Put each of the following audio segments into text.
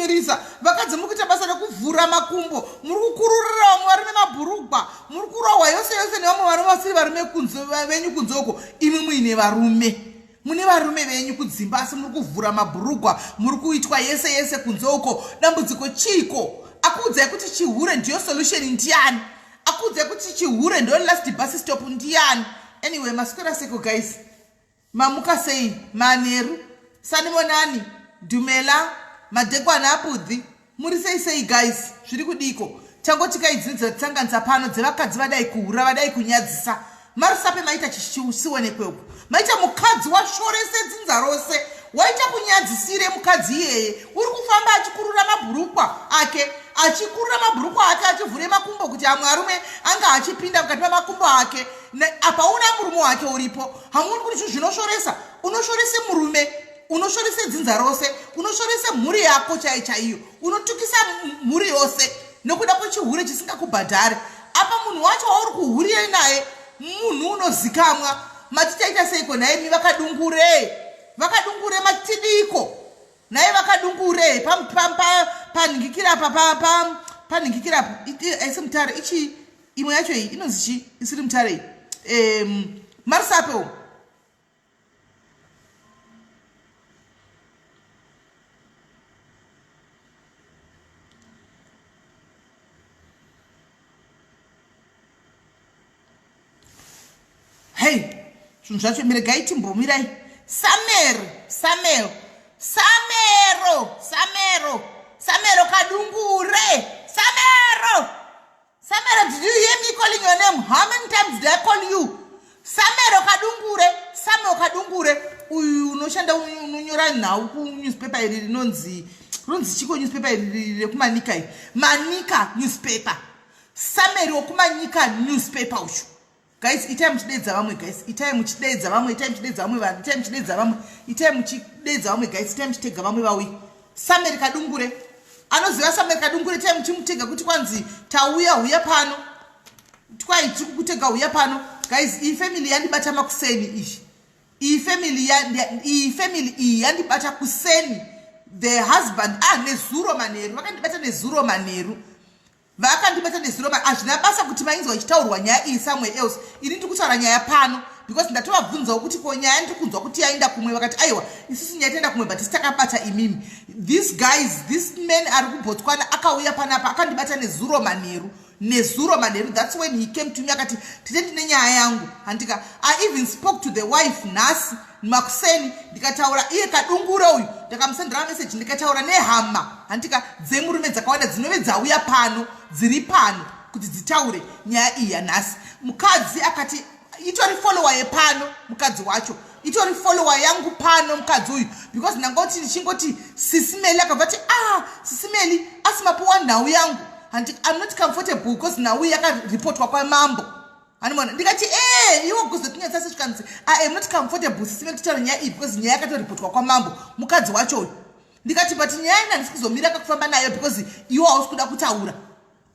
kutsvinyirisa vakadzi muri kuita basa rekuvhura makumbo muri kukururira vamwe varume mabhurugwa muri kurohwa yose yose nevamwe varume vasiri varume venyu kunze uko imi muine varume mune varume venyu kudzimba asi muri kuvhura mabhurugwa muri kuitwa yese yese kunze uko dambudziko chiiko akuudzai kuti chihure ndiyo solution ndiani akuudzai kuti chihure ndiyo last bus stop ndiani anyway maswera seko guys Mamuka sei manheru sanibonani dumela madekwana abudhi muri sei sei guys zviri kudiko tangoti kai dzine dzatisanganisa pano dzevakadzi vadai kuhura vadai kunyadzisa marusape maita chisionekwe uku maita mukadzi washorese dzinza rose waita kunyadzisire mukadzi iyeye uri kufamba achikurura mabhurukwa ake achikurura mabhurukwa ake achivhure makumbo kuti amwe arume anga achipinda mukati memakumbo ake apa una murume wake uripo hamuoni kuti zvinhu zvinoshoresa unoshorese murume unoshorese dzinza rose unoshorese mhuri yako chai chaiyo unotukisa mhuri yose nokuda kwechihure chisingakubhadhare apa munhu wacho wauri kuhurire naye munhu unozikamwa mati taita seiko nhaimi vakadungure vakadungure matidiko Nhai vakadungure panhingikira apa panhingikira apa aisi mutare ichii imwe yacho iyi inonzi chii isiri mutare iyi marisape umu hei zvinhu zvacho miregai timbomirai samero samero samero samero samero kadungure samero samero did you hear me calling your name how many times did i call you samero kadungure samero kadungure uyu unoshanda unonyora nhau kunewspaper iri rinonzi rinonzi chiko newspaper iri rekumanika iri manika newspaper Sameri wokumanyika newspaper uyu guys itai muchideedza vamwe guys itai muchideedza vamwe itai muchideedza vamwe vanhu itai muchideedza vamwe itai muchideedza vamwe guys itai muchitega vamwe vauye sameri kadungure anoziva sameri kadungure itai muchimutega kuti kwanzi tauya huya pano twai tiri kukutega huya pano guys iyi family yandibata makuseni iyi iyi family iyi family iyi yandibata kuseni the husband ah nezuro manheru vakandibata nezuro manheru Vakandibata nezuro hazvina basa kuti mainzwa ichitaurwa nyaya iyi somewhere else ini ndiri kutaura nyaya pano because ndatovabvunzawo kuti ko nyaya ndiri kunzwa kuti yaenda kumwe vakati aiwa isusu nyaya taenda kumwe but takabata imimi these guys this man ari kubotswana akauya panapa akandibata nezuro manheru nezuro manheru that's when he came to me akati tite ndine nyaya yangu handika i even spoke to the wife nhasi makuseni ndikataura iye kadungure uyu ndakamusendera meseji ndikataura nehama handika dzemurume dzakawanda dzinove dzauya pano dziri pano kuti dzitaure nyaya iyi yanhasi mukadzi akati itori follower yepano mukadzi wacho itori follower yangu pano mukadzi uyu because ndangoti ndichingoti sisimeli akabva ti ah sisimeli asi mapuwa nhau yangu handi im not comfortable because nhau yakaripotwa kwamambo Anoona ndikati eh iwe kuzotinyatsa sezvikanzi I am not comfortable sisi vekutaura nyaya iyi because nyaya yakatoripotwa kwamambo mukadzi wacho uyu ndikati but nyaya ina handisi kuzomira kakufamba nayo because iwe hausi kuda kutaura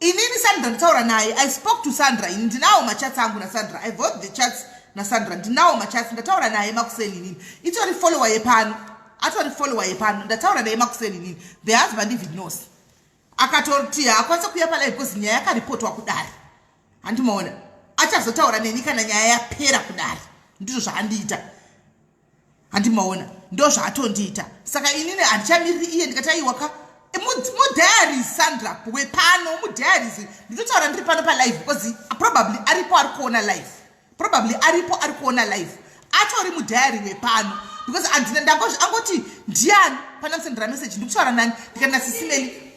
inini Sandra nditaura naye I spoke to Sandra ini ndinawo machats angu naSandra I bought the chats naSandra ndinawo machats ndataura naye makuseni inini itori follower yepano atori follower yepano ndataura naye makuseni inini the husband even knows akatoti haakwanisa kuuya palive because nyaya yakaripotwa kudare handimaona achazotaura neni kana nyaya yapera kudare ndizvo zvaandiita handimaona ndo zvaatondiita saka inini handichamiriri iye ndikati aiwa ka mudiaries sandra wepano mudiaries nditotaura ndiri pano palive because probably aripo ari kuona live probably aripo ari kuona live atori mudiary wepano because andina ndangozvi angoti ndiani pana musendera message ndikutaura nani ndikati nasisimeli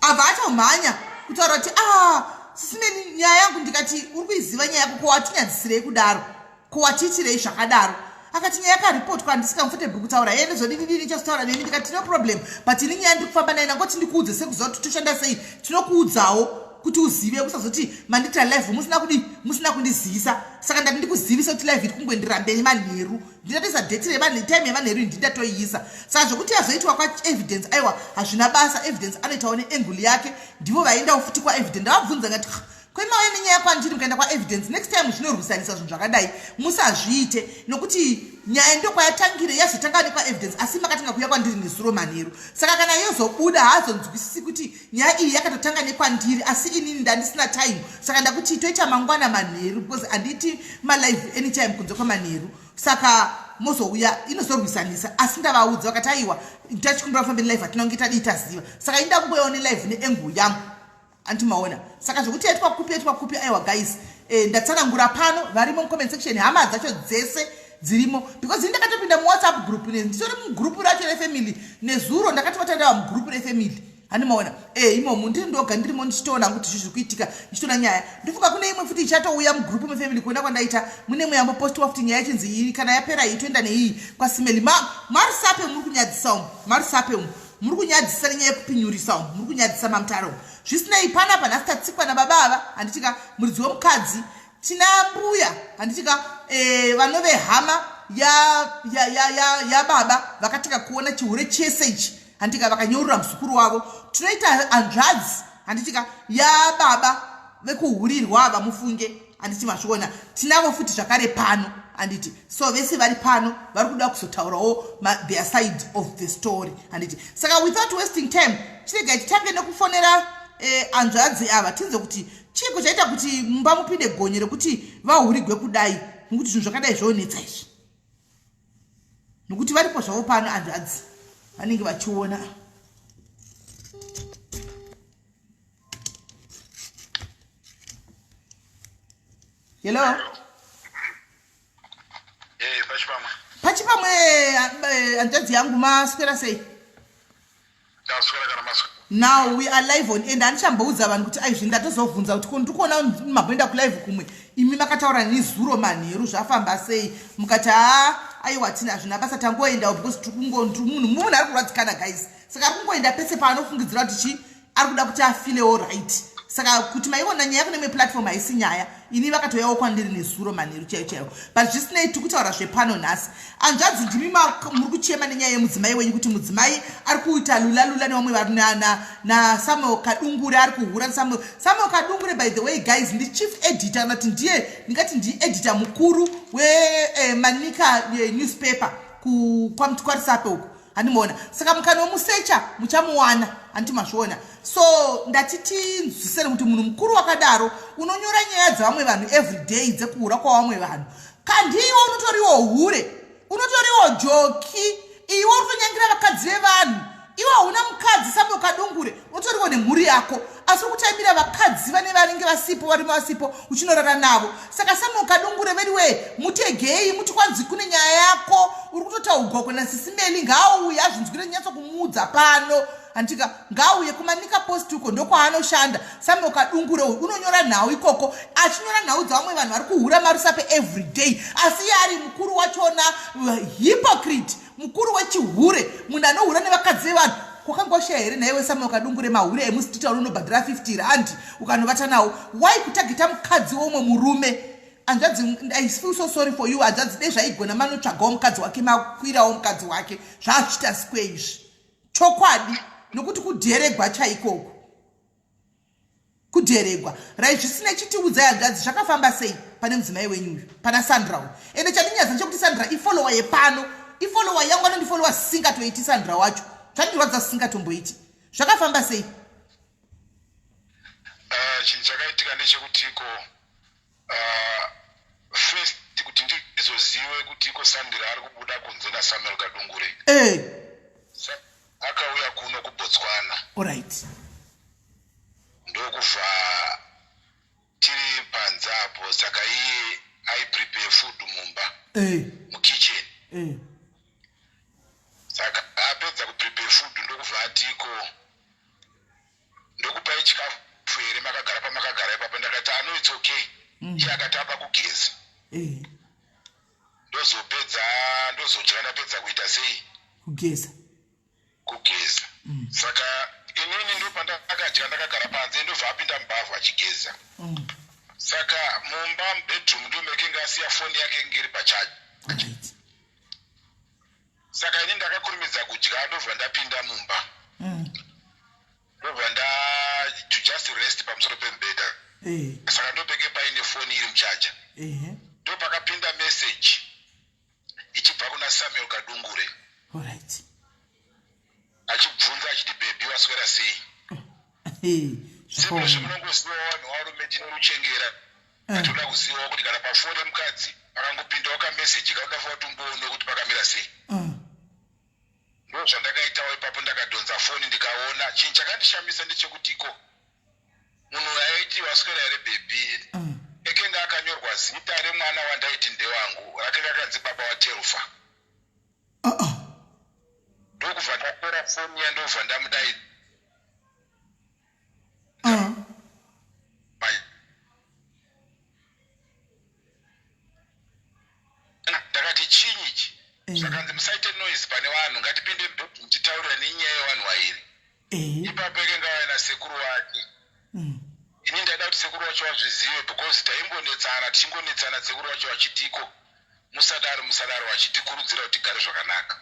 abva atomhanya kutaura kuti ah sisimeli nyaya yangu ndikati uri kuiziva nyaya yako ko watinyadzisirei kudaro ko watiitirei zvakadaro akati nyaya yakaripotwa handisi comfortable kutaura yeye ndozodididini chazotaura neni ndikati no problem but ini nyaya ndiri kufamba naye ndangoti ndikuudze sekuziva kuti toshanda sei tinokuudzawo kuti uzive kusazoti mandiitira live musina kudi musina kundizivisa saka ndati ndikuzivise kuti live iri kungoenderera manheru ndinatoisa date retime yemanheru iyi ndindatoiisa saka zvekuti yazoitwa kwaevidence aiwa hazvina basa evidence anoitawo neangle yake ndivo vaendawo futi kwaevidence ndavabvunza ngati Kwemauya nenyaya kwandiri mukaenda kwaevidence next time zvinorwisanisa zvinhu zvakadai musazviite nokuti nyaya ndokwayatangire yazotanga nekwaevidence asi makatanga kuuya kwandiri nezuro manheru saka kana yozobuda haazonzwisisi kuti nyaya iyi yakatotanga nekwandiri asi inini ndandisina time saka ndakuti toita mangwana manheru because handiiti malive anytime kunze kwamanheru saka mozouya inozorwisanisa asi ndavaudza vakati aiwa tachikumbira kufambe nelive hatina kunge tadii taziva saka ini ndakungoyawo nelive neangle yangu anti maona saka zvekuti yaitwa kupi yaitwa kupi aiwa guys eh, ndatsanangura pano varimo mucomment section hama dzacho dzese dzirimo because ini ndakatopinda muwhatsapp group ne nditori mugroup racho refamily nezuro ndakatobata ndava mugroup refamily handi maona e eh, imomo ndiri ndoga ndirimo ndichitoona kuti zvi zviri kuitika ndichitoona nyaya ndofunga kune imwe futi ichatouya mugroup mefamily kuona kwandaita mune imwe yambopostiwa futi nyaya yachinzi iyi kana yapera iyi toenda neiyi kwasimeli marusape muri kunyadzisa umu marusape umu muri kunyadzisa nenyaya yekupinyurisa umu muri kunyadzisa mamutaro umu zvisinei panapa nhasi tatsikwa nababa ava handitika muridzi wemukadzi tina mbuya handitika e, vanove hama yababa ya, ya, ya, ya vakatanga kuona chihure chese ichi handitika vakanyeurura muzukuru wavo tinoita hanzvadzi handitika yababa vekuhurirwa ava mufunge handiti mazviona tinavo futi zvakare pano handiti so vese vari pano vari kuda kuzotaurawo their side of the story handiti saka without wasting time chiregai titange nekufonera eh, hanzvadzi ava tinze kuti chiiko chaita kuti mumba mupinde gonye rekuti vahurigwe kudai nokuti zvinhu zvakadai zvonetsa izvi nokuti varipo zvavo pano hanzvadzi vanenge vachiona hello eh, pachipamwe pachipamwe eh, hanzvadzi yangu maswera sei now we are live on and handichamboudza vanhu kuti aizvi ndatozovhunza kuti ko ndiri kuona mamboenda kulive kumwe imi makataura nezuro manheru zvafamba sei mukati haa aiwa tina hazvina basa tangoendawo because tirikungomunhu munhu ari kurwadzikana guys saka ari kungoenda pese paanofungidzira kuti chii ari kuda kuti afilewo right saka kuti maiona nyaya kune imwe platform haisi nyaya ini vakatouyawo kwandiri nezuro manheru chaiyo chaiyo but zvisinei tiri kutaura zvepano nhasi anzvadzi ndimi muri kuchema nenyaya yemudzimai wenyu kuti mudzimai ari kuita lula lula nevamwe vari nasamuel kadungure ari kuhura samuel samuel kadungure by the way guys ndi chief editor kana kuti ndiye ndingati ndiye editor mukuru wemanika eh, eh, newspaper kwamutwarisape uko handimuona saka mukanomusecha muchamuwana handiti mazviona so ndati tinzwisere kuti munhu mukuru wakadaro unonyora nyaya dzevamwe vanhu everyday dzekuhura kwavamwe vanhu kandiiwe unotoriwo hure unotoriwo joki iwe uri kutonyangira vakadzi vevanhu iwe hauna mukadzi sambe ukadungure unotoriwo nemhuri yako asi uri kutaimira vakadzi vane vanenge vasipo varimo vasipo uchinorara navo saka samuel kadungure veduwee mutegei muti kwanzi kune nyaya yako uri kutotaugwa kuna sisimeli ngaauye azvinzwire nyatso kumuudza pano handitika ngaauye kumanika post uko ndokwaanoshanda samuel kadungure uyu unonyora nhau ikoko achinyora nhau dzavamwe vanhu vari kuhura marusape everyday asi iye ari mukuru wachona hypocrite mukuru wechihure munhu anohura nevakadzi vevanhu kwakangosheya here nhaiwe samuel kadungure mahure emusitita unonobhadhara 50 rand ukanovata nawo why kutageta mukadzi weumwe murume hanzvadzi i feel so sorry for you hanzvadzi dei zvaigona manotsvagawo mukadzi wake makwirawo mukadzi wake zvaazvichita sikwe izvi chokwadi nokuti kudheregwa chaikoko kudheregwa right zvisina chitiudzai hanzvadzi zvakafamba sei pane mudzimai wenyu uyu pana sandra uyu ende chandinyaza chekuti sandra ifollowa yepano ifollowa yangu anondifollowa singatoiti sandra wacho zvandirwadza singatomboiti zvakafamba sei eh, chinhu chakaitika ndechekuti ko eh, first kuti ndizozive kuti iko sandra ari kubuda kunze nasamuel kadungure eh. Akauya kuno kuBotswana. Alright. Ndokubva tiri panze apo saka iye aiprepare food mumba. Eh. Mukitchen. Eh. Saka apedza kuprepare food ndokubva atiko ndokupai chikafu here makagara pamakagara ipapo ndakati ano it's okay. Mm. Iye akati aba kugeza. Eh. Ndozopedza ndozodya ndapedza kuita sei? Kugeza. Kugeza. Mm. Saka inini ndopandakadya ndakagara panze ndobva apinda mubhavhu achigeza. Mm. Saka mumba mubedroom ndomekenge asiya foni yake inge iri pachaji. Right. Saka ini ndakakurumidza kudya ndobva ndapinda mumba. Mm. Ndobva nda to just rest pamusoro pemubhedha. Eh. Saka ndopeke paine foni iri muchaja. Ndopakapinda message ichibva kuna Samuel Kadungure. Alright. Achibvunza achiti baby waswera sei? Zvakaoma. Sezvo munongoziva vanhu varume tinoruchengera. Eh. Toda kuzivawo kuti kana pafoni mukadzi pakangopindawo kameseji kauda fo kuti umboone kuti pakamira sei. Ndozvandakaitawo ipapo, ndakadhonza foni ndikaona. Chinhu chakandishamisa ndechekuti iko munhu uyu aiti waswera here baby, ekenge akanyorwa zita remwana wandaiti ndewangu, rakanga rakanzi baba waTelfa. Ndokubva ndatora foni iya, ndobva ndamudaidza. Ndakati chinyi ichi? Zvakanzi musaite noise pane vanhu, ngatipinde mubedroom titaurira nenyaya yevanhu vairi. Ipapo ekenge auya nasekuru wake. Ini ndaida kuti sekuru wacho vazvizive because taimbonetsana, tichingonetsana, sekuru wacho vachitiko musadaro, musadaro, vachitikurudzira kuti tigare zvakanaka.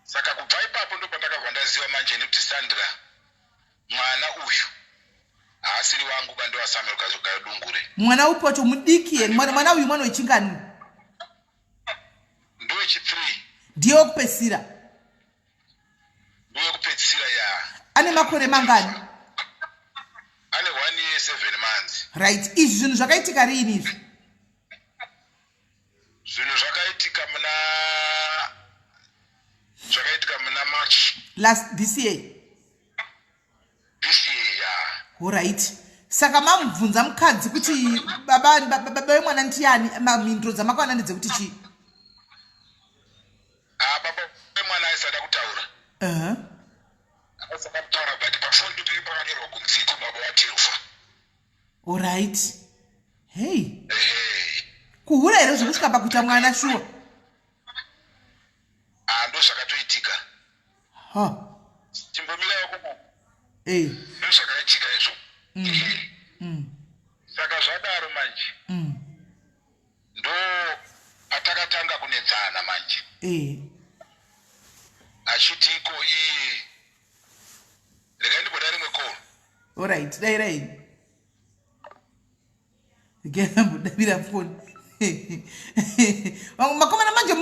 Saka kubva ipapo ndopandakabva ndaziva manje nekuti Sandra mwana uyu haasiri wangu ba, ndewaSamuel Kadungure. Mwana upi wacho? Mudiki here mwana uyu? Mwana wechingani? Ndowechi3. Ndiye wekupedzisira? Ndowekupedzisira, ya. Ane makore mangani? Ane 1 year 7 months. Right. Izvi zvinhu zvakaitika riini izvi? Zvinhu zvakaitika muna March. Last this year? This year, ya. Alright, saka mamubvunza mukadzi kuti baba vemwana ndiani, mhinduro dzamakawana ndedzekuti chii? Ah, baba vemwana aisada kutaura. Aisada kutaura, but pafoni ndopeke pakanyorwa kunziko baba waTelfa. Alright, hey. Ehe. Kuhura here zvekusvika pakuita mwana, shuwa? Ah, ndo zvakatoitika. Ha. Chimbomira wako. Ndo zvakaitika izvo. Ehe. Saka zvadaro manje, ndo patakatanga kunetsana manje. Achiti iko iye, regai ndimboda rimwe call. Alright, dairai, regai ambodavira foni. Vamwe makomana manje,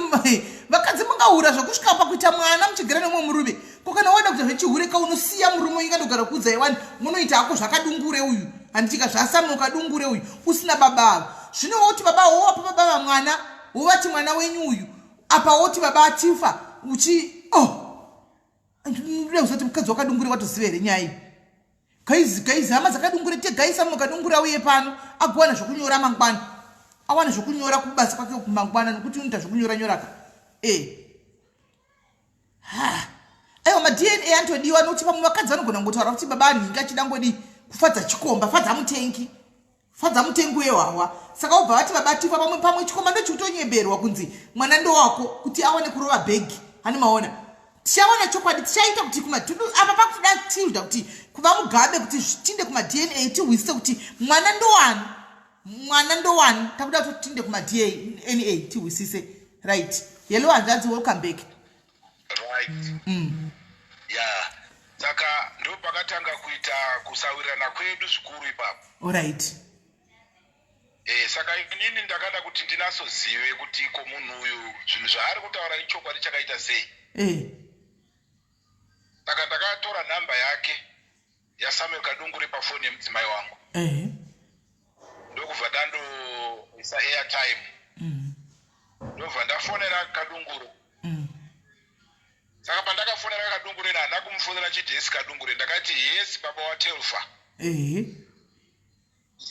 vakadzi mungahura zvokusvika pakuita mwana muchigara nemumwe murume. Ko kana wada kuita zvechihure ka, unosiya murume, ingandogara kuudza iwani munoita hako zvakadungure uyu, handitika zvasamuka Kadungure uyu usina baba ava. Zvino woti baba, wowapa baba vamwana, wovati mwana wenyu uyu, apa woti baba atifa uchi, oh, ndoda kuzoti mukadzi wakadungure watoziva here nyaya iyi? Guys, guys, hama dzakadungure, tegaisa mukadungura uye pano agowana zvokunyora mangwana, awane zvokunyora kubasa kwake kumangwana, nokuti unoita zvokunyora nyoraka e ha. Aiwa, maDNA anotodiwa, nokuti vamwe vakadzi vanogona kungotaura kuti baba anhingi achida ngodi kufadza chikomba, fadza mutengi, fadza mutengi wehwahwa. Saka ubva vati baba tifa. Pamwe chikomba ndochikutonyeberwa kunzi mwana ndowako kuti awane kurova bhegi. Hani maona, tichawana chokwadi, tichaita kuti apa pakuda Tilda kuti kuva Mugabe kuti tinde kumaDNA, tihwisise kuti mwana ndowani, mwana ndowani. Takuda kuti tinde kumaDNA tihwisise. Right, hello hanzvadzi, welcome back. Right. Ya, saka ndo pakatanga kuita kusawirirana kwedu zvikuru ipapo. Alright. Saka inini ndakada kuti ndinasozive kuti ko munhu uyu zvinhu zvaari kutaura ichokwadi chakaita sei. Saka ndakatora nhamba yake yaSamuel Kadungure pafoni yemudzimai wangu, ndokubva ndandoisa airtime, ndobva ndafonera Kadungure. Saka pandakafonera Kadungure, handina kumufonera chiti yes Kadungure, ndakati yes baba waTelfa,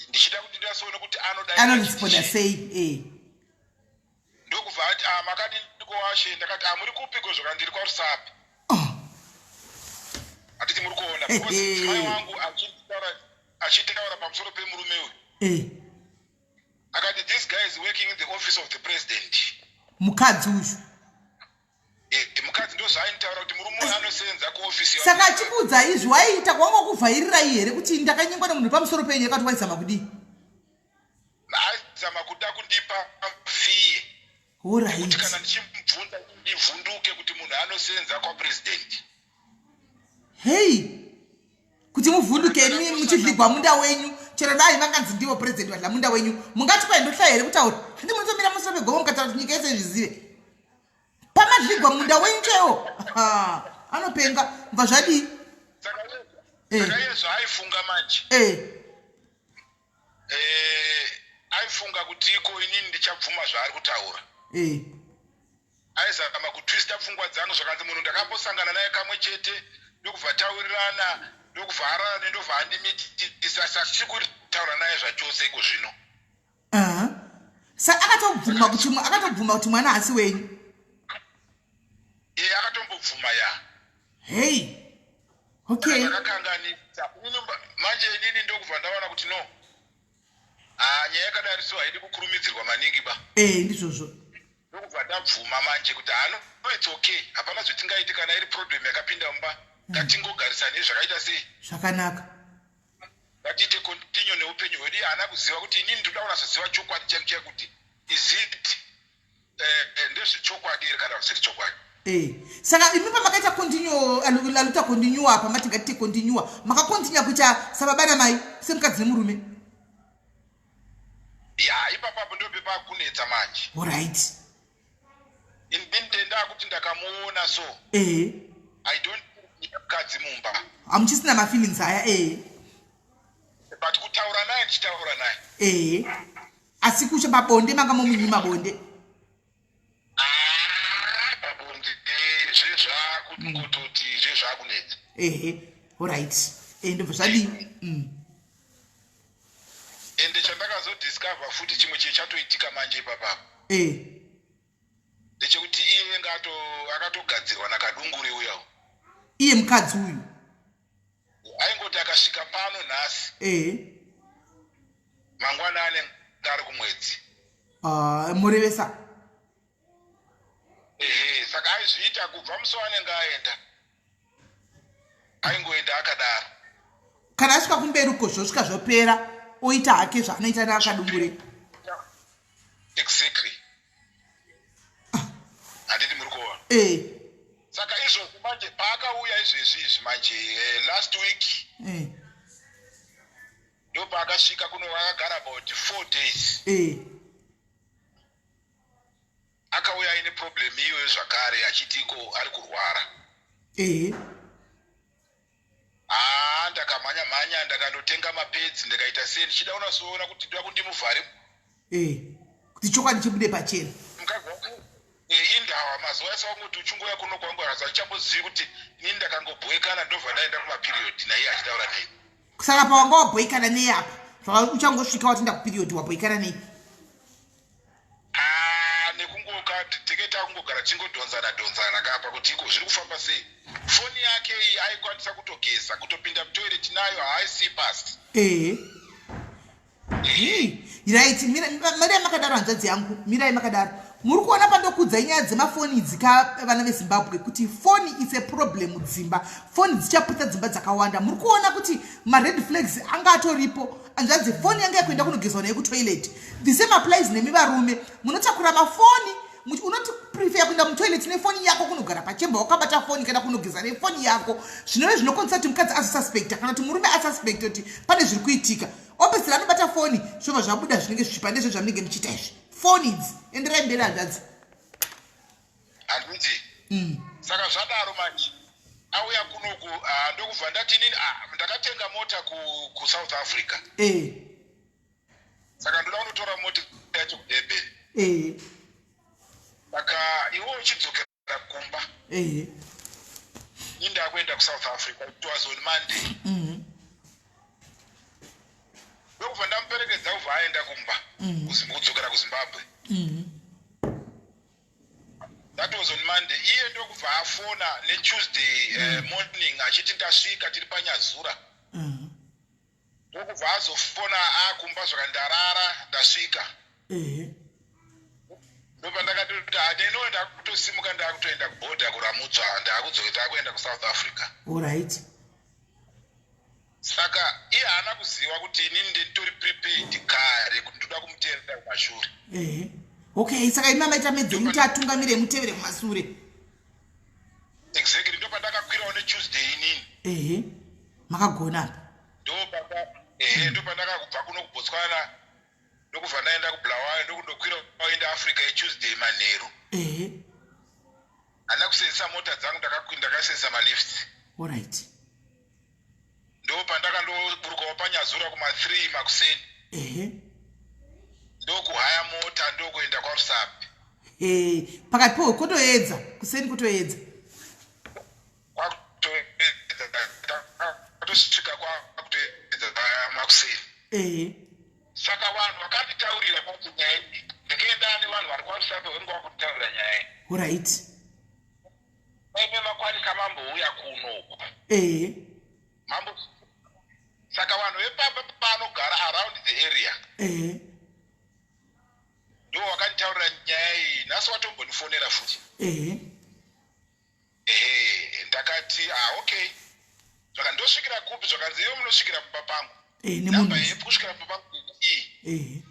ndichida kuti ndinasoone kuti anoda Anoresponda sei? Ndokubva ati, "Ah, makadi ndikowashe?" Ndakati, "Ah, muri kupiko?" Zvaka ndiri kwaRusape. Hatiti muri kuona, because mudzimai wangu achitaura pamusoro pemurume uyu, akati, "This guy is working in the office of the president." Mukadzi uyu? Mukadzi ndo zvaaitaura kuti murume uyu anosenza kuofisi. Saka achikuudza izvi, waiita kwanga kuvhairirai here kuti ndakanyengwa nemunhu pamusoro penyu? Yakati waizama kudii? Aizama kuda kundipa fear kuti kana ndichimubvunza ndivhunduke kuti munhu anosenza kwapresident. Hei. Kuti muvhunduke imi muchidligwa munda wenyu, chero dai vanganzi ndivo president vadla munda wenyu, mungati kwai ndohla here kutaura? Handi munotomira musoro pegomo mukataura kuti nyika yese izvizive pamadligwa munda wenyu chaiwo. Anopenga mubva zvadii? Saka iye zvaaifunga manje, aifunga kuti iko inini ndichabvuma zvaari kutaura. Aizama kutwista pfungwa dzangu. Zvakanzi munhu ndakambosangana naye kamwe chete, ndokubva taurirana, ndokubva arara nendobva andimitisa, saka tichiri kutaura naye zvachose iko zvino. Sa akatobvuma kuti mwana hasi wenyu? Iye akatombobvuma, ya. Hei, okay. Akakanganisa manje. Inini ndokubva ndaona kuti no, ah, nyaya yakadari so haidi kukurumidzirwa maningi ba. Eh, ndizvozvo. Ndokubva ndabvuma manje kuti hano, it's okay, hapana zvetingaiti. Kana iri problem yakapinda mumba, ngatingogarisani zvakaita sei? Zvakanaka. Ngatiite continue neupenyu hwedu. Iye haana kuziva kuti inini ndoda kunatsoziva chokwadi chaicho chaicho kuti is it ndezvechokwadi here kana kusiri chokwadi. Saka imi pamakaita continue, aluta continue apa, mati ngatite continue, makacontinue kuita sababa namai, semukadzi nemurume? Ya, ipapapo ndope pakunetsa manje. Alright. Inini ndenda kuti ndakamuona so I don't need mukadzi mumba. Hamuchisina mafeelings aya, eh. But kutaura naye, ndichitaura naye. Asi kusha pabonde manga momunyima bonde? Ah, pabonde zvezvakungototi zvezvakunetsa. Ehe, alright. Ndobva zvadii? Ende chandakazodiscover futi, chimwe chii chatoitika manje ipapapo, ndechekuti iye akatogadzirwa naKadungure uyawo. Iye mukadzi uyu? Aingoti akasvika pano nhasi, mangwana anenge ari kumwedzi. Ah, murevesa. Ehe, saka aizviita kubva musi waanenge aenda, aingoenda akadaro. Kana asvika kumberi uko, zvosvika zvopera, oita hake zvaanoita naakadungure. Exactly, handiti muri kuona? Eh. Saka izvozvi manje paakauya izvezvi izvi manje, last week, ndo paakasvika kuno, akagara about 4 days. Akauya aine problem iyoyo zvakare, achiti iko ari kurwara. Haa, ndakamhanya mhanya, ndakandotenga mapads, ndikaita sei, ndichida unasoona kuti ndoda kundimuvhare. Kuti chokwadi chibude pachena. Mukadzi wangu indawa mazuva ese wangoti uchingouya kuno kwangu, asi handichambozivi kuti inini ndakangobhoekana, ndobva ndaenda kumaperiod naiye achitaura nei. Saka pawanga wabhoikana nei apa? Zvaka uchangosvika watienda kuperiod, wabhoikana nei? Ah, nekungoka tenge takungogara tichingodhonzana dhonzana kapa kuti iko zviri kufamba sei. Foni yake iyi aikwanisa kutogeza, kutopinda mutoilet nayo, haaisii pasi. Hey, right, mirai makadaro, hanzvadzi yangu, mirai makadaro. Muri kuona pandokudzai nyaya dzemafoni idzi ka, vana veZimbabwe, kuti foni is a problem mudzimba. Foni dzichaputsa dzimba dzakawanda. Muri kuona kuti mared flags anga atoripo. Hanzvadzi, foni yanga yakuenda kunogezwa nayo kutoilet. The same applies nemi varume munotakura mafoni. Unoti prefer kuenda mutoilet nefoni yako, kunogara pachemba wakabata foni, kana kunogeza nefoni yako, zvinove zvinokonzesa kuti mukadzi azosuspecta, kana kuti murume asuspecta kuti pane zviri kuitika. Opesera anobata foni, zvobva zvabuda zvinenge zvichipa ndezvo zvamunenge muchiita izvi, foni idzi. Enderai mberi, hanzvadzi. Handiti? Saka zvadaro manje, auya kunoku, ah, ndokubva ndati inini, ah, ndakatenga mota kuSouth Africa. Saka ndoda kunotora mota yacho kuDurban. Saka iwe uchidzokera kumba, ini ndakuenda kuSouth Africa. It was on Monday. Ndokubva ndamuperekedza, kubva aenda kumba, kudzokera kuZimbabwe. That was on Monday. Iye ndokubva afona neTuesday morning achiti ndasvika, tiri paNyazura. Ndokubva azofona akumba, zvakandarara, ndasvika. Ndobva ndakatoti hadenowe, ndakutosimuka, ndakutoenda kubhodha kuramutsva, ndakudzoka, ndakuenda kuSouth Africa. Saka iye haana kuziva kuti inini ndenditori prepaid kare kuti ndoda kumuteerera kumashure. Ehe, okay, saka imi amaita medzenyu kuti atungamire, mutevere kumasure. Exactly, ndopandakakwirawo neTuesday inini. Ehe. Makagona apa. Ehe, ndopandakakubva kuno kuBotswana, ndokubva ndaenda kuBulawayo, ndokundokwira waenda Africa yeTuesday manheru. Handina kusenzesa mota dzangu, ndakasenzesa malifts. Ndo pandakandoburukawo paNyazura kuma3 makuseni. Ndokuhaya mota, ndokuenda kwaRusape. Pakati po kutoedza kuseni, kutoedza. Kwakutosvika kwakutoedza makuseni. Saka vanhu vakanditaurira kuti nyaya iyi, ndikaenda nevanhu vari kwaRusape, vanenge vakunditaurira nyaya iyi. Aime makwanisa mambouya kunoku. Mambo, saka vanhu vepamba paanogara around the area ndo vakanditaurira nyaya iyi. Nhasi watombondifonera futi. Ehe, ndakati, "Ah, okay." Zvaka ndosvikira kupi? Zvakanzi, "Iwe munosvikira pamba pangu." Namba Nemunhu yepo kusvikira pamba pangu iyi.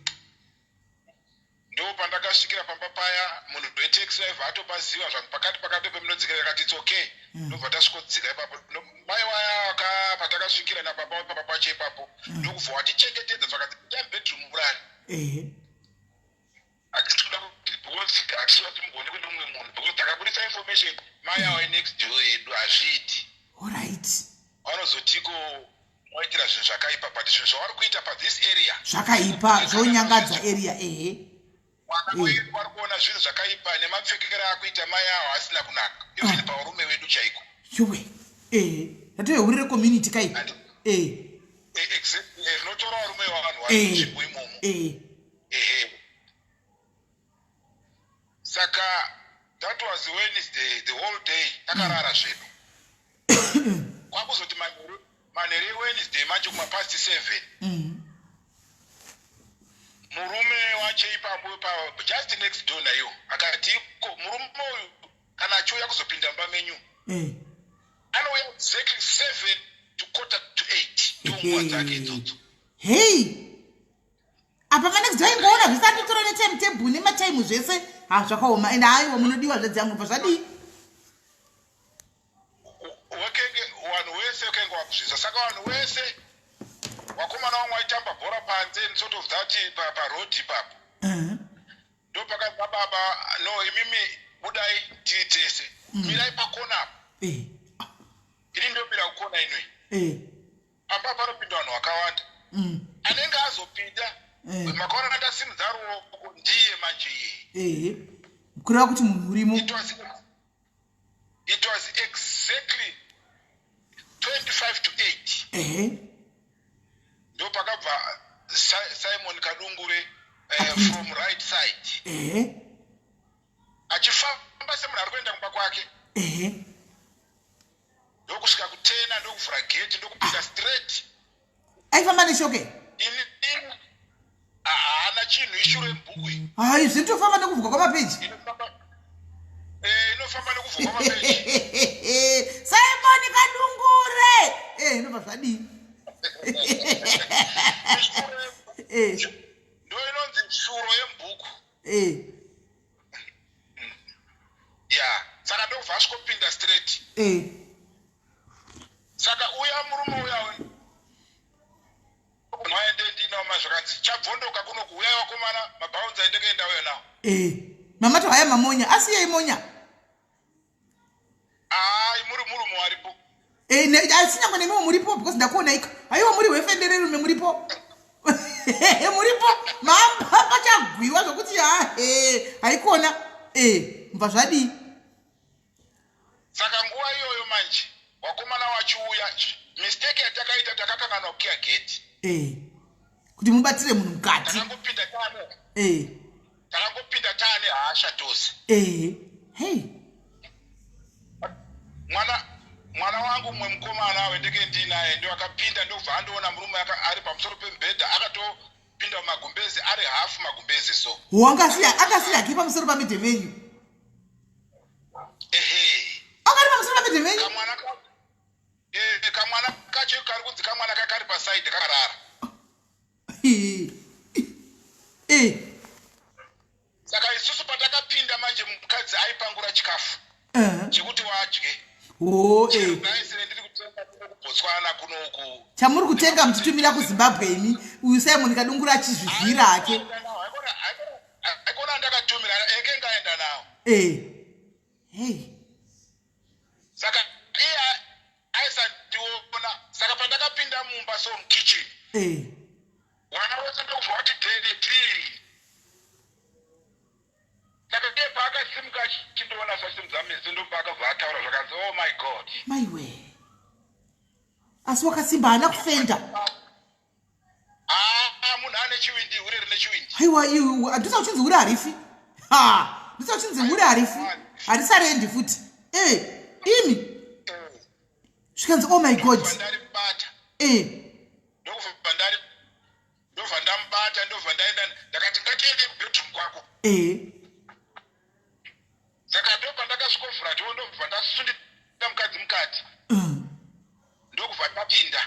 Ndo pandakasvikira pamba paya, munhu wetaxi aibva atopaziva zvangu, pakati pakati pemunodzikira. Yakati, "It's okay." Ndobva tasvikodzika ipapo. Mai waya patakasvikira nababa papa pacho ipapo, ndokubva watichengetedza. Zvakanzi, "Mubedroom murari." Hatisi kuda kuti, because hatisi kuda kuti mugone kuenda mumwe munhu, because takabudisa information, mai ava next door yedu, hazviiti. Vanozotiko waitira zvinhu zvakaipa, but zvinhu zvavari kuita pathis area Zvakaipa, zvonyangadza area, ehe. Vana vedu vari kuona zvinhu zvakaipa nemapfekero akuita mai avo asina kunaka, even pavarume vedu chaiko. Yuwe, ehe, yatoyeurire community kai, ehe. Exactly. Rinotora varume vevanhu vari munzvimbo imomo. Ehe, saka that was Wednesday, the whole day takarara zvedu. Kwakuzoti manheru eWednesday manje, kumapast 7, murume wacho ipapo pa just next door naiwo akati, "Ko murume uyu kana achiuya kuzopinda mumba menyu, anouya exactly 7 to quarter to 8, ndonguva dzake idzodzo." Hei, apa manext door ingoona zvisatotora netime table nematime zvese. Ha, zvakaoma, ende haiwa, munodiwa zvedzangu, bva zvadii? Wakenge vanhu wese wakenge wakuzvizwa. Saka vanhu wese, vakomana vamwe vaitamba bhora panze and sort of that paroad ipapo. Ndopakanzi, "Baba, no, imimi budai tiri tese, mirai pakona apo." Ini ndomira kukona inoi. Pamba panopinda vanhu vakawanda. Anenge azopinda, makaona ndasimudza ruoko, ndiye manje iyeye. Ehe, kureva kuti munhu urimo. It was exactly 25 to 8. Ndo pakabva Simon Kadungure from right side, achifamba semunhu ari kuenda kumba kwake. Ndokusvika kutena, ndokuvhura gate, ndokupinda straight. Aifamba neshoke? Ini haana chinhu, ishure mubhuku iyi. Hai, zvinotofamba nekuvhuka kwamapeji. Inofamba nekuvhuka kwamapeji. Simon Kadungure, inobva zvadii? Ndo inonzi shuro yemubhuku. Ya, saka ndokubva asvikopinda straight. Saka uya murume uya waende ndinawo mazvakanzi, "Chabvondoka kunoku, uyai vakomana, mabhaunzi aindekuenda uyo nawo." Mamato haya mamonya, asiyei monya. Ai, muri murume waripo. Asi nyangwe nemiwo muripo, because ndakuona ika, haiwa, muri hwefendererume, muripo, muripo, mamba pachagwiwa zvokuti hahe, haikona. Mubva zvadii? Saka nguva iyoyo manje wakomana wachiuya, mistake yatakaita, takakanganwa kukiya gate. Kuti mubatire munhu mukati. Takangopinda taane Takangopinda taane hasha tose. Hei. Mwana wangu mumwe mukomana wendeke ndinaye ndo akapinda, ndobva andoona murume ari pamusoro pemubhedha, akatopinda mumagumbezi, ari hafu magumbezi so. Wangasiya, akasiya hake pamusoro pamedhe menyu? Ehe. Akari pamusoro pamedhe menyu? Kamwana kacho kari kunzi kamwana kakari pasaidi kakarara. Saka isusu patakapinda manje, mukadzi aipangura chikafu chekuti wadye. O. Chero ndaisire ndiri kutenga kuno. kuBotswana kunoku. Chamuri kutenga muchitumira kuZimbabwe imi, uyu Simon Kadungura achizvivhira hake. Aikona ndakatumira eke ngaenda nawo. Eh. Hey. Saka iye aisandiona saka pandakapinda mumba so mukitchen. Eh. Wana wese ndokubva wati daddy. Saka iye paakasimuka achindiona sasimudza meso ndopaakabva ataura zvakanzi oh my God. Maiwe. Asi wakasimba haana kufenda. Ah, munhu ane chiwindi, hure rine chiwindi. Haiwa iwe handisa uchinzi hure harifi. Ha, handisa uchinzi hure harifi. Harisarendi futi. Eh, imi. Eh. Zvikanzi oh my God. Eh. Ndokubva ndari ndobva ndamubata ndobva ndaenda ndakati ngatiende kubedroom kwako eh. Saka ndopandakasvikovhura door ndobva ndasundira mukadzi mukati ndokubva ndapinda.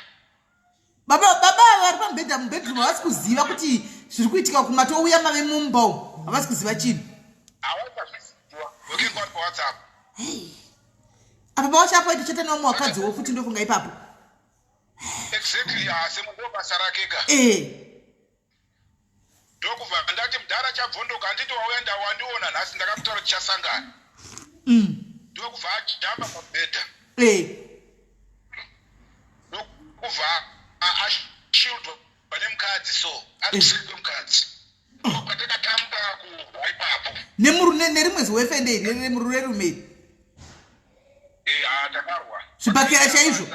Baba baba vari pamubhedha mubedroom havasi kuziva kuti zviri kuitika kumatouya mave mumba umu havasi kuziva chinhu. Hawasazviziva working on WhatsApp. Hey. Apa paWhatsApp waiti chete neumwe wakadziwo futi ndofunga ipapo. Exactly, asi ndo basa rake ka. Eh. Ndokubva ndati mudhara chabvondoka handiti wauya ndawandiona nhasi ndakakutaura tichasangana. Ndokubva ajamba pabhedha. Eh. Ndokubva ashieldwa nemukadzi so ari kuseri kwemukadzi. Ndopatakatanga kurwa ipapo. Nemurume nerimwe ziwefende iri remurume iri. Eh, ah, takarwa. Zvibhakera chaizvo.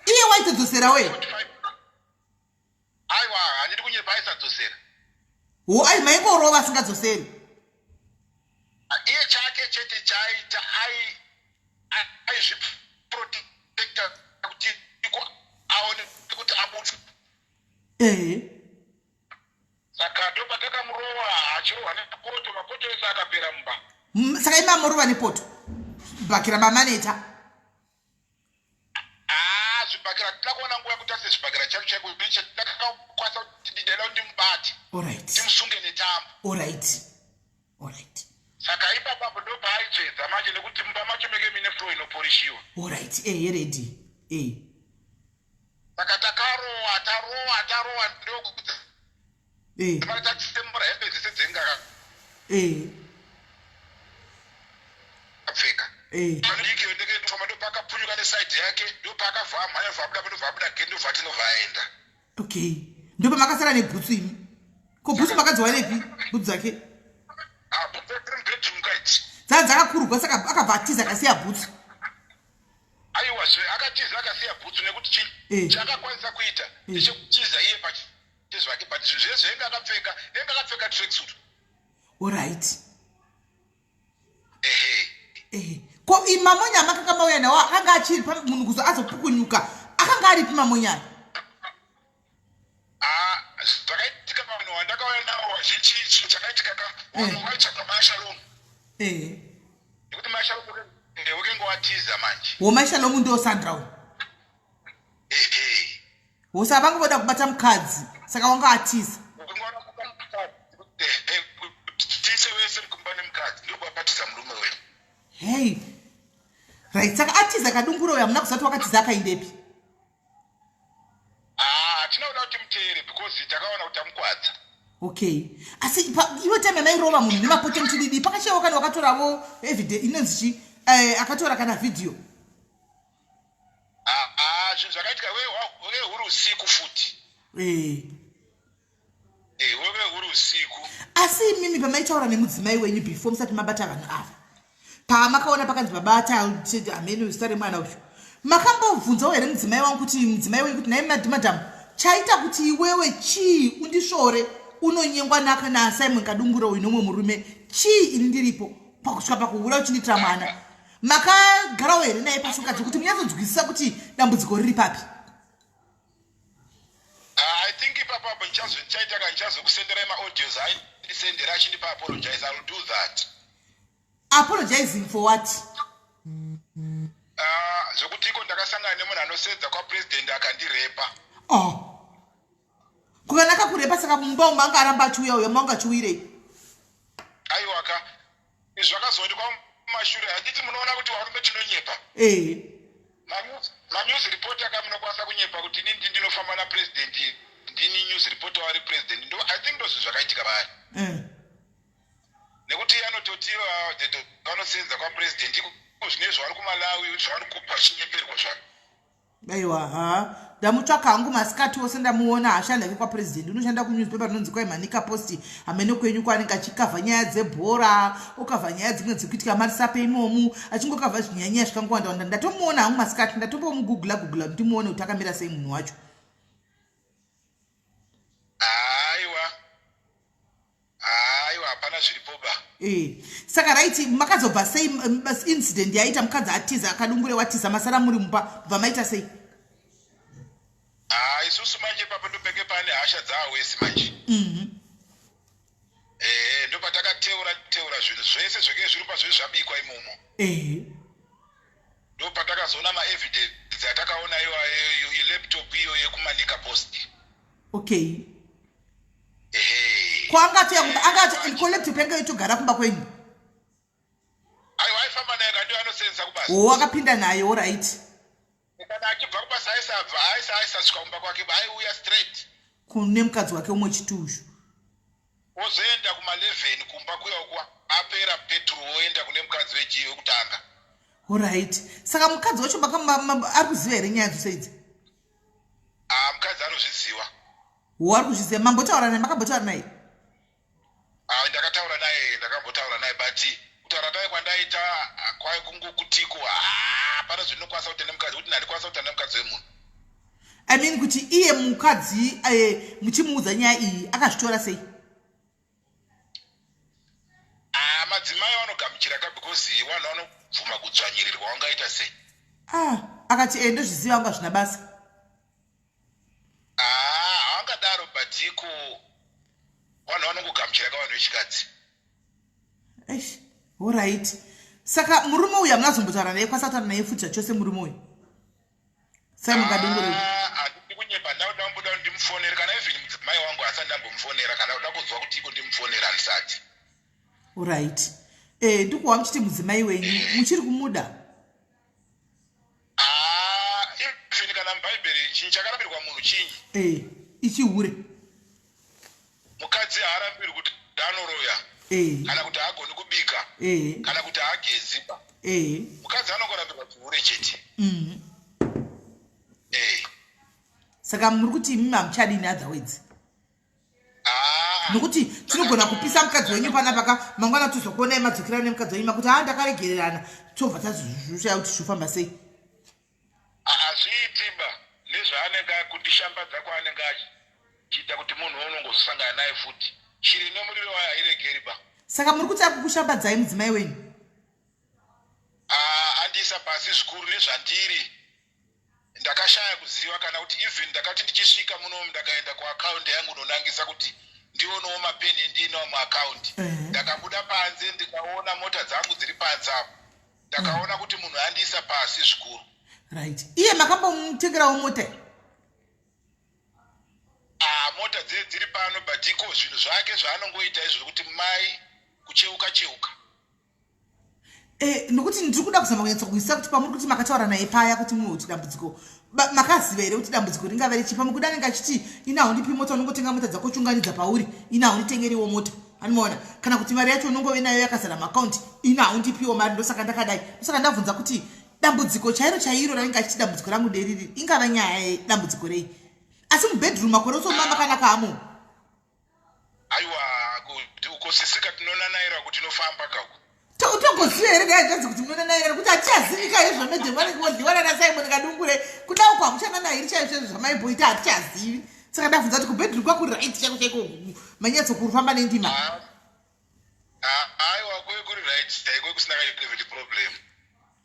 Iye waitodzosera we. Aiwa, handidi kunyepa aisadzosera. Wo ai maingorova asingadzoseri. Iye chake chete chaaita ai aizviprotecta kuti aone kuti abutswe. Eh. Saka ndopatakamurova achirohwa nepoto, mapoto ese akapera mumba. Saka imi amorova nepoto zvibhakira mamaneta. Ah, zvibhakira tida kuona nguva yekuti ase zvibhakira chaiko chaiko takakwanisa kuti ndida kuti ndimubate. Alright. Timusunge netambo. Alright. Alright. Saka ipapo apo ndopaaitsvedza manje nekuti mumba macho meke mine floor inoporishiwa. Alright, eh ready. Eh. Saka takarowa tarowa tarowa ndokudza. Eh. Tachitembura hembe dzese dzenga. Eh. Apfeka. Eh. Pandiki ndeke ndofamba ndopakapunyuka neside yake ndopakavha mhanya vabuda ndobva gate ndobva tinobva aenda. Okay. Ndopamakasara nebhutsu imi. Ko bhutsu makadziwanepi bhutsu dzake? Ah, bhutsu dziri mubedroom kaiti. Dzaa dzakakurugwa saka akabva atiza akasiya bhutsu. Aiwa zve akatiza akasiya bhutsu nekuti chi Eh. chaakakwanisa kuita ndechekutiza iye pachezvake but zvinhu zvese zvainge akapfeka ainge akapfeka tracksuit. Alright. Ehe. Eh. Ko mamonya amakanga mauya nawo akanga achiri munhu kuzo azopukunyuka akanga aripi mamonya aya? Ah, zvakaitika vanhu vandakauya navo vazhinji chinhu chakaitika ka vanhu vaitsvaga maShalom. Eh. Nekuti maShalom wekenge watiza manje. Wo maShalom ndo Sandra uyu. Ehe. Wo saka vanga voda kubata mukadzi saka wanga atiza. Wekenge wada kubata mukadzi. Ehe, tise vese kumba nemukadzi ndokubapatiza murume wedu. Hey. Right, saka atiza Kadungure uyu hamuna kuziva kuti wakatiza akaindepi. Ah, hatina kuda kuti muteere because takaona kuti tamukwadza. Okay. Asi iwe time yamairova munhu nemapoto muchididi pakashaiwa kana wakatoravo evidence inonzi chi eh, akatora kana video. Ah, ah, zvinhu zvakaitika wewe huri usiku futi. Eh. Eh, wewe huri usiku. Asi imimi pamaitaura nemudzimai wenyu before musati mabata vanhu ava pamakaona pakanzi babata hameno zita remwana uyu makambobvunzawo here mudzimai wangu kuti mudzimai wenyu kuti nhai madam chaita kuti iwewe chii undisvore unonyengwa naka naSimon Kadungure uyu nomwe murume chii ini ndiripo pakusvika pakuhura uchindiitira mwana makagarawo here naye pasi mukadzi kuti munyatsonzwisisa kuti dambudziko riri papi? Ah, I think ipapo apo ndichaita ka ndichazokusenderai maaudios aindisendera achindipa apologize. I will do that. Apologizing for what? Ah, zvekuti iko ndakasangana nemunhu anosedza kwapresident akandirepa. Oh. Kukana akakurepa saka mumba umu anga aramba achiuya uya manga achiuirei? Aiwa ka zvakazoonekwa mumashure handiti munoona kuti varume tinonyepa. Eh. Manews reporter ka, munokwanisa kunyepa kuti ini ndinofamba napresident, ndini news reporter wari president. Ndo I think ndozvinhu zvakaitika vari nekuti anototi vanosenza kwapresident iko zvinezvi vari kuMalawi, zvavari kupa chinyeperwa zvavo. Aiwa, ha, ndamutsvaka hangu masikati ose, ndamuona. Hashandi ake kwapresident, unoshanda kunewspaper rinonzi kwaiManica Post, hamene kwenyu kwaanenge achikavha nyaya dzebhora, okavha nyaya dzimwe dzekuitika marisape imomu, achingokavha zvinyanyanya zvikangowanda wanda. Ndatomuona hangu masikati, ndatombomugugula gugula kuti ndimuone kuti akamira sei munhu wacho. Aiwa, aiwa, hapana zviripo ba. E, saka right, makazobva sei incident yaita mukadzi atiza, akadungure watiza, masara muri mupa, bva maita sei? Ha, isusu manje ipapo ndopenge pane hasha dzaawesi manje. Ehe, ndopatakateura teura zvinhu zvese zvenge zviri pazviri zvabikwa imomo. Ndopatakazoona maevidence atakaona iwayo, ilaptop iyo yekuManica Post. Ehe. Ko angati angati ko laptop yange itogara kumba kwenyu? Aiwa, aifamba naye kandiyo anosenza kubasa. O, akapinda nayo, right. Kana achibva kubasa aisabva aisasvika kumba kwake, aiuya straight kune mukadzi wake umwe chitushu. Ozoenda kuma11 kumba kuya uku, apera petro, oenda kune mukadzi wekutanga. Alright, saka mukadzi wacho ari kuziva here nyaya dzose idzi? Ah, mukadzi anozviziva. Wo, ari kuzviziva. Mambotaura naye? Makambotaura naye? Ah, ndakataura naye, ndakambotaura naye, but kutaura naye kwandaita, ah, kwai kungokutiko hapana zvinokwanisa kuti nemukadzi, kuti ndandikwanisa kuti nemukadzi wemunhu. I mean, kuti iye mukadzi muchimuudza nyaya iyi, akazvitora sei? Ah, madzimai vanogamuchira ka, because vanhu vanobvuma kudzvanyirirwa, wangaita sei? Ah, akati e, ndozviziva anga zvina basa. Ah, havangadaro, but iko vanhu vanongogamuchira ka, vanhu vechikadzi. Eish, alright, saka murume uyu hamuna zombotaura naye, kwasataura naye futi zvachose murume uyu, Simon Kadungure? Ah, handidi kunyepa, ndauda kumboda kuti ndimufonere, kana even mudzimai wangu asati ndambomufonera, kana kuda kunzwa kuti iko ndimufonera, handisati. Alright, ndikuwa muchiti mudzimai wenyu muchiri kumuda? Ah, even kana mubhaibheri chinyi chakarambirwa munhu chinyi? Ichihure. Mukadzi haarambirwi kuti anoroya kana kuti haagoni kubika kana kuti haagezi. Mukadzi anongorambirwa chihure chete. Saka muri kuti imimi hamuchadi, in other words? Ah, nokuti tinogona kupisa mukadzi wenyu panapa ka, mangwana tozokuonai madzokerana nemukadzi wenyu, makuti ha, ndakaregererana, tobva tazoshaya kuti zvofamba sei. Hazviitiba nezvaanenge kundishambadza kwaanenge achiita, kuti munhu unongozosangana naye futi, shiri nemuriro wayo hairegeri ba. Saka muri kuti akukushambadzai mudzimai wenyu? Ah, andiisa pasi zvikuru nezvandiri. Ndakashaya kuziva kana kuti even ndakati ndichisvika munomu, ndakaenda kuakaundi yangu nonangisa kuti ndionewo mapeni endiinawo muakaundi. Ndakabuda panze, ndikaona mota dzangu dziri panze apo, ndakaona kuti munhu andiisa pasi zvikuru. Right, iye makambomutengerawo mota? Ah, mota dziri pano, but iko zvinhu zvake zvaanongoita izvo kuti mai kucheuka cheuka. Nokuti ndiri kuda kuzama kunyatsa kuisa kuti pamuri kuti makataura naye paya kuti munhu kuti dambudziko, makaziva here kuti dambudziko ringave richi pamwe kuda anenge achiti ina haundipi mota, unongotenga mota dzako uchunganidza pauri, ina haunditengeriwo mota, anomaona, kana kuti mari yacho unongove nayo yakazara maakaunti, ina haundipiwo mari, ndosaka ndakadai. Ndosaka ndabvunza kuti dambudziko chairo chairo rainge achiti dambudziko rangu nderiri, ingava nyaya yedambudziko rei? Asi mubedroom makore usoma makanaka amo? Aiwa, kuti ukosisika tinonanaira kuti tinofamba kako. Togoziva here dai kuti munonanaira, nekuti hatichazivika here zvamedhe vanenge vodliwa nana Simon Kadungure kuda uko, hamuchananairi chaizvo chaizvo zvamaimboita, hatichazivi. Saka ndabvunza kuti kubedroom kwakuri right chaiko chaiko, manyatsokufamba nendima? Ah, aiwa, kwe kuri right chaiko, kusina kalevel problem.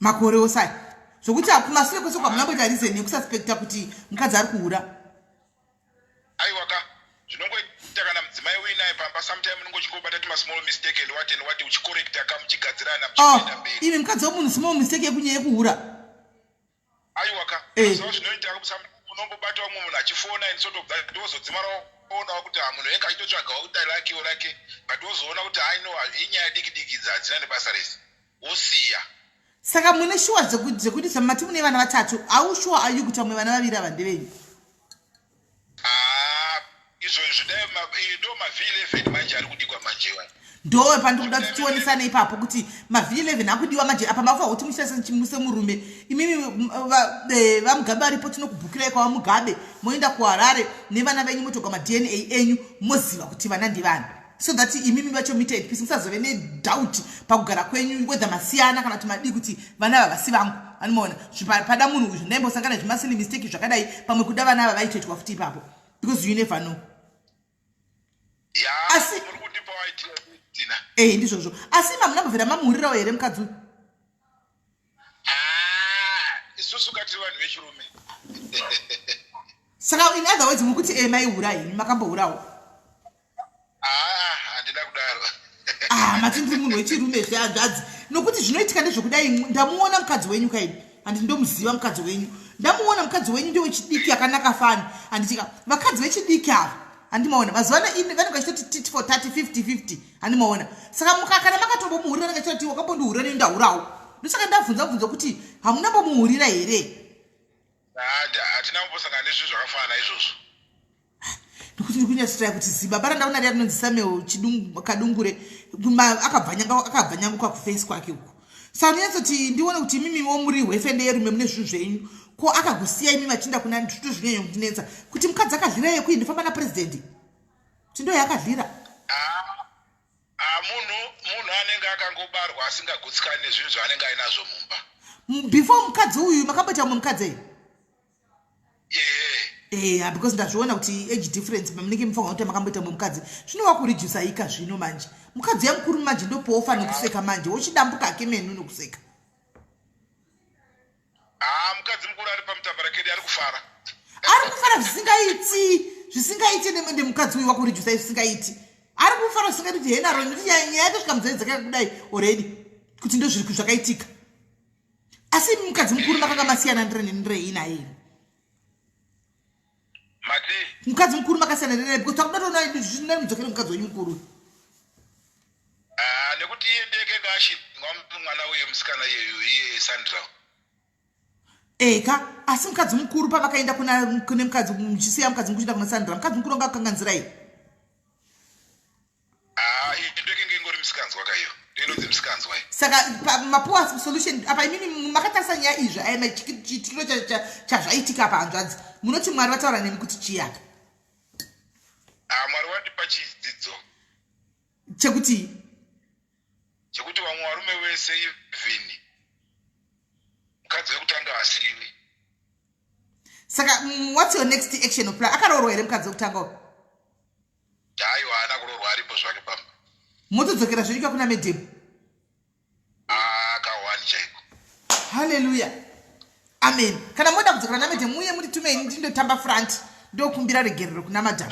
Makore ose aya, zvokuti kumasure kwese kwamunamboita reason yekususpecta kuti mukadzi ari kuhura? Aiwa ka, zvinongoita kana mudzimai uinaye pamba, sometime unonge uchingobata tuma small mistake and what and what, uchicorrecta ka, muchigadzirana, muchienda mberi. Imi mukadzi wemunhu, small mistake yekunyaya yekuhura? Aiwa ka. Zuva zvinoita unombobata umwe munhu achifona and sort of that, wozodzimara oonawo kuti ha, munhu enge achitotsvagawo kuti lakewo rake, but wozoona kuti hai, no, inyaya diki diki idzi, hadzina nebasa rese, wosiya. Saka mune shuwa dzekuti mati mune vana vatatu, au shuwa are you kuti vamwe vana vaviri ava ndevenyu? Ah, izvozvi dai ndo mav11 manje ari kudikwa manje iwaya. Ndo pandiri kuda kuti tionesane ipapo kuti mav11 akudiwa manje apa makufa kuti muchita semurume imimi vaMugabe varipo, tinokubhukirai kwavaMugabe, moenda kuHarare nevana venyu, motoga maDNA enyu, moziva kuti vana ndevana, so that imimi vacho muite at peace, musazove nedoubt pakugara kwenyu, whether masiyana kana kuti madii, kuti vana ava vasi vangu. Anomaona pada munhu uyu, ndaimbosangana zvimasilly mistake zvakadai, pamwe kuda vana ava vaitoitwa futi ipapo, because you never know. Asi eh, ndizvozvo. Asi mamuna mamuhurirawo here mukadzi uyu? Ah, isusu katiri vanhu vechirume. Saka in other words mukuti e maihura henyu, makambohurawo? Ah, handina kudaro. Ah, mati ndiri munhu wechirume zvehanzvadzi, nokuti zvinoitika ndezvekudai. Ndamuona mukadzi wenyu kaini, handiti? Ndomuziva mukadzi wenyu. Ndamuona mukadzi wenyu, ndewechidiki akanaka fani, handitika? Vakadzi vechidiki ava, handimaona mazuva ano vanenge vachitoti tit for 30, 50 50, handimaona? Saka kana makatombomuhurira, vanenge vachitoti wakambondihurira, neni ndahurawo. Ndosaka ndabvunza bvunza kuti hamuna mbomuhurira here? Hatina kumbosangana nezvinhu zvakafanana izvozvo. Nekuti ndikunyatsotraya kuti zibaba randaona riya rinonzi Samuel Kadungure akabvanyanguka kuface kwake uku. Saka ndinyatsoti ndione kuti imimiwo muri hwefende yerume, mune zvinhu zvenyu, ko akagusiya imi machinda kuna zvito zvinyanya kundinetsa kuti mukadzi akadlira yekui ndifamba napurezidendi, kuti ndo yaakadlira. Ah, munhu anenge akangobarwa asingagutsikani nezvinhu zvaanenge ainazvo mumba. Before mukadzi uyu makamboita mumwe mukadzi ei? Ehe. Eya, because ndazviona kuti age difference, munenge mufanira kuti makamboita mumwe mukadzi. Zvino wakuredusa ika zvino manje mukadzi yamukuru manje ndopoofa nokuseka manje, wochidambuka ake menu nokuseka. Ah, mukadzi mukuru ari pamutambara kedi, ari kufara. Ari kufara zvisingaiti, zvisingaiti. Nemende mukadzi uyu wakuredusa zvisingaiti, ari kufara zvisingaiti kuti henaro, nekuti nyaya yatosvika munzeve dzakaka kudai already kuti ndo zviri zvakaitika. Asi imi mukadzi mukuru makanga masiyana ndirei naye? Mati? Mukadzi mukuru makasiyana ndirei? Because takuda toona zvinomudzokere mukadzi wenyu mukuru. Ah, nekuti iye ndekenge ashingwa mwana uye musikana iyeyo, iye Sandra. Eka, asi mukadzi mukuru pavakaenda kune mukadzi, muchisiya mukadzi mukuru chienda kuna Sandra, mukadzi mukuru anga akukanganzirai? Ah, iyi ndekenge ingori musikanzwa kaiyo, ndinonzi musikanzwa iyi. Saka mapuwa solution apa imimi makatarisa nyaya izvi aema chiitiro chazvaitika apa, hanzvadzi, munoti Mwari vataura nemi kuti chii apa? Ah, Mwari wandipa chidzidzo. Chekuti? Chekuti vamwe varume vese, even mukadzi wekutanga asivi. Saka what's your next action plan? Akaroorwa here mukadzi wekutanga uyu? Aiwa, haana kuroorwa, aripo zvake pamba. Motodzokera zvenyika kuna madam? Akawani chaiko. Halleluya, amen. Kana moda kudzokera namadam, uye mutitumei, ndindotamba front, ndokumbira regerero kuna madam.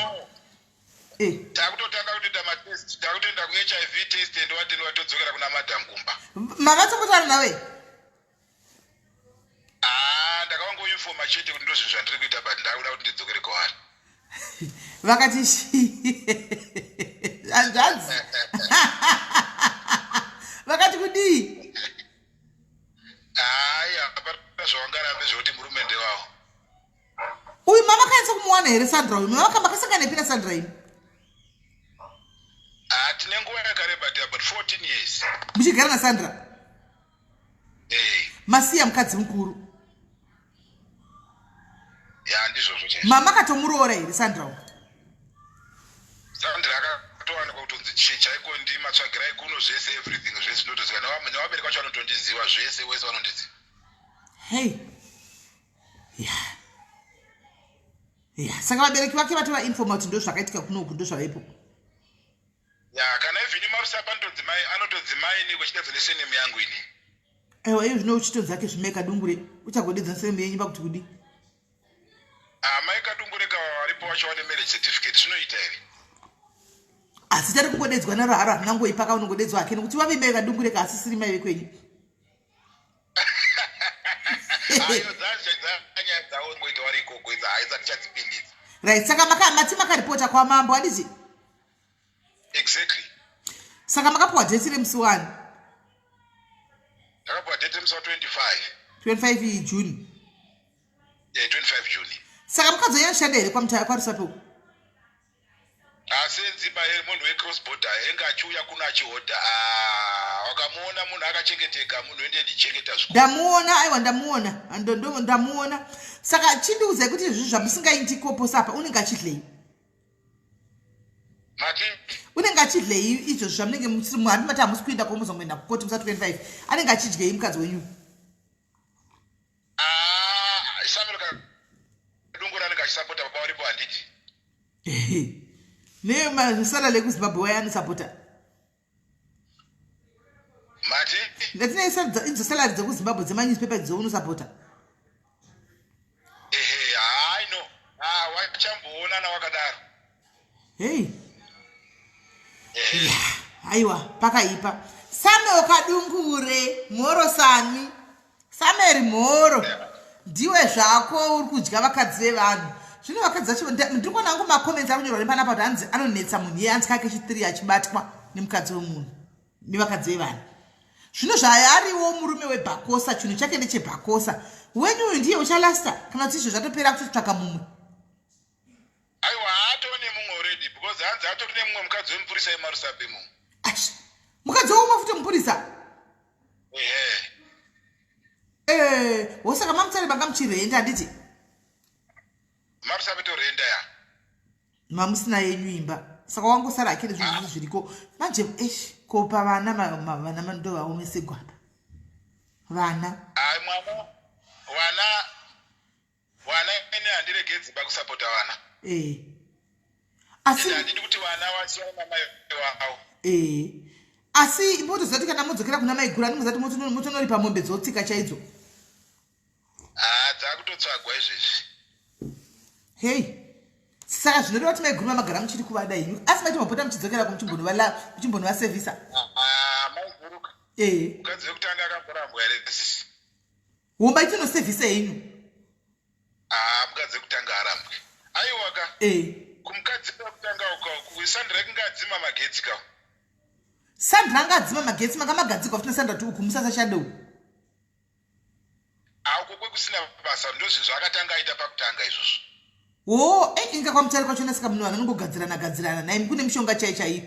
Eh. Takutotanga kutoita matest, takutoenda kuHIV test and what and what, todzokera kuna madam kumba. Mavatombotaura nawe? Ah, ndakavangoinfoma chete kuti ndozvinhu zvandiri kuita, but ndakuda kuti ndidzokere kwavari. Vakati hanzvadzi, vakati kudii? Hayi, hapana zvawangarambe zvekuti murume ndewawo. Uyu mama kainisa kumuwana here Sandra uyu? Mama makasangana nepi naSandra imi? Ah, tine nguva yakareba, about 14 years. Muchigara naSandra? Eh. Masiya mukadzi mukuru? Ya, ndizvozvo chaizvo. Mama katomuroora here Sandra uyu? Sandra akatowanikwa kutonzi chaiko ndimatsvagirai kuno zvese, everything zvese ndinotoziva. Nevabereki vacho vanotondiziva zvese, wese vanondiziva. Hey, ya, saka vabereki vake vatova informa kuti ndo zvakaitika kunoku, ndo zvavapo? Ya, kana even marusapa anotonzi mai nekuchidadza nesurname yangu ini. Aiwa, iyo zvino uchitonzi ake zvimai Kadungure, uchagodedza surname yenyu pakuti kudi? Ah, mai Kadungure kava varipo vacho vane marriage certificate, zvinoita here? Asi tari kungodedzwa naro haro, harina ngoipaka, unongodedzwa hake nekuti vave mai Kadungure ka, asisiri mai vekwenyu. Ayo, dzanyaya dzavo ngoita vari ikoko idzi, haidza tichadzipindidza. Right, saka mati makaripota kwamambo, handiti? Exactly. Saka makapiwa date remusi wani? Ndakapiwa date remusi wa 25. 25 June. Yeah, 25 June. Saka mukadzi wenyu anoshanda here kwaMutare kwaRusape uko? Asenzi baye munhu wecross border enge achiuya kuno achihodha. Ah, wakamuona munhu akachengeteka, munhu ende ndichengeta zvikuru. Ndamuona, aiwa ndamuona. Ndamuona. Saka chindiudzai kuti izvi zvamusingaiti koposa apa unenge achidlei? Mati? Unenge achidlei izvo zvamunenge musiri handi mati hamusi kuenda komuzongoenda kukoti musa 25. Anenge achidyei mukadzi wenyu? Ah, Samuel Kadungura anenge achisapota baba varipo handiti? Nemasala ekuZimbabwe waya anosapota. Mati? Ndatine idzo salary dzekuZimbabwe dzemanewspaper idzo unosapota. Ehe, hayi no. Ah, wachamboonana wakadaro. Hey. Aiwa, pakaipa. Samuel Kadungure, mhoro Sami. Samuel mhoro. Ndiwe zvako uri kudya vakadzi vevanhu. Zvino vakadzi vacho ndiri kuona hangu macomments ari kunyorwa nepanapa kuti hanzi anonetsa munhu iye hanzi kake chitiri achibatwa nemukadzi wemunhu nevakadzi vevanhu. Zvino zvaariwo murume webhakosa chinhu chake ndechebhakosa. Wenyu uyu ndiye uchalasta kana kuti izvo zvatopera kutotsvaka mumwe. Aiwa haatoo nemumwe already because hanzi atori nemumwe mukadzi wemupurisa emaRusape imomo. Ash, mukadzi weumwe futi mupurisa? Ehe. Eh, wosaka mamutsare manga muchirenda handiti? MaRusape torenda ya. Mamusina yenyu imba. Saka wangosara hake nezvinhu zvese zviriko. Manje eish ko pavana vana ndovaomesegwa apa. Vana. Ai mwana vana Vana ini handiregedzi ba kusapota vana. Eh. Asi handidi kuti vana vasiyane namai vavo. Eh. Asi imbotoziva kuti kana modzokera kuna maiguru anenge zati motonoripa mombe dzotsika chaidzo. Ah, dzakutotsvagwa izvezvi. Hey. Saka zvinoreva kuti maiguru mamagara muchiri kuvada henyu asi maiti mapota muchidzokera kumuchimbonovasevhisa. Ah, maiguru. Eh. Mukadzi wekutanga akamborambwa here sisi? Homba itonosevhisa henyu. Ah, mukadzi wekutanga arambwe. Aiwa ka. Eh. Kumukadzi wekutanga uko, Sandra inga adzima magetsi ka. Sandra anga adzima magetsi makamagadzikwa futi naSandra kuti uku musasashande uku. Ah, uko kwekusina basa ndozvinhu zvaakatanga aita pakutanga izvozvo. Wo, eh inga kwaMutare kwachona saka munhu anongogadzirana gadzirana nhaimi kune mishonga chai chaiyo.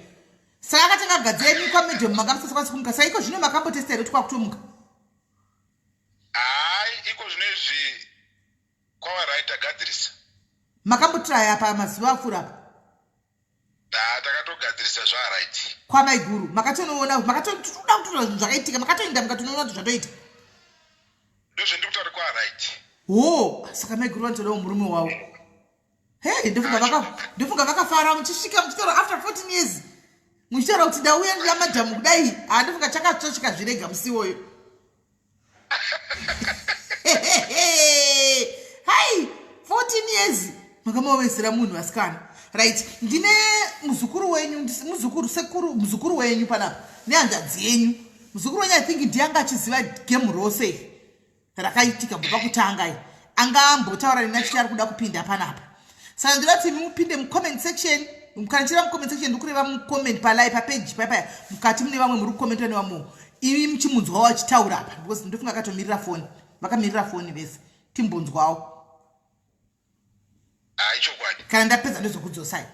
Saka akatanga kugadzira imi kwamedhemu manga musasakwanisi kumuka. Saka iko zvino makambotesta here kuti kwakutomuka? Hayi, iko zvino izvi kwava right tagadzirisa. Makambotraya apa mazuva apfuura apa? Da, takatogadzirisa zvaa right. Kwamaiguru makatonoona makatoda kutoona zvinhu zvakaitika makatoenda mukatonoona kuti zvatoita. Ndozvendiri kutaura kwaa right. Hoo, saka maiguru vanotodawo murume wavo. Hey, ndofunga vaka ndofunga vakafara muchisvika muchitaura after 14 years. Muchitaura kuti ndauya ndina madhamu kudai. Ah, ndofunga chakatsva chikazvirega musi iwoyo. Hai, 14 years makamaomesera munhu vasikana. Right, ndine muzukuru wenyu, muzukuru sekuru, muzukuru wenyu panapa nehanzvadzi yenyu. Muzukuru wenyu I think ndiye anga achiziva game rose rakaitika kubva pakutanga iyi anga ambotaura neni achiti ari kuda kupinda panapa saka ndinoda kuti mupinde mucomment section kana chira mucomment section ndikureva mucomment palai papeji paya mukati mune vamwe muri kucommentwa nevamwewo imi muchimunzwawo achitaura apa because ndofunga akatomirira foni vakamirira foni vese timbonzwawo kana ndapedza ndozokudzosai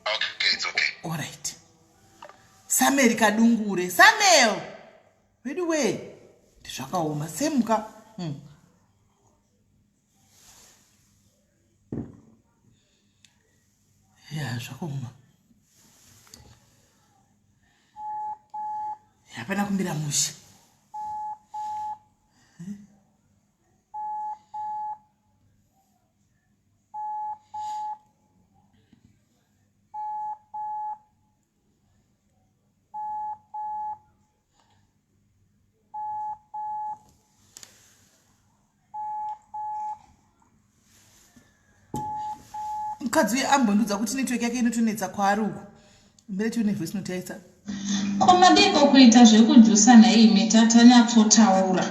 Okay, it's okay. All right. Samuel Kadungure. Samuel. Wedu we. Ndizvakaoma semuka. Ya zvakaoma. Hapana kumira mushe. Mukadzi uye ambondiudza kuti network yake inotonetsa kwaari uku. Mbere tione voice note yaisa. Ko madiko kuita zvekujusa nhaimi tatanyatsotaura.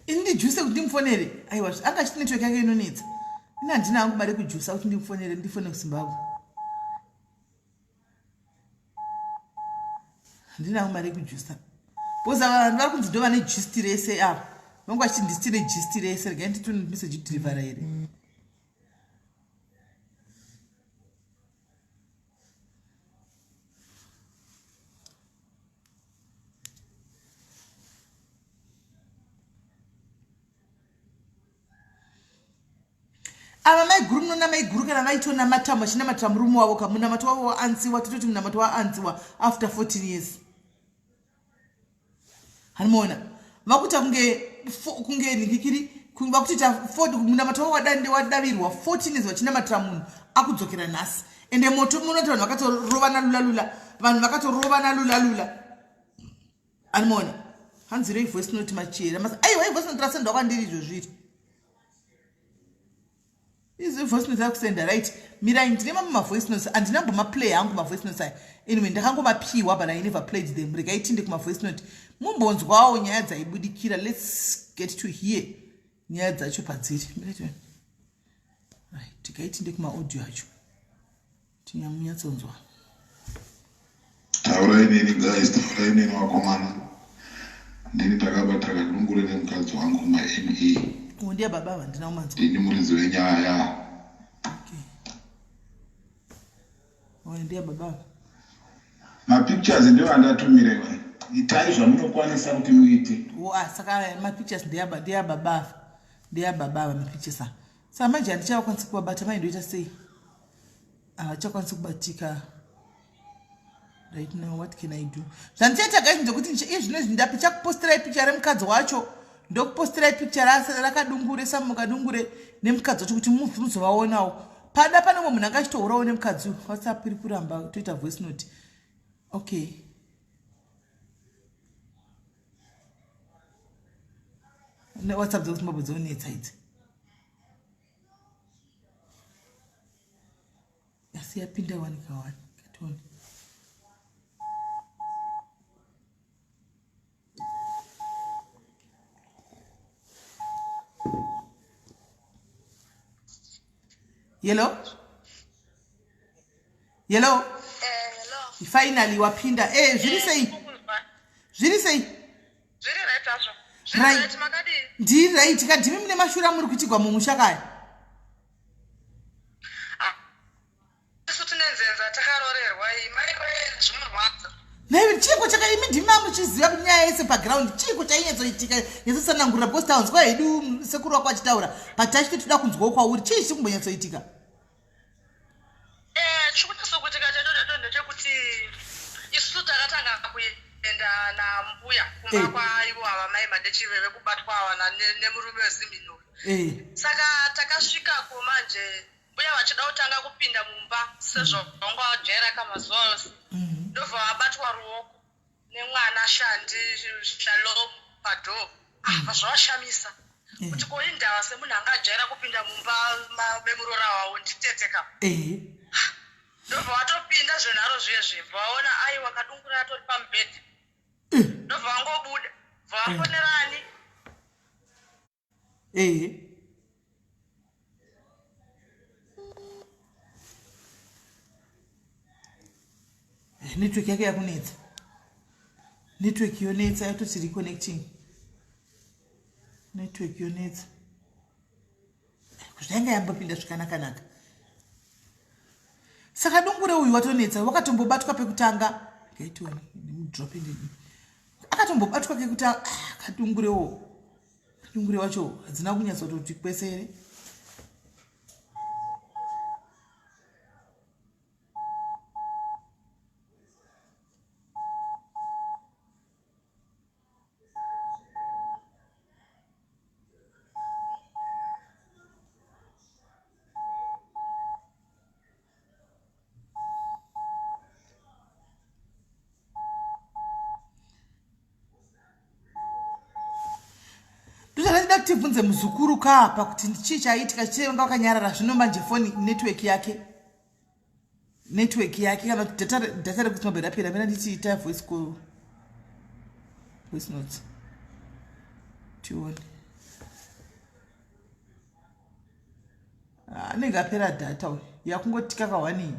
Ini ndijuse kuti ndimufonere aiwa anga achiti network yake inonetsa. Ini handina hangu mari yekujusa kuti ndimufonere ndifone kuZimbabwe. Handina hangu mari yekujusa. Because ava vanhu vari kunzi ndo vane gist rese ava. Vangu vachiti ndisi tine gist rese regai nditone message deliver here. Ava maiguru munona maiguru kana vaitonamata vachinamatira murume wavo ka munamato wavo waansiwa tototi munamato waansiwa after 14 years hanimoona vakuita kunge kunge nhikikiri vakutoita munamato wavo wadande wadavirwa 14 years vachinamatira munhu akudzokera nhasi ende moto munoti vanhu vakatorovana lulalula vanhu vakatorovana lulalula Animoona hanzi rei voice note machera mas aiwa ivoice note rasendwa kwandiri izvo zviri izvi voice note rakusenda right mirai ndine mamwe mavoice notes andina mbomaplay hangu mavoice notes aya anyway ndakangomapiwa but I never played them regai tinde kumavoice note mumbonzwawo nyaya dzaibudikira let's get to hear nyaya dzacho padziri right regai tinde kumaaudio acho Tinyamunyatsonzwa. Taurai neni guys, taurai neni vakomana. Ndini ndakabata kadungure nemukadzi wangu kuma ME. Oh, ndiye baba ava ndina kumanzwa. Ndini muridzi wenyaya. Okay. Oh, ndiye baba ava. Mapictures ndiwo andatumira iwe. Itai zvamunokwanisa kuti muite. Oh, ah, saka mapictures ndiye baba ava. Ndiye baba ava mapictures ava. Saka manje handichavakwanisi kuvabata mai ndoita sei? Havachakwanisi kubatika right now what can I do? Zvandichaita guys ndekuti izvino izvi ndapichakupostirai picture remukadzi wacho ndokupostirai picture rakadungure samukadungure nemukadzi wacho kuti muzovaonawo. Pada pane umwe munhu anga achitohurawo nemukadzi uyu. WhatsApp iri kuramba toita voice note. Okay. WhatsApp dzekuZimbabwe dzonetsa idzi. Asi yapinda wani kawani katoni. Hello? Hello? Eh, hello. Finally wapinda. Eh, zviri eh, sei? Zviri sei? Zviri right hazvo. Zviri right makadii? Ndiri right kadimi mune mashura muri kuitigwa mumusha kaya. Ah, isu tine nzenza takarorerwa iyi mai zvinorwadza. Naiwe chiiko chaka imi ndimi mamuchiziva nyaya yese paground chiiko chainyatsoitika nyatsosanangurira because taunzwa hedu sekuru wako achitaura but tachiti toda kunzwawo kwauri chii chiri kumbonyatsoitika? Eh, chikunyatsokuitika chacho chacho ndechekuti isusu takatanga kuenda nambuya kumba eh. kwaivo ava mai madechive vekubatwa ava nemurume wezimhino eh. Saka takasvikako manje mbuya vachida kutanga kupinda mumba sezvavanga vajaira kamazuva ose mhm. ndobva vabatwa ruoko nemwana shandi shalom padoor ah, mm. zvavashamisa eh. kuti ko indava semunhu anga ajaira kupinda mumba memuroora wavo nditete ka eh. ndobva vatopinda zvenharo zviye zviye bva vaona aiwa kadungura atori pamubhedha eh. ndobva vangobuda bva vafonerani Ehe. Eh, network yake yakunetsa. Network yonetsa yatoti reconnecting. Network yonetsa. Zvainga yambopinda zvakanaka-naka. Saka dungure uyu watonetsa wakatombobatwa pekutanga. Ngaitione ndimudrope ndini. Akatombobatwa kekutanga ah, kadungurewo. Kadungure wacho hadzina kunyatsototi kwese here? Ndozvandida kuti tibvunze muzukuru ka apa kuti chii chaiitika chii vanga vakanyarara zvino manje foni network yake network yake kana kuti data data rekuti mabhera rapera mira nditi ita voice call voice notes tione ah, anenge apera data uyu yakungotika kahwanii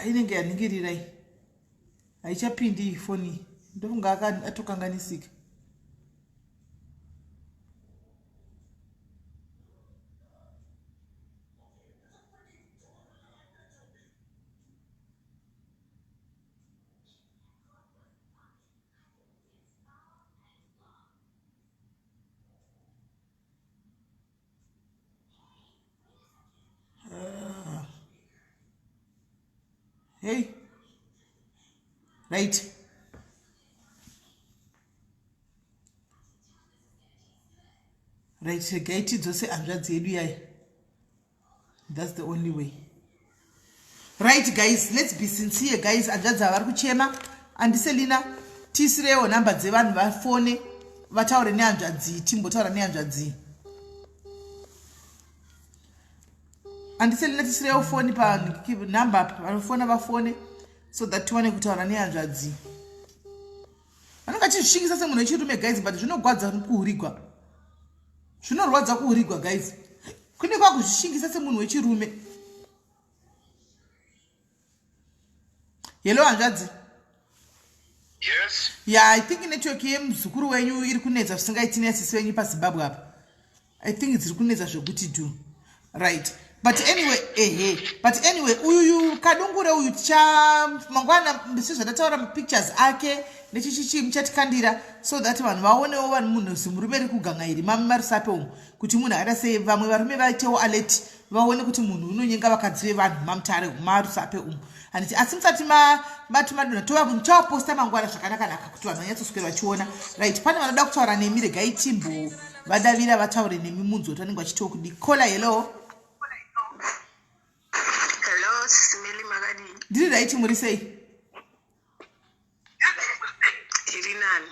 Ah, inenge yaningirirai haichapindi iyi foni iyi ndofunga atokanganisika Hey. Right. Right, regai tidzose hanzvadzi yedu yaya. That's the only way. Right guys, let's be sincere guys. Hanzvadzi ava vari kuchema. Andiselina, tiisirewo nhamba dzevanhu vafone vataure nehanzvadzi, timbotaura nehanzvadzi. Andiselina tisirewo foni panumber apa, vanofona vafone so that tiwane kutaura nehanzvadzi. Vanenge vachizvishingisa semunhu wechirume guys, but zvinogwadza kuhurigwa. Zvinorwadza kuhurigwa guys. Kune kwakuzvishingisa semunhu wechirume. Hello hanzvadzi. Yes. Yeah, I think network yemuzukuru wenyu iri kunetsa zvisingaiti nesisi venyu paZimbabwe apa. I think dziri kunetsa zvekuti do. Right. But anyway, ehe. But anyway, uyuyu kadungure uyu ticha mangwana sezvatataura mapictures ake nechichichi muchatikandira so that vanhu vaonewo vanhu munhu zimurume riri kuganga iri marusape umu kuti munhu akaita sei vamwe varume vaitewo alert vaone kuti munhu unonyenga vakadzi vevanhu mamutare marusape umu handiti asi musati mati madonha tovaposta mangwana zvakanakanaka kuti vanhu vanyatsoswera vachiona right pane vanoda kutaura nemi regai timbo vadavira vataure nemi munzwe kuti vanenge vachitiwo kudi kola hello Hello, Simeli makadii? Ndiri right muri sei? Tiri nani.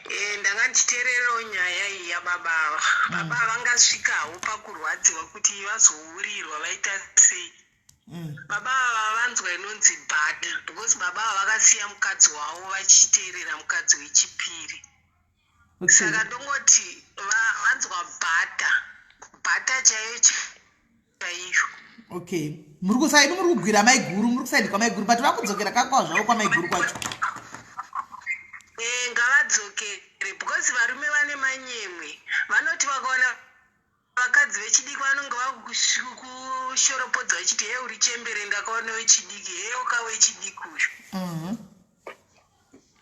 Eh, ndanga ndichiteererawo nyaya iyi yababa ava. Baba vangasvikawo pakurwadziwa kuti vazohurirwa vaita sei. Baba ava vanzwa inonzi bhata because baba ava vakasiya mukadzi wavo vachiteerera mukadzi wechipiri. Saka ndongoti vanzwa bhata. Bhata chaiyo chaiyo. Okay. Muri kusaidi muri kugwira maiguru, muri kusaidi kwamaiguru but vakudzokera kakwa zvavo kwamaiguru kwacho. Eh, ngavadzokere because varume vane manyemwe. Vanoti vakaona vakadzi vechidiki vanonge vakushoropodza vachiti he uri chembere ndakaona wechidiki he uka wechidiki uyu.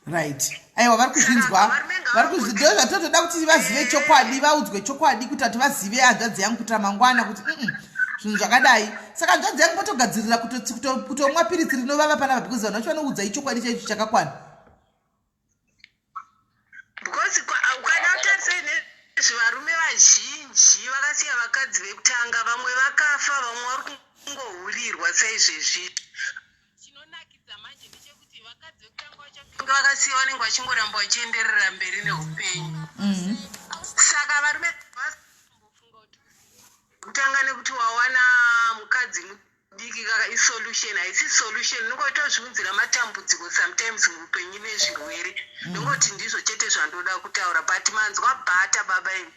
Right. Aiwa vari kuzvinzwa. Vari kuzvinzwa zvatotoda kuti vazive chokwadi, vaudzwe chokwadi kuti ati vazive hanzvadzi yangu kuitira mangwana kuti zvinhu zvakadai. Saka hanzvadzi yangu votogadzirira kutomwa piritsi rinovava panapa because vanhu vacho vanoudza ichokwadi chaicho chakakwana. Because ukada kutarisa nezvevarume vazhinji vakasiya vakadzi vekutanga, vamwe vakafa, vamwe vari kungohurirwa saizvezvi. Chinonakidza manje ndechekuti vakadzi vekutanga vacho vakasiya vanenge vachingoramba vachienderera mberi neupenyu. Saka varume vasambofunga kuti kutanga nekuti wawana mukadzi mudiki kaka isolution, haisi solution. Unongoita kuzviunzira matambudziko sometimes muupenyu nezvirwere. Ndongoti ndizvo chete zvandoda kutaura, but manzwa bhata baba imi.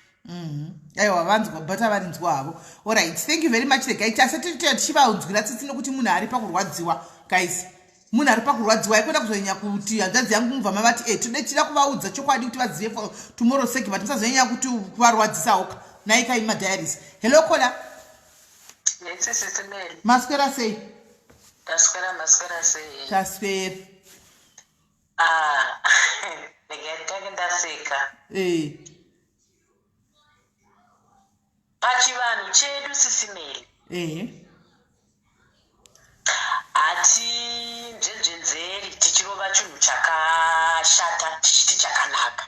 Aiwa vanzwa bhata varinzwa havo. Alright, thank you very much regai tase tichivaunzwira tsitsi nokuti munhu ari pakurwadziwa guys. Munhu ari pakurwadziwa haikona kuzonyanya kuti hanzvadzi yangu mubva mavati tode tida kuvaudza chokwadi kuti vazive for tomorrow sake, but musazonyanya kuti kuvarwadzisawo ka. Nhai kai madiaries. Hello caller. Yes, Sister Mary. Maswera sei? Taswera, maswera sei? Taswera. Ah, ndinge ndinge ndaseka. Pachivanhu chedu Sisi Mary. Hatinzvenzvenzeri tichirova chinhu chakashata tichiti chakanaka.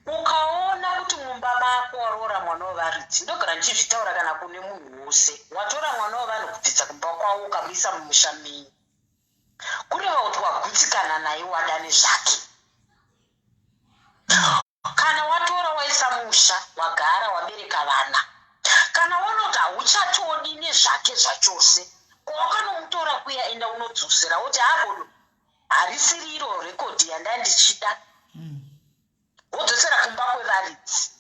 Ukaona kuti mumba mako waroora mwana wevaridzi, ndogara ndichizvitaura kana kune munhu wose, watora mwana wevanhu kubvisa kumba kwavo ukamuisa mumusha menyu, kureva kuti wagutsikana naye, wada nezvake. Kana watora waisa musha, wagara wabereka vana, kana waona kuti hauchatodi nezvake zvachose, kwawakanomutora kuya enda unodzosera woti habodo, harisiri iro rekodhi yandandichida, wodzosera kumba kwevaridzi.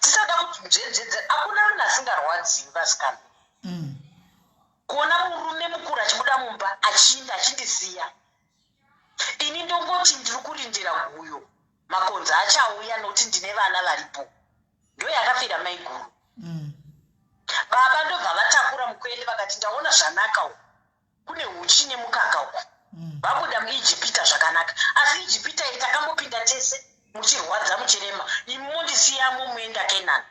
Tisada kunzvenzvedza, hakuna munhu asingarwadziwi vasikana. Kuona murume mukuru achibuda mumba achiinda achindisiya ini, ndongoti ndiri kurindira guyo, makonzo achauya nokuti ndine vana varipo. Ndo yakafira maiguru. Baba ndobva vatakura mukwende vakati, "Ndaona zvanaka uku, kune uchi nemukaka uku." Vabuda muIjipita zvakanaka, asi Ijipita iyi takambopinda tese muchirwadza, muchirema, imi mondisiyamo muenda Kenani.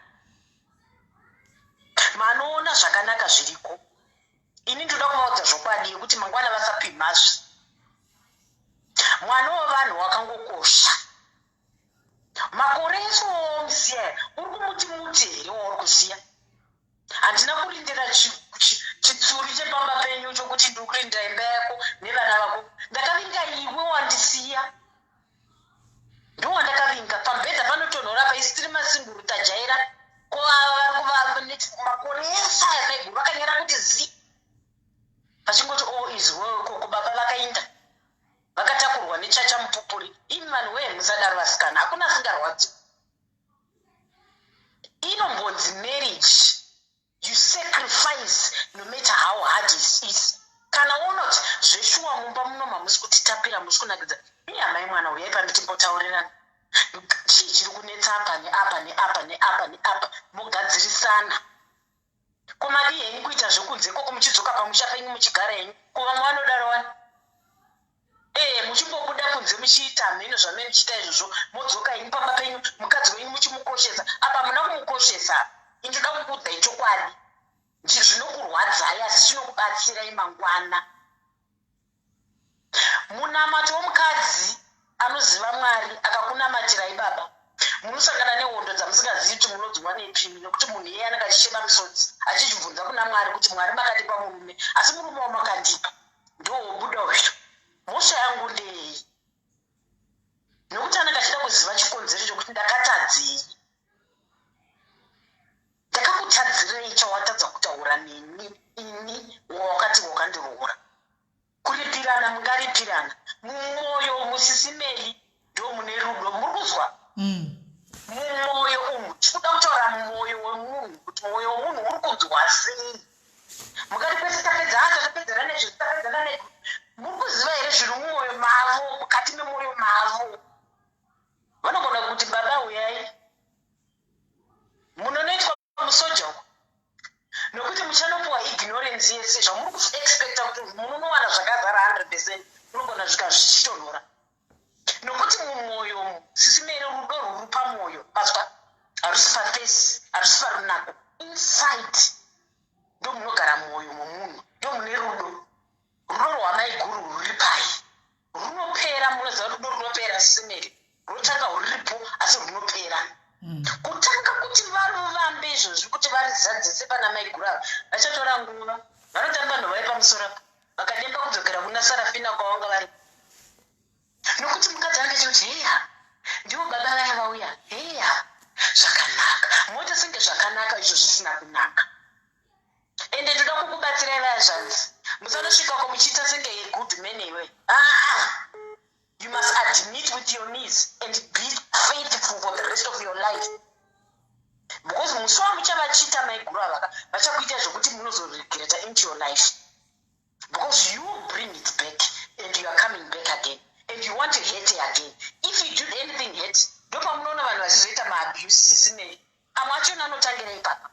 Manoona zvakanaka zviriko. Ini ndoda kuvaudza zvokwadi yekuti mangwana vasapimhazvi. Mwana wevanhu wakangokosha. Makore ese wawamusiya, uri kumuti muti here wauri kusiya? Handina kurindira chitsuri chepamba penyu chokuti ndiri kurindira imba yako nevana vako. Ndakavinga iwe wandisiya, ndowandakavinga. Pamubhedha panotonhora paisi, tiri masinguru, tajaira. Ko ava vari kuva makore ese aya, maiguru vakanyara kuti zi, vachingoti, "All is well." Koko baba vakainda vakatakurwa nechacha mupupuri. Imi vanhu wee, musadaro vasikana, hakuna asingarwadzi. Inombonzi marriage, you sacrifice no matter how hard it is. Kana waona kuti zveshuwa mumba muno mamusi kutitapira, musi kunakidza, ihamai mwana, uyai pano timbotaurirana, chii chiri kunetsa apa neapa neapa neapa neapa, mogadzirisana. Ko madii henyu kuita zvekunze koko, muchidzoka pamusha penyu muchigara henyu? Ko vamwe vanodaro wani, ee, muchimbobuda kunze muchiita mheno zvamene muchiita izvozvo, modzoka henyu pamba penyu, mukadzi wenyu muchimukoshesa. Apa muna kumukoshesa. Indoda kukuudzai chokwadi, zvinokurwadzai asi chinokubatsirai mangwana. Munamato womukadzi anoziva Mwari akakunamatirai baba, munosangana nehondo dzamusingazivi kuti munodzwa nepimi, nekuti munhu iyeye anenge achichema misodzi achichibvunza kuna Mwari kuti, "Mwari, makandipa murume, asi murume wamakandipa ndowobuda uyu, mhosva yangu ndei?" Nokuti anenge achida kuziva chikonzero chokuti ndakatadzei, ndakakutadzirei chawatadza kutaura neni, ini wawakati wakandiroora. Kuripirana mungaripirana mumwoyo, musisimeli ndo mune rudo, muri kuzwa? Mumwoyo umu tikuda kutaura mumwoyo wemunhu, kuti mwoyo wemunhu uri kunzwa sei. Mukati kwese tapedza, ha, tatopedzana nezvo, tapedzana ne, muri kuziva here zviri mumwoyo mavo? Mukati memwoyo mavo vanogona kuti, "Baba, uyai munonoitwa musoja uko," nokuti muchanopiwa ignorance yese zvamuri kuexpecta kuti munonowana zvakazara 100%, munogona svika zvichitonhora, nokuti mumwoyo sisimere rudo rwuri pamwoyo paswa, harusi paface, harusi parunako. Inside ndo munogara mwoyo momunhu, ndo mune rudo. Rudo rwamaiguru rwuri pai? Runopera. Munoziva rudo runopera, sisimeri. Runotanga ruripo asi runopera. Kutanga kuti varuvambe izvozvi, kuti varizadzise pana maiguru ava, vachatora nguva. Vanotamba nhovai pamusoro apa, vakademba kudzokera kuna Sarafina kwavanga vari, nokuti mukadzi anenge achikuti, "Heya, ndivo baba vaya vauya, heya, zvakanaka." Moita senge zvakanaka izvo zvisina kunaka. Ende ndoda kukubatsirai vaya zvanzi musanosvikako muchiita senge yegood man iwe. Aa, you must admit with your knees and be faithful for the rest of your life, because musi wamuchavachita maiguru avaka, vachakuita zvokuti munozoregreta into your life, because you bring it back and you are coming back again and you want to hate again. If you do anything hate, ndopamunoona vanhu vachizoita maabuse. Sisimei, amwe achona anotangira ipapa.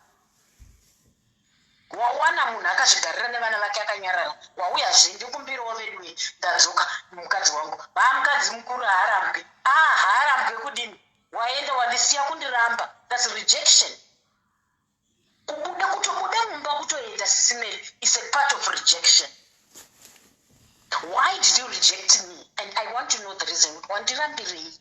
Wawana munhu akazvigarira nevana vake akanyarara, wauyazve, "Ndikumbirawo veduwe, ndadzoka, mukadzi wangu." Vaa mukadzi mukuru haarambwe. Ah, haarambwe kudini? Waenda wandisiya, kundiramba, that's rejection. Kubuda, kutobuda mumba kutoenda, sisimeri, is a part of rejection. Why did you reject me? And I want to know the reason. Wandirambirei?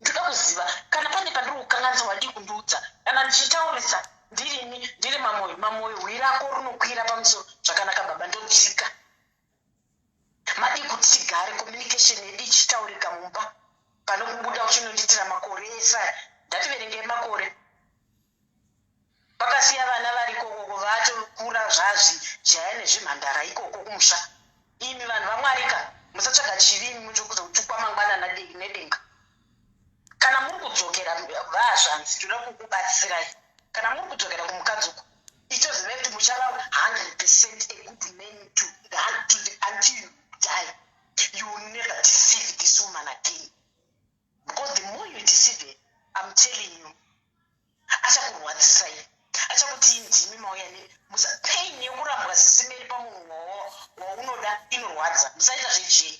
Ndoda kuziva kana pane pandiri kukanganisa. Wadii kundiudza kana ndichitaurisa? Ndirini, ndiri Mamoyo. Mamoyo, hwi rako rinokwira pamusoro zvakanaka, baba, ndodzika. Madii kuti tigare, communication yedu ichitaurika mumba, pane kubuda uchinondiitira makore ese aya? Ndativerengei makore pakasiya vana vari ikokoko, vatokura zvazvi jaya nezvimhandara ikoko kumusha. Imi vanhu vamwarika, musatsvaga chivi imi, muchokuzotukwa mangwana nedenga. Kana Kana muri kudzokera vahazvanzi toda kukubatsirai. Kana muri kudzokera kumukadzi uku itozivai kuti muchava 100 percent a good man to, to the, until you die. You will never deceive this woman again because the more you deceive her, I'm telling you, achakurwadzisai achakuti ndimi mauya ne musa pain yekurambwa sisimeri pamunhu waunoda inorwadza. Musaita zvejei.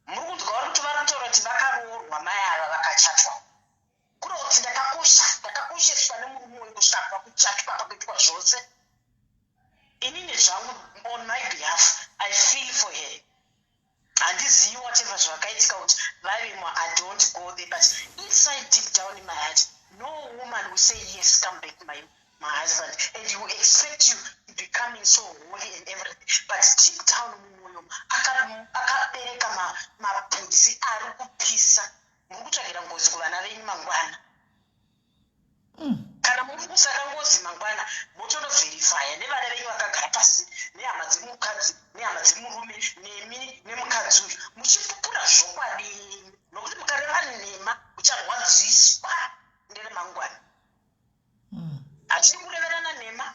Muri kunzwa vari kuti vari kutaura kuti vakaroorwa mai ava vakachatwa kureva kuti ndakakosha ndakakosheswa nemurume uyu kusvika pakuchatwa pakuitwa zvose. Inini zvangu on my behalf I feel for her. Handizivi whatever zvakaitika kuti vavemo, I don't go there, but inside deep down in my heart no woman will say yes, come back my, my husband, and he will expect you to be coming so holy and everything, but deep down mumwoyo akabereka mapudzi ari kupisa. Muri kutsvagira ngozi kuvana venyu mangwana. Kana muri kusada ngozi mangwana motonovherifaya nevana venyu vakagara pasi nehama dzemukadzi nehama dzemurume nemi nemukadzi uyu muchipupura zvokwadi, nokuti mukareva nhema mucharwadziswa neremangwana. Hatidi kureverana nhema.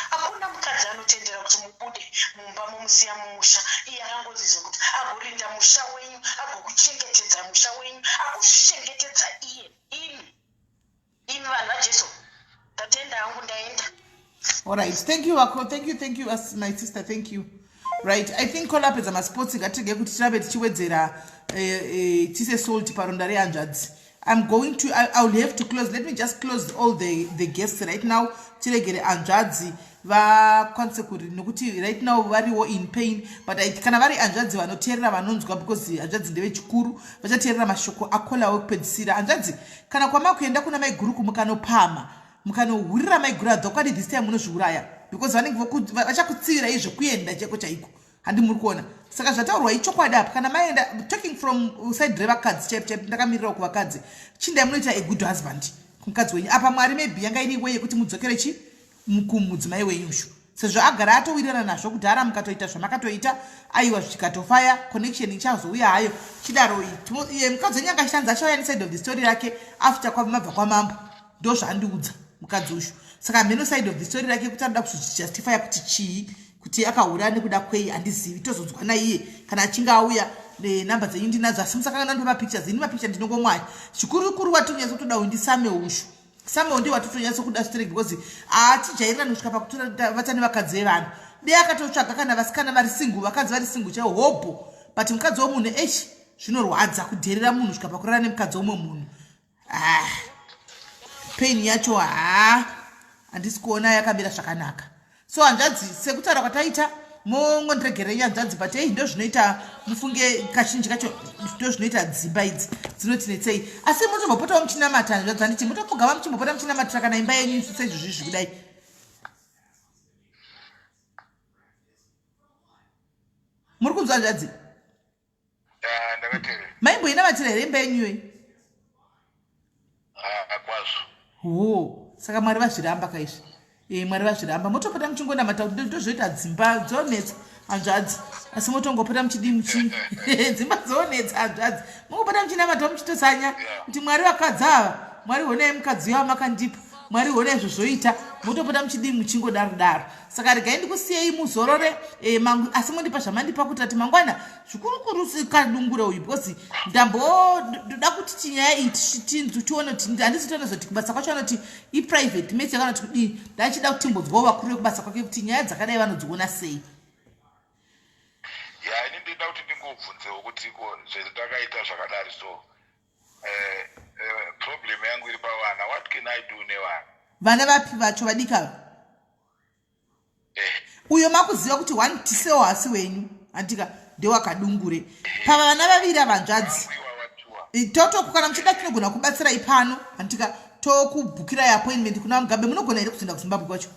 Hakuna mukadzi anotendera kuti mubude mumba momusiya mumusha iye akangoziva kuti agorinda musha wenyu agokuchengetedza musha wenyu agozvichengetedza iye. Imi imi vanhu vaJesu, tatenda hangu, ndaenda. All right, thank you wako, thank you, thank you as my sister, thank you. Right, I think kolapedza masports, ngatirege kuti tirambe tichiwedzera tise salt paronda rehanzvadzi. I'm going to I will have to close. Let me just close all the guests right now, tiregere hanzvadzi vakwanise kuri nokuti right now variwo in pain. But kana vari hanzvadzi vanoteerera vanonzwa, because hanzvadzi ndevechikuru, vachateerera mashoko akolawo ekupedzisira. Hanzvadzi, kana kwamakuenda kuna maiguruku mukanopama mukanohurira maiguru adzokwadi, this time munozviuraya because vanenge vachakutsivirai zvekuenda chaiko chaiko. Handi muri kuona? Saka zvataurwa ichokwadi apa. Kana maenda, talking from side revakadzi chaipo chaipo, ndakamirirawo kuvakadzi, chindai munoita a good husband kumukadzi wenyu. Apa Mwari maybe yanga iri way yekuti mudzokere chi kumudzimai wenyu ushu, sezvo agara atowirirana nazvo kudhara. Mukatoita zvamakatoita, aiwa, zvikatofaya, connection ichazouya hayo. Chidaro iye mukadzi wenyu anga achanzi achauya neside of the story rake after mabva kwamambo. Ndo zvaandiudza mukadzi ushu. Saka mheno side of the story rake kuti anoda kuzozvijustifya kuti chii, kuti akahura nekuda kwei, handizivi. Tozonzwa naiye kana achinge auya. Namba dzenyu ndinadzo, asi musakangana ndipe mapictures. Ini mapicture ndinongomwaya. Zvikurukuru watonyatsa kutoda uyu ndiSame ushu. Samuel ndiye watotonyatsa kuda straight, because haatijairirani kusvika pakutovata nevakadzi vevanhu. Dei akatotsvaga kana vasikana vari single, vakadzi vari single chaivo, hobho. But mukadzi womunhu, echi, zvinorwadza kudherera munhu kusvika pakurara nemukadzi womwe munhu. Ah, pain yacho haa, handisi kuona yakamira zvakanaka. So hanzvadzi, sekutaura kwataita, mongondiregerei hanzvadzi, but ei, ndo zvinoita mufunge kazhinji kacho, ndo zvinoita dzimba idzi dzinotinetsei. Asi mutombopotawo muchinamata, hanzvadzi, handiti? Mutopfugama muchimbopota muchinamatira kana imba yenyu seizvozvizvi kudai. Muri kunzwa, hanzvadzi? Maimboinamatira here imba yenyu iyoyi? Kwazvo. Ho, saka Mwari vazviramba kaizvi. E, Mwari vazviramba. Motopota muchingonamata kuti ndozvoita dzimba dzonetsa, hanzvadzi, asi motongopota muchidii muchi dzimba dzonetsa, hanzvadzi, mongopota muchinamata muchitosanya kuti Mwari, vakadzi ava, Mwari honai mukadzi uyo wamakandipa, Mwari honai izvo zvoita. Motopota muchidii muchingodaro daro. Saka regai ndikusiyei muzorore. E, asi mondipa zvamandipa kuti ati mangwana, zvikurukuru Kadungure uyu, because ndamboda kuti chinyaya iyi tione kuti handisi tonozoti kubasa kwacho anoti iprivate matter kana kuti kudii. Ndachida kuti timbodzwawo vakuru vekubasa kwake kuti nyaya dzakadai vanodziona sei. Ya, ini ndinoda kuti ndingobvunzewo kuti ko zvendakaita zvakadari, so problem yangu iri pavana. What can I do nevana? Vana vapi vacho? Vadiki ava? Eh. Uyo makuziva kuti one tisewo hasi wenyu, handika? Ndewakadungure pava vana vaviri avanzvadzi. Toto kana muchida tinogona kubatsirai pano, handika? Tokubhukirai appointment kuna Mugabe. Munogona here kuzoenda kuZimbabwe kwacho?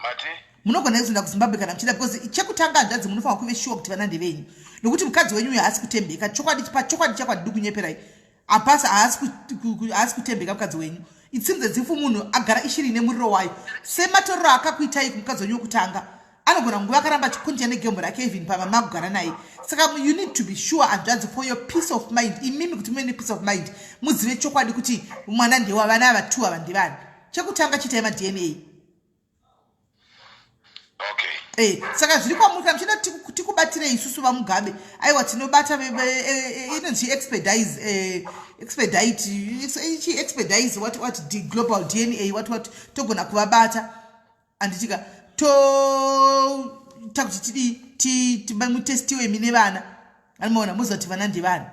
Mati? Munogona here kuzoenda kuZimbabwe kana muchida? Because chekutanga, hanzvadzi, munofanira kuve sure kuti vana ndevenyu, nokuti mukadzi wenyu uyo haasi kutembeka. Chokwadi, pachokwadi chako, handidi kunyeperai, hapasi, haasi kutembeka mukadzi wenyu. It seems as if munhu agara ishiri nemuriro wayo, sematorero akakuitai kumukadzi wenyu wekutanga. Anogona kunguva akaramba achikontinya negame rake even pama makugara naye. Saka you need to be sure, hanzvadzi, for your peace of mind, imimi kuti muve nepeace of mind, muzive chokwadi kuti mwana ndewa vana ava two ava ndevani. Chekutanga, chiitai maDNA. Saka zviri kwamuri kana muchida tikubatirei isusu vaMugabe. Aiwa, tinobata inonzi expedise, expedite, chi expedise, what what, global DNA, what what. Togona kuvabata, handitika? Toita kuti tidii, mutestiwe imi nevana, anomaona, moziva kuti vana ndevana.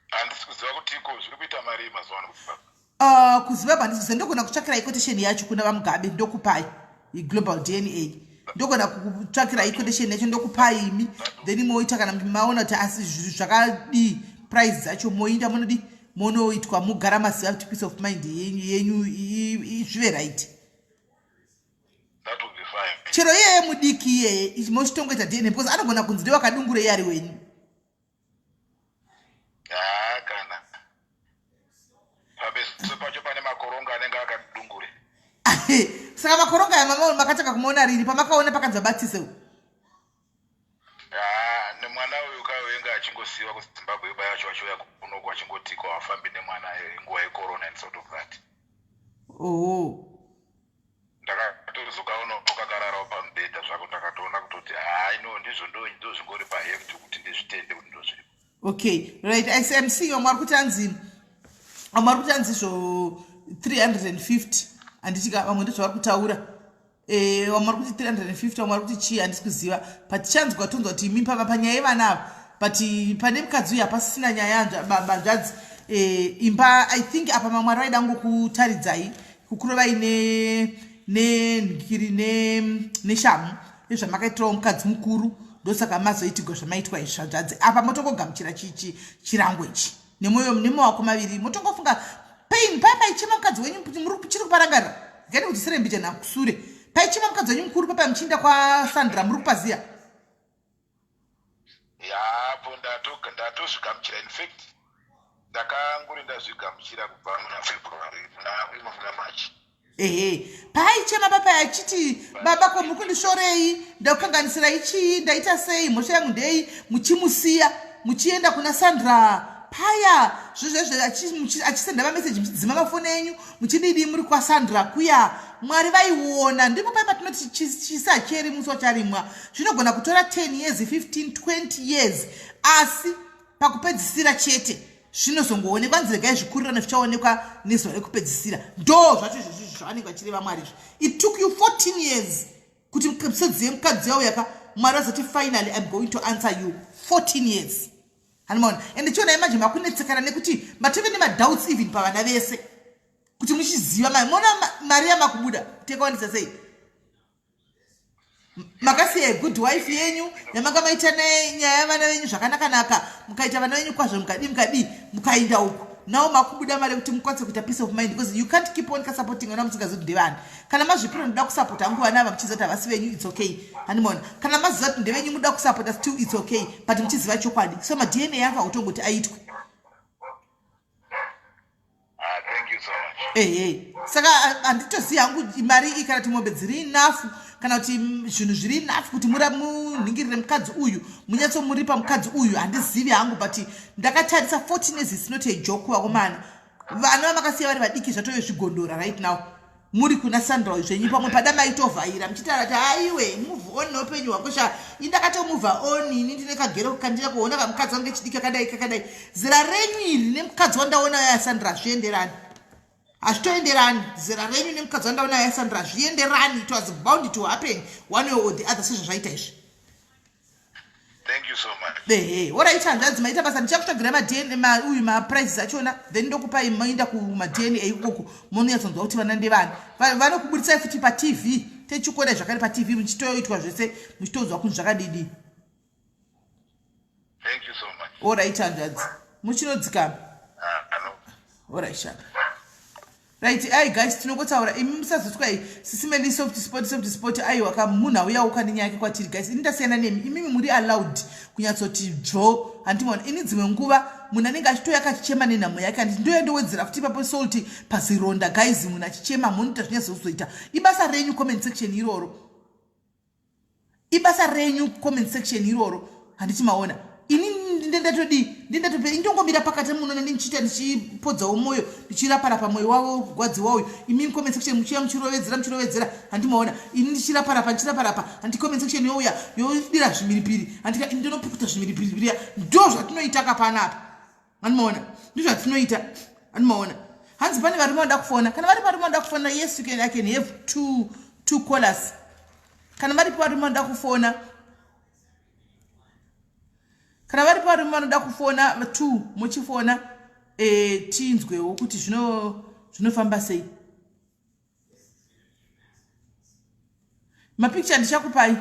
Handisi kuziva kuti iko zviri kuita mari mazuva ano kuZimbabwe. KuZimbabwe handisi kuziva. Ndogona kutsvakirai quotation yacho kuna vaMugabe, ndokupai global DNA. Ndogona kutsvakirai quotation yacho, ndokupai imi, then moita kana maona kuti asi zvakadii, price dzacho, moinda munodi monoitwa, mugara maziva kuti peace of mind yenyu zvive right. That will be fine. Chero iyeye mudiki iyeye, mochitongoita DNA, because anogona kunzi ndewakadungure ari wenyu. Haa, kana pabeso pacho pane makoronga anenge akadungure. Saka makoronga aya mama makatanga kumuona rini, pamakaona pakanzi vabatise? Haa, nemwana uyu kauenge achingosiyiwa kuZimbabwe, baya vacho vachiuya kunoku vachingoti kwavafambi nemwana, nguva yecorona and sort of that. Ndakatozokaona kakararawo pamubhedha zvako. Ndakatoona kutoti hai, no, ndizvo ndo zvingori pahefti kuti ndizvitende kuti ndozviripo. Okay, right. I'm seeing vamwe vari kuti anzi, vamwe vari kuti anzi zvo 350, handitika? Vamwe ndozvavari kutaura. Vamwe vari kuti 350, vamwe vari kuti chii, handisi kuziva. But tichanzwa, tonzwa kuti imi pava panyaya yevana ava. But pane mukadzi uyu hapasisina nyaya, hanzvadzi. Imba, I think apa mamwari vaida ngokutaridzai kukurovai nenhikiri neshamu nezvamakaitirawo mukadzi mukuru. Ndosaka mazoitigwa zvamaitwa izvi, zvanzvadzi. Apa motongogamuchira chirango ichi nemwoyo nemaoko maviri, motongofunga pain paya paichema mukadzi wenyu. Muri chiri kuparangarira gani kuti sirembijana kusure paichema mukadzi wenyu mukuru papa muchiinda kwaSandra, muri kupaziya? Yapo ndatozvigamuchira. In fact, ndakanguri ndazvigamuchira kubva muna February, muna March. Ehe, paaichema papa achiti, "Baba, ko muri kundishorei? Ndakukanganisirai chii? Ndaita sei? Mhosva yangu ndei?" Muchimusiya muchienda kuna Sandra paya, zvezvezve achisenda mameseji, muchidzima mafoni enyu, muchididi, muri kwaSandra kuya, Mwari vaiona. Ndipo pai patinoti chisacheri musi wacharimwa. Zvinogona kutora 10 years, 15, 20 years, asi pakupedzisira chete zvinozongoonekwa. Nziregai zvikurirano zvichaonekwa nezuva rekupedzisira. Ndo zvacho izvozvo zvavanenge vachireva Mwari izvi. It took you 14 years kuti musedziye mukadzi yavo yaka. Mwari vazoti, "Finally, I'm going to answer you." 14 years, hanimaona? Ende chionai manje makunetsekana nekuti matove nemadoubts even pavana vese, kuti muchiziva mona mari yamakubuda tekawandisa sei. Makasiya good wife yenyu yamanga maita nenyaya yavana venyu zvakanakanaka, mukaita vana venyu kwazvo, mukadii, mukadii, mukainda uku. Nawo makubuda mari yekuti mukwanise kuita peace of mind, because you can't keep on kasupporting vana musingazivi kuti ndevani. Kana mazvipiro, ndoda kusapota hangu vana ava, muchiziva kuti havasi venyu, it's okay, hanimona? Kana maziva kuti ndevenyu, muda kusapota still, it's okay, but muchiziva chokwadi. So maDNA anga utongoti aitwe. Ah, thank you so much. Ehe, saka handitozivi hangu mari iyi, kana kuti mombe dziri enough, kana kuti zvinhu zviri enough kuti munhingirire mukadzi uyu, munyatsomuripa mukadzi uyu, handizivi hangu. But ndakatarisa, 14 years is not a joke, vakomana. Vana vamakasiya vari vadiki zvatove zvigondora right now. Muri kuna Sandra zvenyu, pamwe pada maitovhaira muchitaura kuti, "Haiwe, move on neupenyu hwako sha." Indakatomove on ini, ndine kagero kandina kuona kamukadzi wangu kechidiki kakadai kakadai. Zera renyu iri nemukadzi wandaona yaSandra hazvienderani, hazvitoenderani. Zera renyu nemukadzi wandaona yaSandra hazvienderani. It was bound to happen one way or the other, sezvazvaita izvi. Thank you so much. Ehe, alright, hanzvadzi, maita basa. Ndichakutsvagira maDNA uyu, maprices achona, then ndokupai, moenda kumaDNA ikoko, mononyatsonzwa kuti vana ndevani. Vanokubudisai futi paTV, techikuonai zvakare paTV, muchitoitwa zvese, muchitonzwa kunzi zvakadidi. Thank you so much. Alright, hanzvadzi, muchinodzikama. Ah, no. Alright, shaka. Right, ai guys, tinongotaura, imi musazotwai sisimeli soft spot, soft spot. Aiwa ka, munhu auya uka nenyaya yake kwatiri, guys. Ini ndasiyana nemi. Imimi muri allowed kunyatsoti dzvo, handimaona? Ini dzimwe nguva munhu anenge achitoya akachichema nenhamo yake, handiti? Ndoya ndowedzera futi ipapo salt pazironda, guys. Munhu achichema, munoita zvinyatsozoita, ibasa renyu comment section iroro. Ibasa renyu comment section iroro, handiti maona? Ini ndendatodii, ndendatope indongomira pakati munoona ndichiita, ndichipodzawo mwoyo, ndichiraparapa mwoyo wavo kugwadziwa uyu. Imi comment section muchiya muchirovedzera, muchirovedzera, handimaona? Ini ndichiraparapa, ndichiraparapa, handi comment section youya yodira zvimiripiri, handika ndinopukuta zvimiripiri. Ndo zvatinoita kapanapa, handimaona? Ndizvatinoita, handimaona? Hanzi pane varume vanoda kufona. Kana vari varume vanoda kufona, yes, you can, I can have two callers. Kana varipo varume vanoda kufona, kana varipo varume vanoda kufona two, muchifona tinzwewo kuti zvinofamba sei. Mapicture ndichakupai.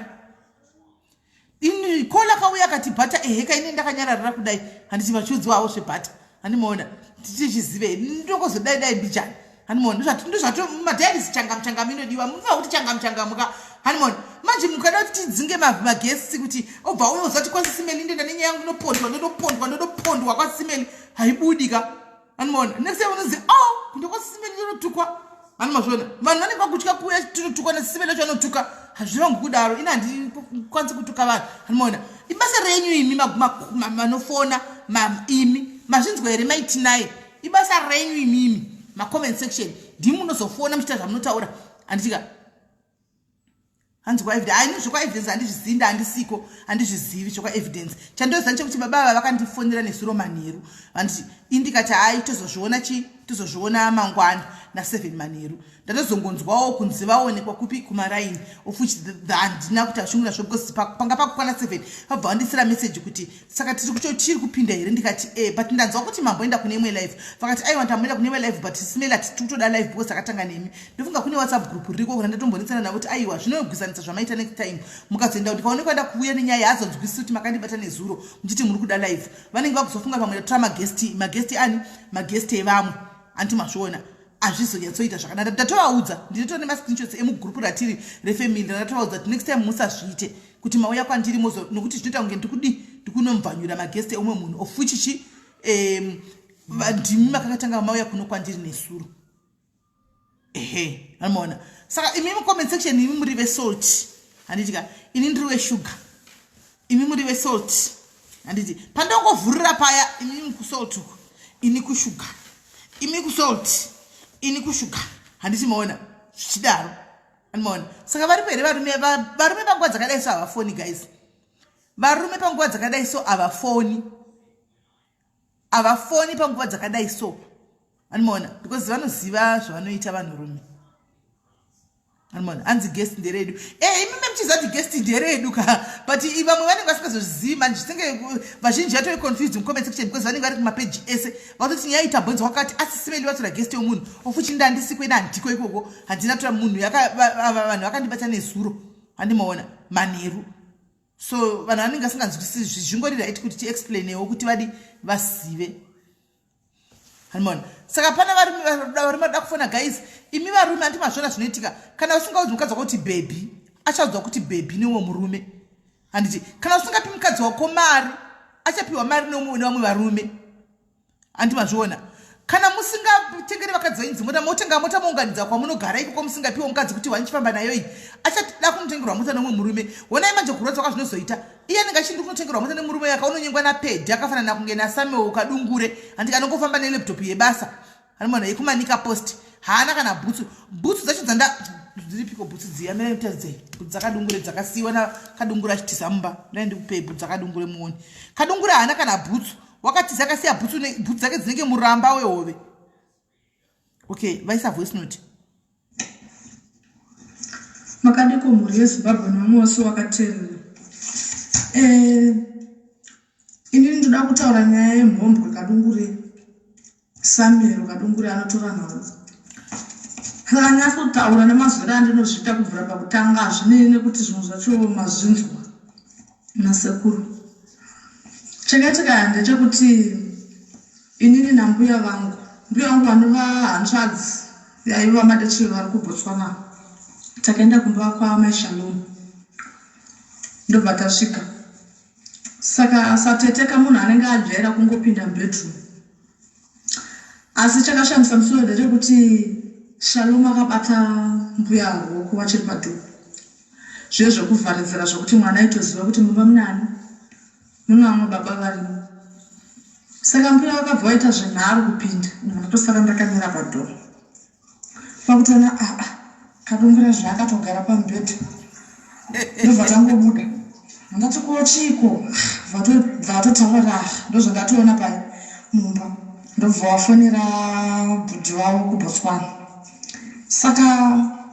Ini kola kauya akati bhata eheka, ini ndakanyararira kudai, handiti vachiudzwawo zvebhata, handimaona? Tichizive ndokozodai dai mbijani, handimaona? Ndozvato madiaries, changamu changamu inodiwa. Munoziva kuti changamu changamu ka, handimaona? Manje mukada kuti tidzinge maguests kuti obva uyo uzati kwasisimeli, ndoenda nenyaya yangu, ndinopondwa, ndodopondwa, ndodopondwa kwasisimeli, haibudi ka, handimaona? Next time unonzi, oh, ndokwasisimeli ndonotukwa, hanimazviona? Vanhu vanenge vakutya kuuya, tinotukwa nasisimeli acho anotuka. Hazvivangu kudaro, ini handikwanisi kutuka vanhu, handimaona? Ibasa renyu imi manofona imi, mazvinzwa here? Maitinai, ibasa renyu imimi macomment section, ndimi munozofona muchiita zvamunotaura, handitika? Hanzi kwaevidence, haini zvekwaevidence handizvizivi, handisiko, handizvizivi zvekwaevidence. Chandoziva nechekuti baba ava vakandifonera nezuro manheru, vanditi indikati hai, tozozviona chi, tozozviona mangwana na7 manheru. Ndatozongonzwawo kunzi vaonekwa kupi, kumaraini, of which handina kuti ashungu nazvo because panga pakukwana 7 vabva vandisira message kuti saka tiri kupinda here? Ndikati e, but ndanzwa kuti mamboenda kune imwe live. Vakati aiwa, ndamboenda kune imwe live, but simela tiri kutoda live because akatanga nemi. Ndofunga kune WhatsApp group ririko kuna ndatombonetsana navo kuti aiwa, zvinogwisanisa zvamaita. Next time mukazoenda, ndikaonekwa ndakuuya nenyaya, haazonzwisisi kuti makandibata nezuro muchiti muri kuda live. Vanenge vakuzofunga pamwe ndatora maguests, maguests ani, maguests evamwe, anti mazviona? Hazvizonyatsoita zvakanaka. Ndatovaudza, ndinotora nemascreenshots emugroup ratiri refamily. Ndatovaudza kuti next time musazviite kuti mauya kwandiri mozo, nokuti zvinoita kunge ndikudi ndikunomvanyura maguests eumwe munhu, of which chi ndimi makakatanga mauya kuno kwandiri nesuro. Ehe, anomaona? Saka imi mucomment section, imi muri vesalt, handitika? Ini ndiri weshuga, imi muri vesalt, handiti? Pandongovhurira paya, imi kusalt uku, ini kushuga, imi kusalt, ini kushuga, handiti maona zvichidaro? Anomaona? Saka varipo here varume? Varume panguva dzakadai so havafoni, guys. Varume panguva dzakadai so havafoni, havafoni panguva dzakadai so, anomaona? Because vanoziva zvavanoita vanhurume, anomaona? Hanzi guest nderedu. E, imime muchiziva kuti guest nderedu ka, but vamwe vanenge vasingazozvizivi. Manje zvinenge vazhinji vatove confused mucomment section because vanenge vari kumapeji ese, vatoti nyaya itabhonzi wakati asi simeli vatora guest yomunhu ofuchi ndandisi kwena, handiko ikoko, handina tora munhu. Vanhu vakandibata nezuro, handimaona, manheru. So vanhu vanenge vasinganzwisisi, zvingori right kuti tiexplainewo kuti vadi vazive, hanimona? Saka pana varume varume vada kufona, guys. Imi varume, handi mazviona zvinoitika? Kana usingaudzi mukadzi wako kuti baby, achaudzwa kuti baby neumwe murume, handiti? Kana usingapi mukadzi wako mari, achapiwa mari nevamwe varume, handi mazviona? Kana musingatengeri vakadzi venyu dzimota, motenga mota mounganidza kwamunogara ikoko, musingapiwa mukadzi kuti wanichifamba nayo iyi, achada kunotengerwa mota nomumwe murume. Honai manje kurwadza kwazvinozoita. Iye anenge achindi kunotengerwa mota nemurume yaka unonyengwa napedhi akafanana kunge naSamuel Kadungure, handiti? Anongofamba nelaptop yebasa, anomaona, yekumanika post. Haana kana bhutsu. Bhutsu dzacho dzanda dziripiko? Bhutsu dziya, mirai nditaridzei bhutsu dzakadungure dzakasiyiwa nakadungure achitiza mumba. Mirai ndikupei bhutsu dzakadungure muone. Kadungure haana kana bhutsu, wakatiza akasiya bhutsu, bhutsu dzake dzinenge muramba wehove. Okay, vaisa voice note. Makadiko mhuri yeZimbabwe nevamwe vose vakateerera. Inini ndoda kutaura nyaya yemhombwe Kadungure, Samuel Kadungure anotora nhau. Saka nyatsotaura nemazwiro andinozviita kubvira pakutanga, hazvinei nekuti zvimwe zvacho mazvinzwa nasekuru. Chakaitika ndechekuti inini nambuya vangu, mbuya vangu vanova hanzvadzi yaiva Madechive vari kuBotswana, takaenda kumba kwaMai Shalom, ndobva tasvika. Saka satete munhu anenge ajaira kungopinda mubedroom, asi chakashamisa musi uyo ndechekuti Shalom akabata mbuya ruoko vachiri padhuku. Zviye zvekuvharidzira zvekuti mwana aitoziva kuti mumba mune ani, mune vamwe baba varimo. Saka mbuya vakabva vaita zvenharo kupinda ndobva ndatosara ndakamira padoor. Kwakutoona ah ah Kadungure zvaakatogara pamubhedha ndobva tangobuda. Ndati ko chiiko bva atotaura ah ndozvandatoona pai mumba ndobva wafonera bhudhi vavo kuBotswana. Saka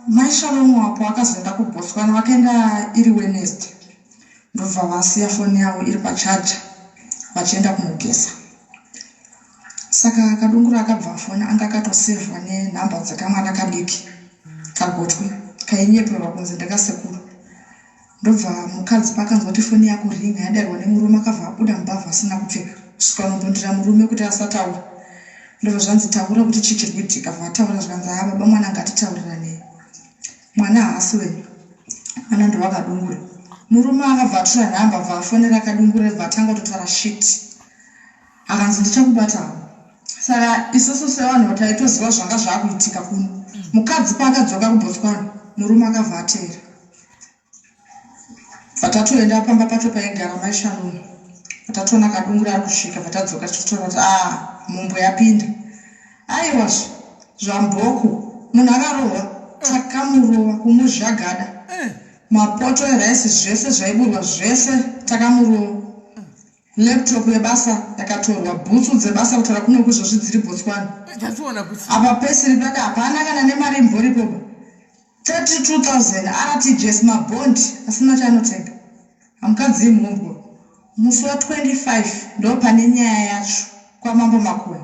mai Shalom apo akazoenda kuBotswana vakaenda iri Wednesday ndobva vasiya foni yavo iri pacharger vachienda kunogeza. Saka Kadungure akabva afona anga akatosevhwa nenhamba dzekamwana kadiki kagotwe kainyeperwa kunzi ndekasekuru. Ndobva mukadzi paakanzwa kuti foni yakuringa yadairwa nemurume akabva abuda mubhavhu asina kupfeka kusvika kunombundira murume kuti asataura. Ndobva zvanzi taura kuti chii chiri kuitika bva ataura zvikanzi haa baba mwana ngatitauriranei. Mwana haasi wenyu. Mwana ndowakadungure. Murume akabva atora nhamba bva afonera Kadungure bva atanga kutotaura shit. Akanzi ndichakubata hangu. Saka isusu sevanhu taitoziva zvanga zvakuitika kuno. Mukadzi paakadzoka kuBotswana murume akabva ateera. Bva tatoenda pamba pacho paigara mai Shalom. Bva tatoona Kadungure ari kusvika bva tadzoka tichitotaura kuti ah mhombwe yapinda. Aiwazve zvamboko munhu akarohwa takamurova kumuzvagada. Mapoto erice zvese zvaiburwa zvese takamurova. Laptop yebasa yakatorwa, bhutsu dzebasa kutaura kunoku izvozvi dziri Botswana. Tadziona bhutsu. Apa payslip yake hapana kana nemari imboripoba. 32000 RTGS mabond asina chaanotenga. Hamukadzi imhombwe. Musi wa 25 ndopane nyaya yacho kwaMambo Makoni.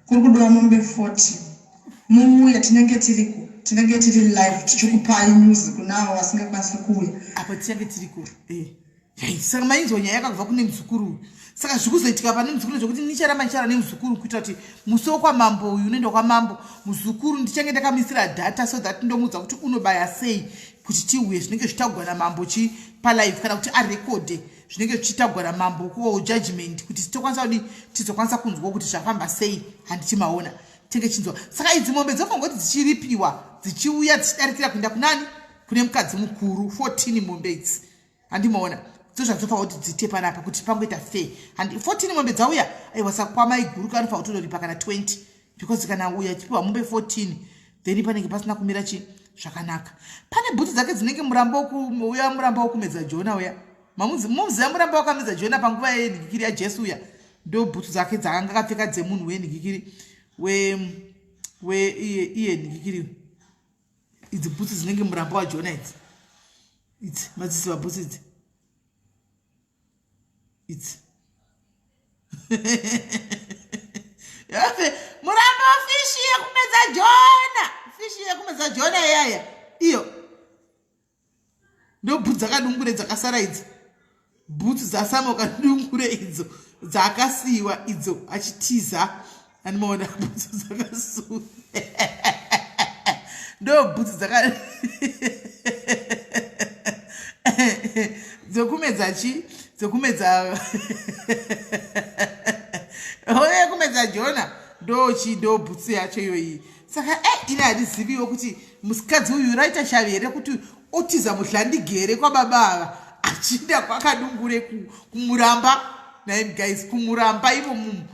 Kuri kudiwa mombe 40. Muuye tinenge tiriko. Tinenge tiri live tichikupai news kune avo vasingakwanisi kuuya. Apa tichange tiriko. Eh. Hey, saka mainzwa nyaya yakabva kune muzukuru uyu saka zviri kuzoitika pane muzukuru zvekuti ndicharamba ndichara nemuzukuru kuitira kuti musi wekwamambo uyu unoenda kwamambo muzukuru ndichange ndakamisira data so that ndomuudza kuti unobaya sei kuti tiuye zvinenge zvichitagwa namambo chi palive kana kuti arekodhe zvinenge zvichitagwa namambo kuo judgment kuti tokwanisa kudi tizokwanisa kunzwa kuti zvafamba sei handiti maona tenge chinzwa saka idzi mombe dzofanirwa kuti dzichiripiwa dzichiuya dzichidarikira kuenda kunani kune mukadzi mukuru 14 mombe idzi handimaona dzozvadzofanira kuti dziite panapa kuti pangoita fair handi 14 mombe dzauya aiwa saka kwamaiguru kanofanira kutonoripa kana 20 because kana uya achipiwa mombe 14 then panenge pasina kumira chi zvakanaka pane bhutsu dzake dzinenge murambo uya muramba wokumedza jona uya mamuziva muramba wakamedza jona panguva yenhigikiri yajesu uya ndo bhutsu dzake dzaakanga akapfeka dzemunhu wenhigikiri we we iye iye nhigikiri idzi bhutsu dzinenge murambo wajona idzi idzi madziziva bhutsu idzi idzi murambo fishi yekumedza jona fishi yekumedza jona iyaya iyo Ndo bhutsu dzakadungure dzakasara idzi bhutsu dzasama ukadungure idzo dzaakasiiwa idzo achitiza andimaona bhutsu dzakasuwa ndo bhutsu dzaka dzekumedza chi dzekumedza oye kumedza jona ndochi ndo bhutsu yacho iyoyi saka e eh, ini handiziviwo kuti musikadzi uyu raita shavi here kuti otiza mudhlandigere kwababa ava achiinda kwakadungure kumuramba naim guys kumuramba ivo mumu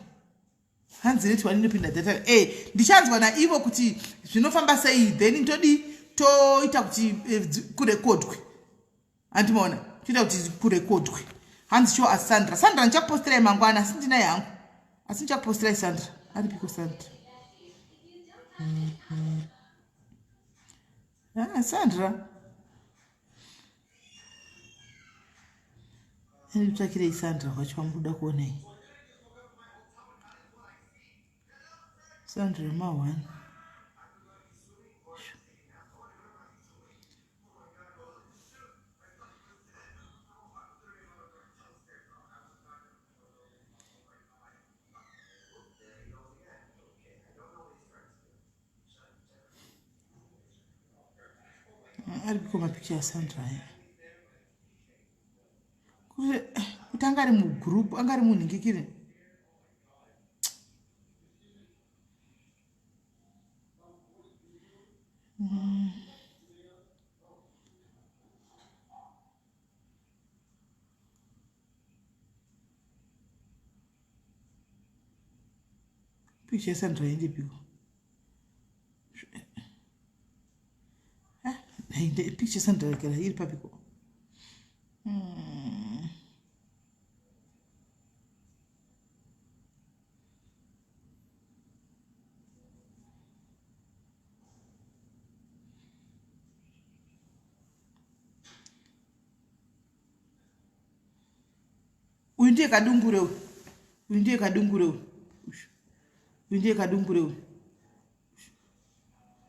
hanzi neti waninopinda data e eh, ndichanzwa naivo kuti zvinofamba sei then todii toita kuti eh, kurekodwe hanti maona toita kuti kurekodwe hanzi sho asandra sandra ndichakupostirai mangwana asi ndinaye hangu asi ndichakupostirai sandra aripiko sandra ah, sandra nditsvakirei sandra kwacho kwamukuda kuonai sandra mahwani Aripiko mapicha aSandra aya? Kuti anga ari mugroup, anga ari munhingikiri. Mm. Picture yasandra yaendepiko? Ah, picture yasandra yagara iri papiko? Uyu ndiye kadungure uyu. Uyu ndiye kadungure uyu. Uyu ndiye kadungure uyu.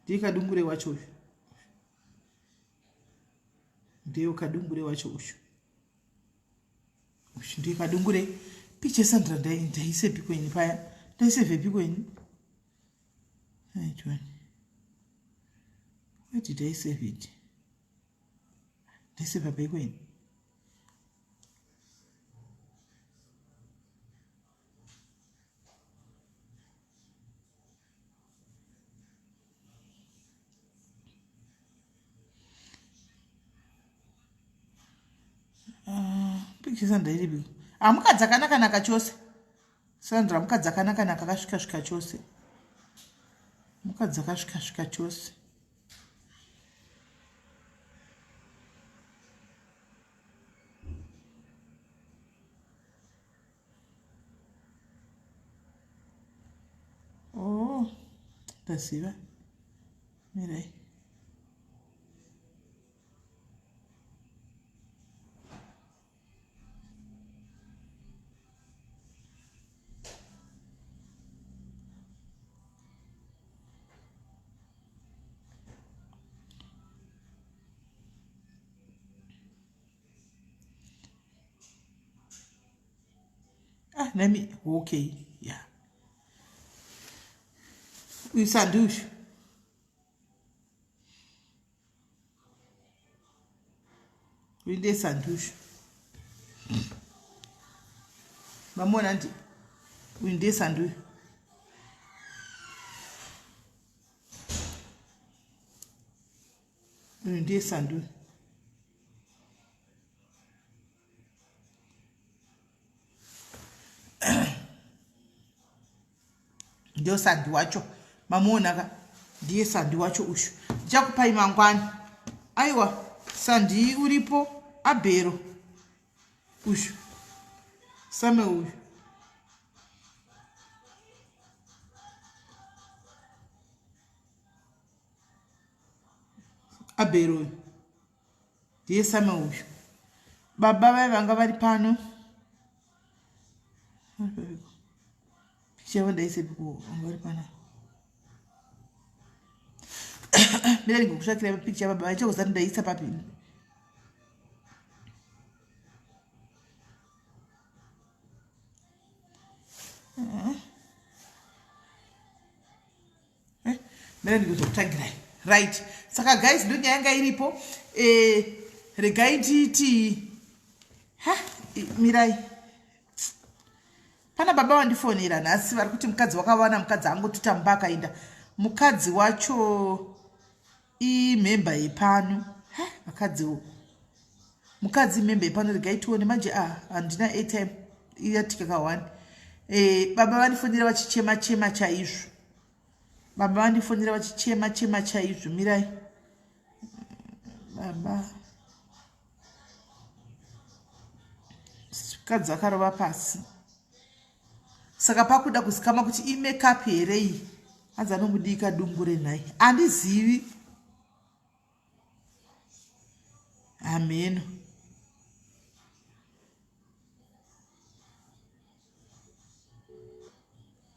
Ndiye kadungure wacho uyu. Ndiye kadungure wacho uyu. Uyu ndiye kadungure. Picha Sandra ndaisepi kwenyu paya? Ndaisevhepi kwenyu? Ai John. Where did I save it? Ndaiseva pai kwenyu? Ah, picture Sandra iripi? Ah, mukadzi akanaka-naka chose. Sandra mukadzi akanaka-naka akasvika-svika chose. Mukadzi akasvika-svika chose. Oh, ndaziva. Mirai. Ah, let me okay, yeah. Uyu sandushu. Uyu ndiye sandushu. Mamuona ndi uyu ndiye sanduyu. Uyu ndiye sanduyu. Ndiyo sandi wacho mamuona ka, ndiye sandi wacho uyu. Ndichakupai mangwana. Aiwa, sandi uripo abhero uyu same uyu. Abhero uyu ndiye same uyu. Baba vai vanga vari pano. Picha yavo ndaisepi ko vanga vari pano. Mira ndingokutsvakira picha yababa vachakuziva ndaisa papi. Mira ndikuzokutsvagirai. Right, saka guys, ndo nyaya yanga iripo. Regai nditi ha, mirai, pana baba vandifonera nhasi vari kuti mukadzi wakawana mukadzi angotuta mumba akaenda. Mukadzi wacho imhemba yepano. Ha, vakadziwo mukadzi imhemba yepano. Regai tione manje. Ah, handina airtime, iyatika ka one. Baba vandifonera vachichema chema chaizvo. Baba vandifonera vachichema chema chaizvo. Mirai baba, mukadzi akarova pasi, saka pakuda kuzikama kuti imakeup here iyi. Hanzi anomudika dungure nhai, handizivi, hameno.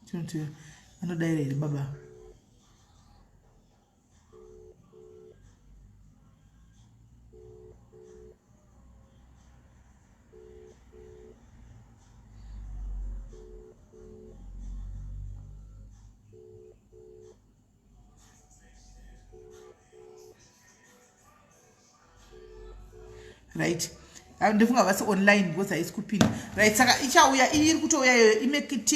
Tinoti anodaira here baba? Right. Ndofunga vasi online because haisi kupinda. Right, saka ichauya iri kutouya iyoyo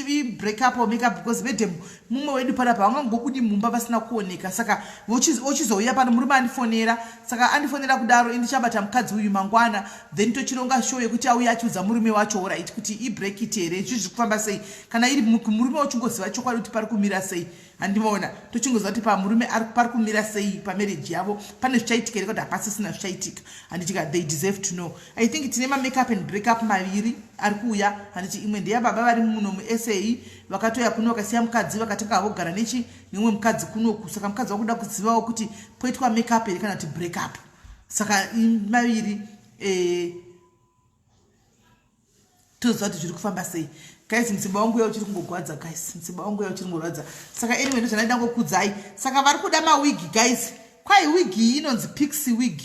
ibreak up or make up because madam mumwe wedu panapa vangangobudi mumba vasina kuoneka saka vochizouya pano murume andifonera saka andifonera kudaro indichabata mukadzi uyu mangwana then tochironga show yekuti auye achiudza murume wacho orit kuti ibreak it here zvi zviri kufamba sei kana iri murume wachingoziva chokwadi kuti pari kumira sei handimaona tochingoziva kuti pamurume pari kumira sei pamarriage yavo pane zvichaitika here kuti hapasisina zvichaitika handitika they deserve to know i think tine mamakeup and break up maviri ari kuuya handiti imwe ndeyababa vari muno musa vakatouya kuno vakasiya mukadzi vakatanga havo kugara nechi neumwe mukadzi kunoku saka mukadzi wakuda kuzivawo kuti poitwa makeup here kana kuti break up saka maviri eh, toziva kuti zviri kufamba sei guys mutsiba wangu uya uchiri kungogwadza guys mutsiba wangu uya uchiri kungorwadza saka anyway ndozvandaida ngokudzai saka vari kuda mawigi guys kwai wigi iyi inonzi pixi wig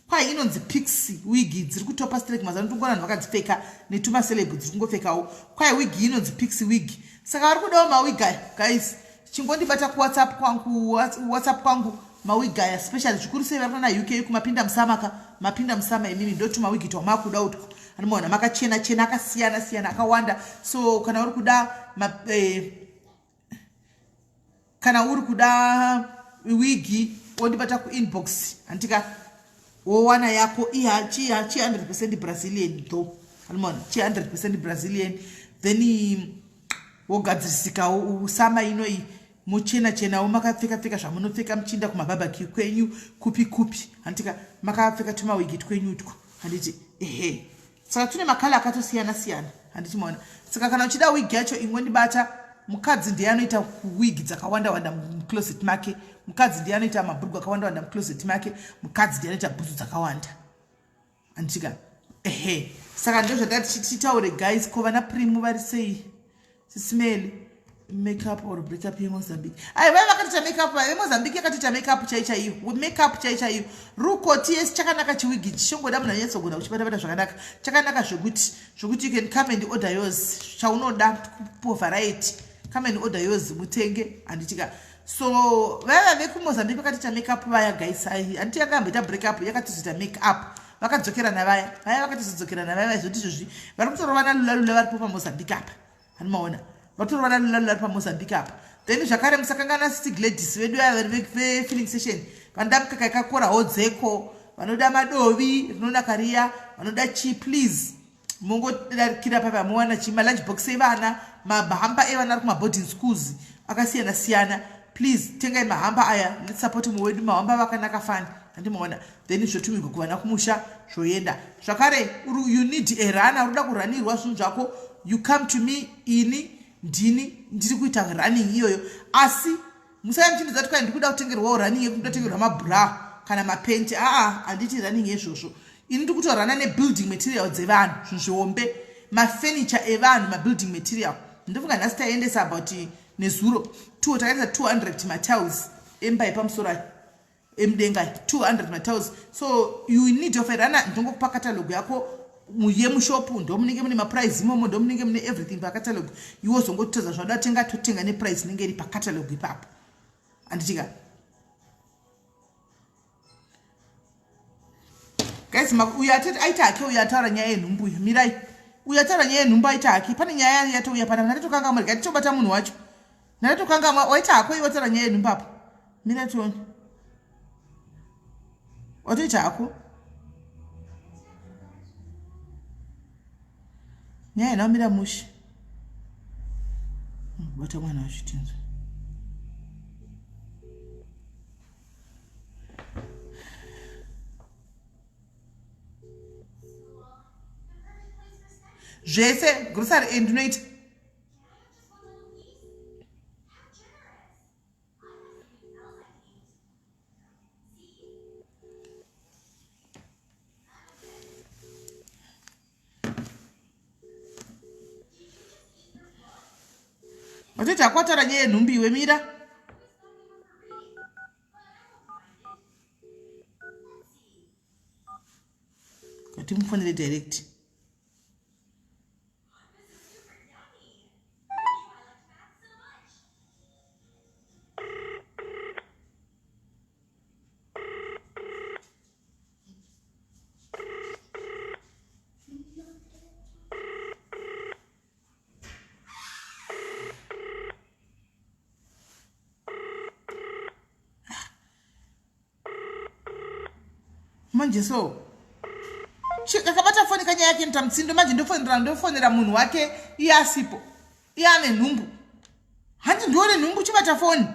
kwai inonzi pixi wigi dziri kutopa strek mazano tongona vanhu vakadzipfeka netumaceleb dziri kungopfekawo kwai wigi iyi inonzi pixi wig saka vari kudawo mawig aya guys chingondibata kuwhatsapp kwangu whatsapp kwangu mawig aya specially zvikuru sei vari kuna uk kumapinda musamaka mapinda musama imimi ndotumawigi twamakuda utwo anomaona makachena chena akasiyana siyana akawanda so kana uri kuda ma, eh, kana uri kuda wigi wondibata kuinbox handitika wowana yako iya chi 100 percent brazilian though anomaona chi 100 percent brazilian then wogadzirisikawo usama inoyi mochena chenawo makapfeka pfeka zvamunopfeka muchiinda kumabarbecue kwenyu kupi kupi handitika makapfeka tumawigi twenyu utwo handiti ehe saka tune makala akatosiyana siyana handiti maona saka kana uchida wig yacho ingondibata mukadzi ndiye anoita wig dzakawanda wanda mucloset make mukadzi ndiye anoita mabhurugwa akawanda wanda mucloset make mukadzi ndiye anoita bhutsu dzakawanda handitika ehe saka ndozvatati titaure guys ko vana primu vari sei sisimeli makeup or breakup yemozambique ai vaya vakatoita makeup vaya vemozambique yakatoita makeup chai chaiyo makeup chai chaiyo ruko ts chakanaka chiwigi chichongoda munhu anyatsogona kuchibatabata zvakanaka chakanaka zvekuti zvekuti you can come and order yours chaunoda kupo variety come and order yours mutenge handitika so vaya vekumozambique vakatoita makeup vaya guys ai handiti yakamboita breakup yakatozoita makeup vakadzokerana vaya vaya vakatozodzokerana vaya vaizoti izvozvi vari kutorovana lulalula varipo pamozambique apa hanimaona vatorova nalulalula pamozambique apa then zvakare musakangana city gladys vedu ava vefilling station vanoda mukaka yakakora hodzeko vanoda madovi rinonaka riya vanoda chii please mongodarikira papa mowana chii malunch box evana mahamba evana ari kumaboarding schools akasiyana siyana please tengai mahamba aya let's support mumwe wedu mahamba vakanaka fani handimaona then zvotumigwa kuvana kumusha zvoenda zvakare you need a runner unoda kuranirwa zvinhu zvako you come to me ini ndini ndiri kuita running iyoyo asi musaya muchindidza kuti kwai ndikuda kutengerwawo running yekuti ndotengerwa mabra kana mapenti aa handiti running yezvozvo ini ndiri kutorana nebuilding material dzevanhu zvinhu zvihombe mafurniture evanhu mabuilding material ndofunga nhasi taendesa about nezuro two takaendesa 200 matiles emba yepamusoro ayo emudenga 200 matiles so you need of a runner ndinongokupa catalog yako yemushopu ndomunenge mune maprice imomo ndomunenge mune everything pacatalog iwe ozongotodza zvauda tenga totenga neprice inenge iri pacatalog ipapo anditika guys uyu atati aita hake uyu ataura nyaya yenhumbu uyu mirai uyu ataura nyaya yenhumbu aita hake pane nyaya yatouya pana ndatatokangamwa rega titobata munhu wacho ndatokangamwa waita hako iwe wataura nyaya yenhumbu apo mira tione watoita hako nyaya ina mira mushe bata mwana wacho tinzwe zvese grocery and unoita watoti akwatara nyaya yenhumbi iwe mira katimufonere direct Manje so akabata foni kanyaya yake nita mutsindo manje ndofonera ndofonera munhu wake iye asipo iye ane nhumbu hanzi ndione nhumbu chibata foni.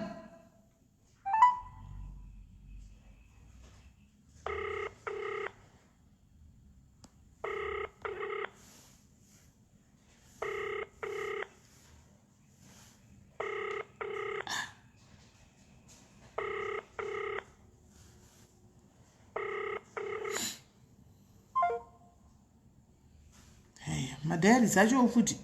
Madiaries acho futi.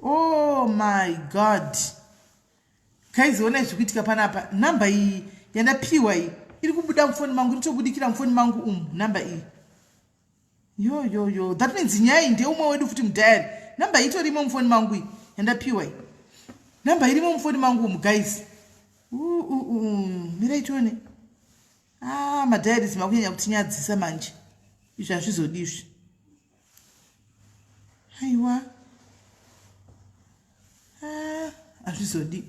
Oh my God. Guys, onai zviri kuitika panapa. Number iyi yandapiwa iyi iri kubuda mufoni mangu, iri kutobudikira mufoni mangu umu number iyi. Yo yo yo, that means nyaya iyi ndeumwe wedu futi mudiary. Number iyi itorimo mufoni mangu iyi yandapiwa iyi. Number irimo mufoni mangu umu guys. Mirai tione. Ah, madiaries makunyanya kutinyadzisa manje. Izvi hazvizodi izvi. Aiwa. Ah, hazvizodi.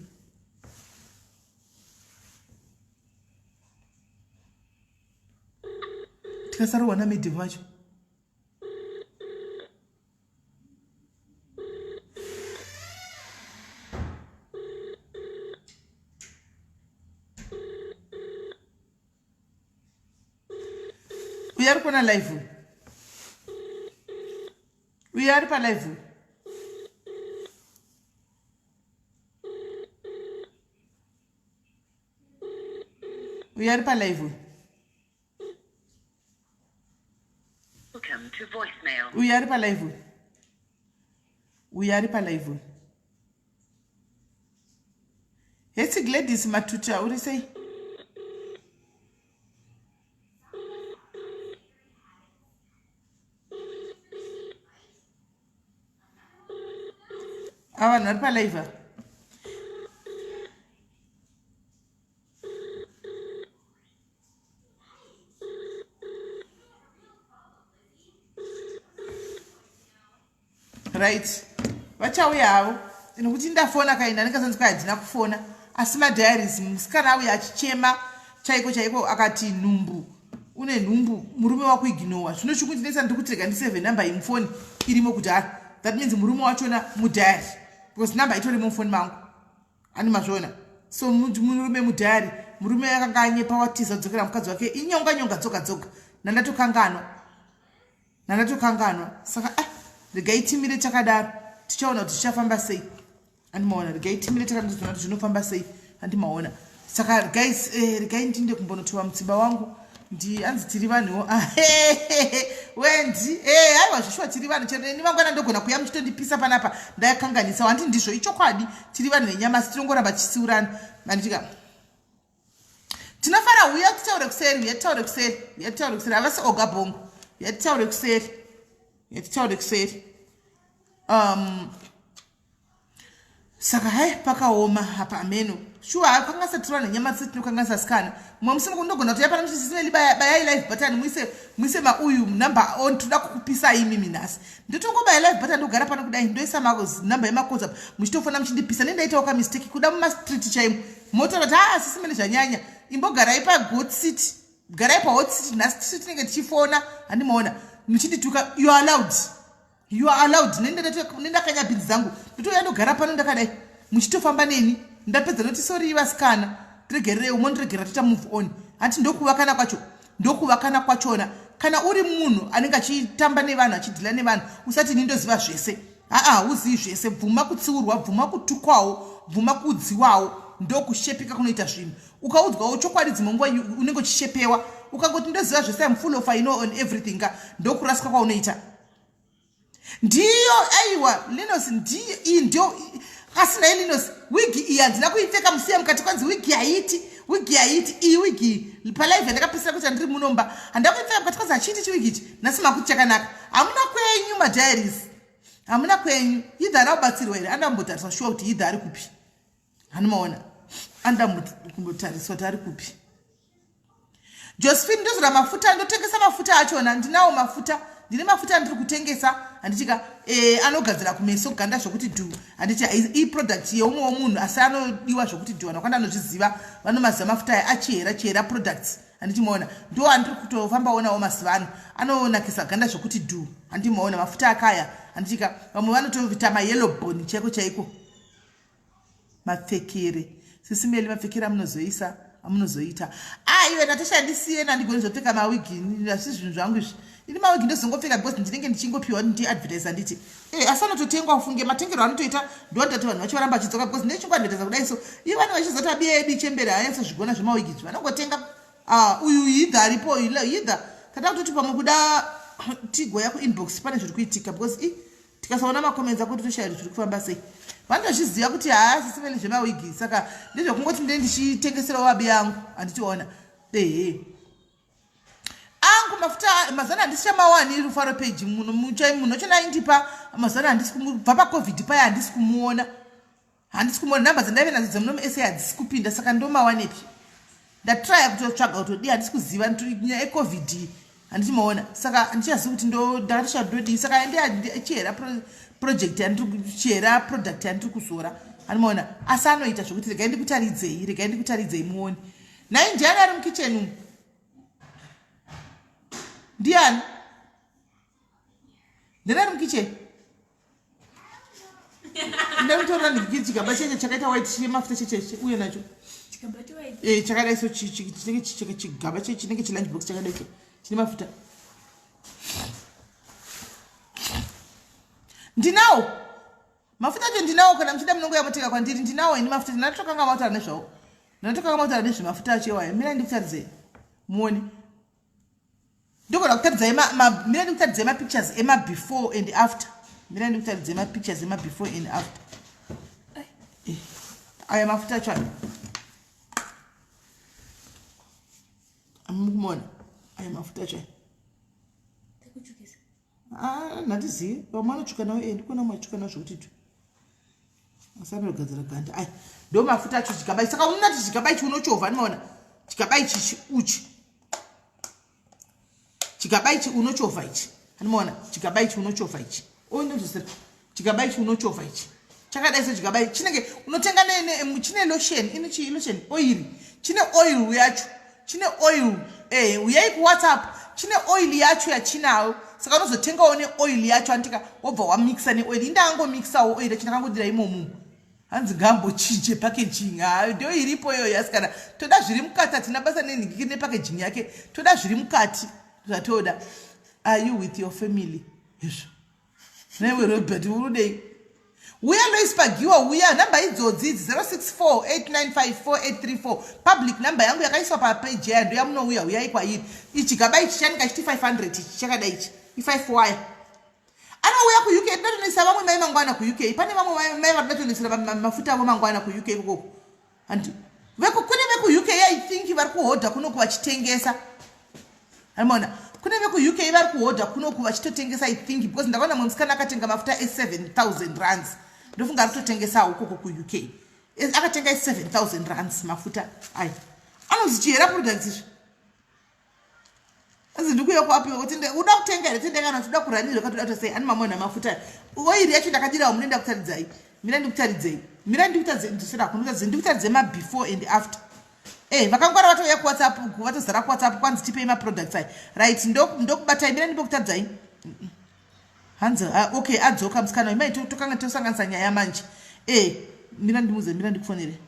Tikasarohwa namedhemu vacho. Uyo ari kuona live uyu. Uyo ari palive uyu. Uyo ari palive uyu. Uyo ari palive uyu. Uyo ari palive uyu. Hesi Gladys Matuta uri sei? Ava vanhu vari palive ava. Right, vachauya havo nekuti ndafona kaenda ndingasanzi kwai handina kufona asi madiaries musikana auya achichema chaiko chaiko akati nhumbu une nhumbu murume wakuignowa zvino chikundinetsa ndiri kuti rega ndiseve number yemufoni irimo kudhara that means murume wachona mudiary because number itorimo mufoni mangu ani mazviona so murume mudiary murume akanga anyepa watiza kudzokera mukadzi wake inyonga nyonga dzoga dzoga nandatokanganwa Ndandatokanganwa saka ah, regai timire takadaro tichaona kuti zvichafamba sei andimaona regai timire takadaro tizoona kuti zvinofamba sei andimaona saka guys eh, regai ndinde kumbonotiwa mutsiba wangu ndi anzi tiri vanhuwo ah, wendi eh, aiwa zveshuwa tiri vanhu chero ini mangwana ndogona kuya muchitondipisa panapa ndakanganisa wandi ndizvo ichokwadi tiri vanhu venyama asi tinongoramba tichisiurana anditika Tinofara huya titaure kuseri, huya titaure kuseri, huya titaure kuseri. Havasi oga bongo. Huya titaure kuseri. Huya titaure kuseri. Um, saka hai pakaoma apa ameno. Shuwa hakanganisa tiri vanhu nyama tse tinokanganisa sikana. Mumwe musi ndogona kuti yapana muchisisine bayai live button muise muise mauyu number on toda kukupisai imimi nhasi. Ndotongobaya live button ndogara pano kudai ndoisa number yemakodes apa muchitofona muchindipisa nendaitawo ka mistake kuda mumastreet chaimo. Motaura kuti haa sisi mene zvanyanya imbogarai pagot city garai pahot city nhasi tisu tinenge tichifona handimaona muchindituka you are allowed you are allowed nendakanya bhinzi dzangu ndotouya ndogara pano ndakadai muchitofamba neni ndapedza ndoti sori vasikana tiregererei umondiregerera toita move on hanti ndokuvakana kwacho ndokuvakana kwachona kana uri munhu anenge achitamba nevanhu achidhila nevanhu usati ini ndoziva zvese haa hauzivi zvese bvuma kutsiurwa bvuma kutukwawo bvuma kuudziwawo ndokushepeka kunoita zvinhu ukaudzwawo chokwadi dzimwe nguva unenge uchishepewa ukangoti ndoziva zvese im full of i know on everything ka ndokurasika kwaunoita ndiyo aiwa linos ndiyo iyi ndio asi naye linos wigi iyi handina kuipfeka musiya mukati kwanzi wigi haiti wigi haiti iyi wigi iyi palive yandakapisira kuti andiri munomba handina kuipfeka mukati kwanzi hachiiti chiwigi ichi nhasi makuti chakanaka hamuna kwenyu madiaries hamuna kwenyu either ana kubatsirwa here anoda kumbotariswa shuwa kuti either ari kupi hanomaona anoda kumbotariswa kuti ari kupi josephine ndozora mafuta ndotengesa mafuta achona ndinawo mafuta Ndine mafuta andiri kutengesa handitika e, anogadzira kumeso ganda zvokuti dhu handiti iproduct yeumwe womunhu asi anodiwa zvokuti dhu vanhu vakanda anozviziva vanomaziva mafuta aya achihera chihera products handiti maona ndo andiri kutofambawo nawo mazuva ano anonakisa ganda zvokuti dhu handiti maona mafuta akaya handitika vamwe vanotoita mayellow bone chaiko chaiko mapfekere sisimeli mapfekere amunozoisa amunozoita ah iwe natasha ndisiye nandigoni zvopfeka mawigi asi zvinhu zvangu izvi ini mawigi ndozongopfeka because ndinenge ndichingopiwa ndiadvertise handiti e asi anototengwa ufunge matengero anotoita ndowandati vanhu vacho varamba vachidzoka because ndechingoadvertisa kudai so ivo vanenge vachizoti abiya yedu ichembere haanyatso zvigona zvemawigi izvi vanongotenga ah uyu yidha aripo yidha tata kutoti pamwe kuda tigoya kuinbox pane zviri kuitika because i tikasaona macomments ako totoshaya kuti zviri kufamba sei vanotozviziva kuti haa sisivele zvemawigi saka ndezvekungoti ndine ndichitengeserawo vabi yangu handitiona ehe angu mafuta mazana handisi chamawani rufaro page munhu munhu wacho naindipa mazana handisi kubva pacovid paya handisi kumuona handisi kumuona nhamba dzandaive nadzo dzemuno musa hadzisi kupinda saka ndomawanepi ndatraya kutotsvaga kutodii handisi kuziva nyaya yecovid handiti maona saka handichazivi kuti ndakatoshaa ndodii saka ndichihera project yandirichihera product yandiri kuzora handimaona asi anoita zvekuti regai ndikutaridzei regai ndikutaridzei muone nhai ndiani ari mukitchen umu ndiani ndiani ari mukitchen ndakutorera ndiki chigaba cheche chakaita white chine mafuta cheche uye nacho eh, chakadai so chinenge chigaba chinenge chilunch box chakadai so chine mafuta ndinawo mafuta acho ndinawo kana muchida munongoya motenga kwandiri ndinawo ini mafuta ndinatokanga mataura nezvawo ndinatokanga mataura nezvemafuta acho iwayo mirai ndikutaridzei muone ndogona kutaridzai mira ndikutaridzai mapictures emabefore and after mira ndikutaridzai mapictures emabefore and after eh, aya mafuta acho aya amukumona aya mafuta acho aya ah, handizivi vamwe vanotsvuka nawo eh, ndikuona mwe atsvuka nawo zvekuti tu asi anogadzira ganda ai ndo mafuta acho chigaba ichi saka unonati chigaba ichi unochovha ndinoona chigaba ichi uchi chigaba ichi unochovha ichi andimoona chigaba ichi unochovha ichi oindozosera chigaba ichi unochovha ichi chakadai so chigaba ichi chinenge unotenga chine lotion ino chii lotion oiri chine oil yacho chine oil eh uyai kuwhatsapp chine oil yacho yachinayo saka unozotengawo neoil yacho anditika wobva wamixa neoil indaangomixawo oil yacho ndakangodira imomo hanzi ngambochinje packaging hayo ndio iripo iyoyo asi kana toda zviri mukati hatina basa nenhikiki nepackaging yake toda zviri mukati zvatoda are you with your family izvo newe robert urudei uya lois pagiwa uya nhamba idzodzi idzi 0648954834 public number yangu yakaiswa papeji yaya ndoyamunouya uyai kwairi ichi gaba ichi chanika chiti 500 ichi chakadai ichi i5 waya anouya kuuk tinotonoisa vamwe mai mangwana kuuk pane vamwe mai vari kutonoisira mafuta avo mangwana kuuk ikoko handi kune vekuuk i think vari kuhodha kunoku vachitengesa amona kune vekuuk vari kuhodha kunoku vachitotengesa i think because ndakaona mumwe musikana akatenga mafuta e7000 rands ndofunga ari kutotengesawo ukoko kuuk akatenga e7000 rands mafuta aya anonzi chihera products izvi anzi ndikuuya kuapiwa kuti uda kutenga here tende kana uda kuranirwa katoda kutosei ani mamona mafuta oiri yacho ndakadirawo munoenda kutaridzai mira ndikutaridzei mira ndikutaridzei ndisira kundikutaridzei ndikutaridzei mabefore and after Eh, vakangwara vatouya kuwhatsapp vatozara kuwhatsapp kwanzi tipei maproducts ai right ndokubatai mira ndibokutaridzai hanzi ah, okay adzoka musikana uyu mai tokanga tosanganisa nyaya manje e mira ndimuze mira ndikufonere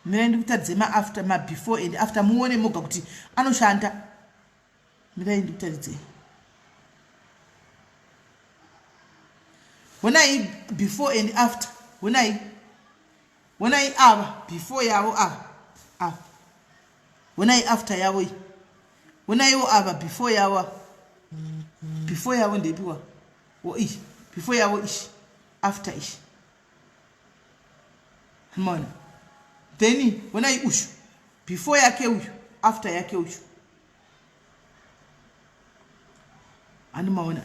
mirai ndikutaridze maafter mabefore and after muone moga kuti anoshanda mirai ndikutaridzei honai before and after honai honai ava before yavo ava ava honai after yavo iyi honaiwo ava before yavo before yavo ndeipiwa o iyi before yavo ishi after ishi mona then honai ushu before yake uyu after yake uyu handi maona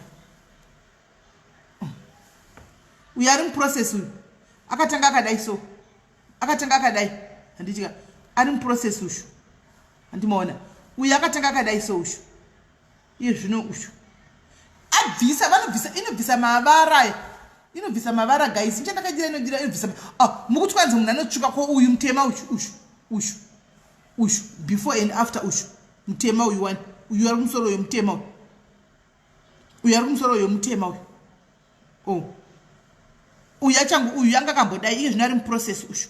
uyu ari muprocess uyu akatanga akadai so akatanga akadai Handitika ari muprocess ushu. Handimaona. Uyu akatanga akadai so ushu. Iye zvino ushu. Abvisa vanobvisa inobvisa mavara aya. Inobvisa mavara guys. Nichandakadira inodira inobvisa. Ah, mukuti kwanzi munhu anotsvuka ko uyu mutema ushu ushu ushu. Ushu before and after ushu. Mutema uyu wani. Uyu ari kumusoro uyu mutema uyu. Uyu ari kumusoro uyu mutema uyu. Oh. Uyu achangu uyu yanga akambodai iye zvino ari muprocess ushu.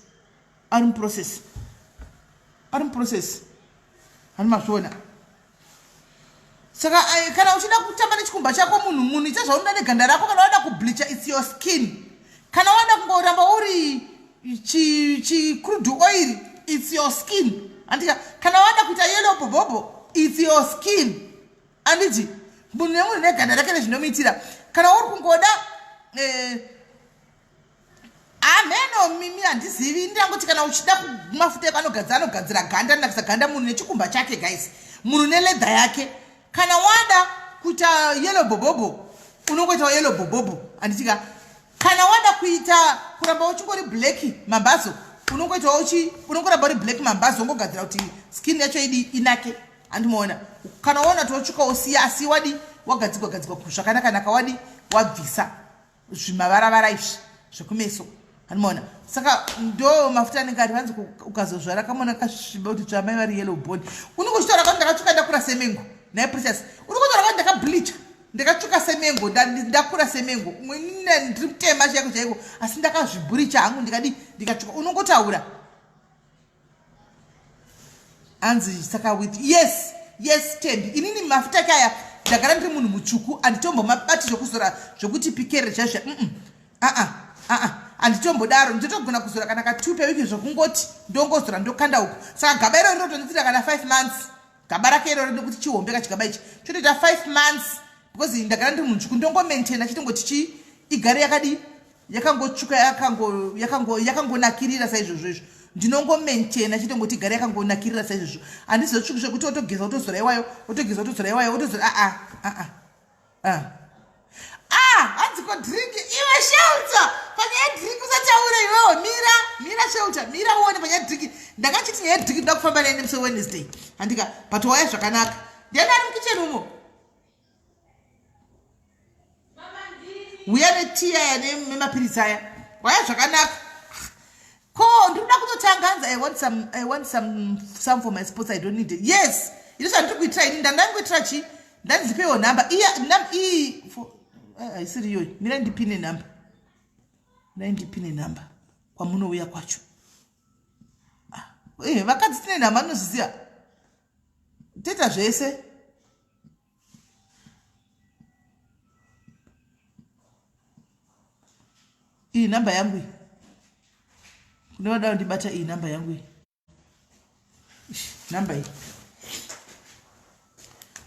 Ari muprocess. Ari muprocess. Hani mazviona. Saka kana uchida kutamba nechikumba chako munhu munhu ita zvaunoda neganda rako kana wada kubleacha it's your skin. Kana wada kungoramba uri chi chi crude oil it's your skin. Andika kana wada kuita yellow bobobo it's your skin. Anditi munhu nemunhu neganda rake nezvinomuitira. Kana uri kungoda eh, ameno mimi handizivi ndangoti kana uchida mafuta eko anogadzira anogadzira ganda anonakisa ganda munhu nechikumba chake guys munhu neledha yake kana wada kuita yellow bobobo unongoitawo yellow bobobo handitika kana wada kuita kuramba uchingori black mambazo unongoitawo uchi unongoramba uri black mambazo ungogadzira kuti skin yacho idi inake handimaona kana waona kuti watsvuka wosiya asi wadi wagadzigwa gadzigwa zvakanakanaka wadi wabvisa zvimavaravara izvi zvekumeso handimaona saka ndo mafuta anenge ari vanzi ukazozvara kamwana kasviba kuti tsvamai vari yellow bone unenge uchitaura kwati ndakatsvuka ndakura semengo naye precious unenge uchitaura kwati ndakableacha ndakatsvuka semengo ndakura semengo ndiri mutema chaiko chaiko asi ndakazvibhuricha hangu ndikadi ndikatsvuka unongotaura anzi saka with yes yes tembi inini mafuta ake aya ndagara ndiri munhu mutsvuku anditombomabati zvekuzora zvekuti pikere chaizvo mm aa aa anditombodaro nditotogona kuzora kana ka2 pewiki zvekungoti ndongozora ndokanda uku saka gaba iro rinotonditira kana 5 months gaba rake iroro ndokuti chihombe kachigaba ichi chotoita 5 months because ndagara ndiri munhu tsvuku ndongomaintaina chitongoti chii igare yakadii yakangotsvuka yakangonakirira saizvozvo izvo ndinongomaintaina chitongoti igare yakangonakirira saizvozvo handizotsvuki zvekuti otogeza otozora iwayo otogeza otozora iwayo otozora aa aa aa ah hanzi ko drink iwe shelter panyaya drink usataure iwewo mira mira shelter mira uone panyaya drink ndakachiti nyaya drink ndoda kufamba naye nemusi wednesday handika but waya zvakanaka ndiani ari mukitchen umo uya netiya aya nemapiritsi aya waya zvakanaka ko ndinoda kutotanga hanzi i want some, I want some, some for my sports i don't need it yes ino zvandiri kuitira ini ndandangoitira chi ndandizipewo number iya iyi eh, haisiri iyoyo mira ndipine number mirai ndipine number kwamunouya kwacho ah, eh, vakadzi tine nhamba anozviziva toita zvese iyi nhamba yangu iyi kune vada kundibata iyi nhamba yangu iyi nhamba iyi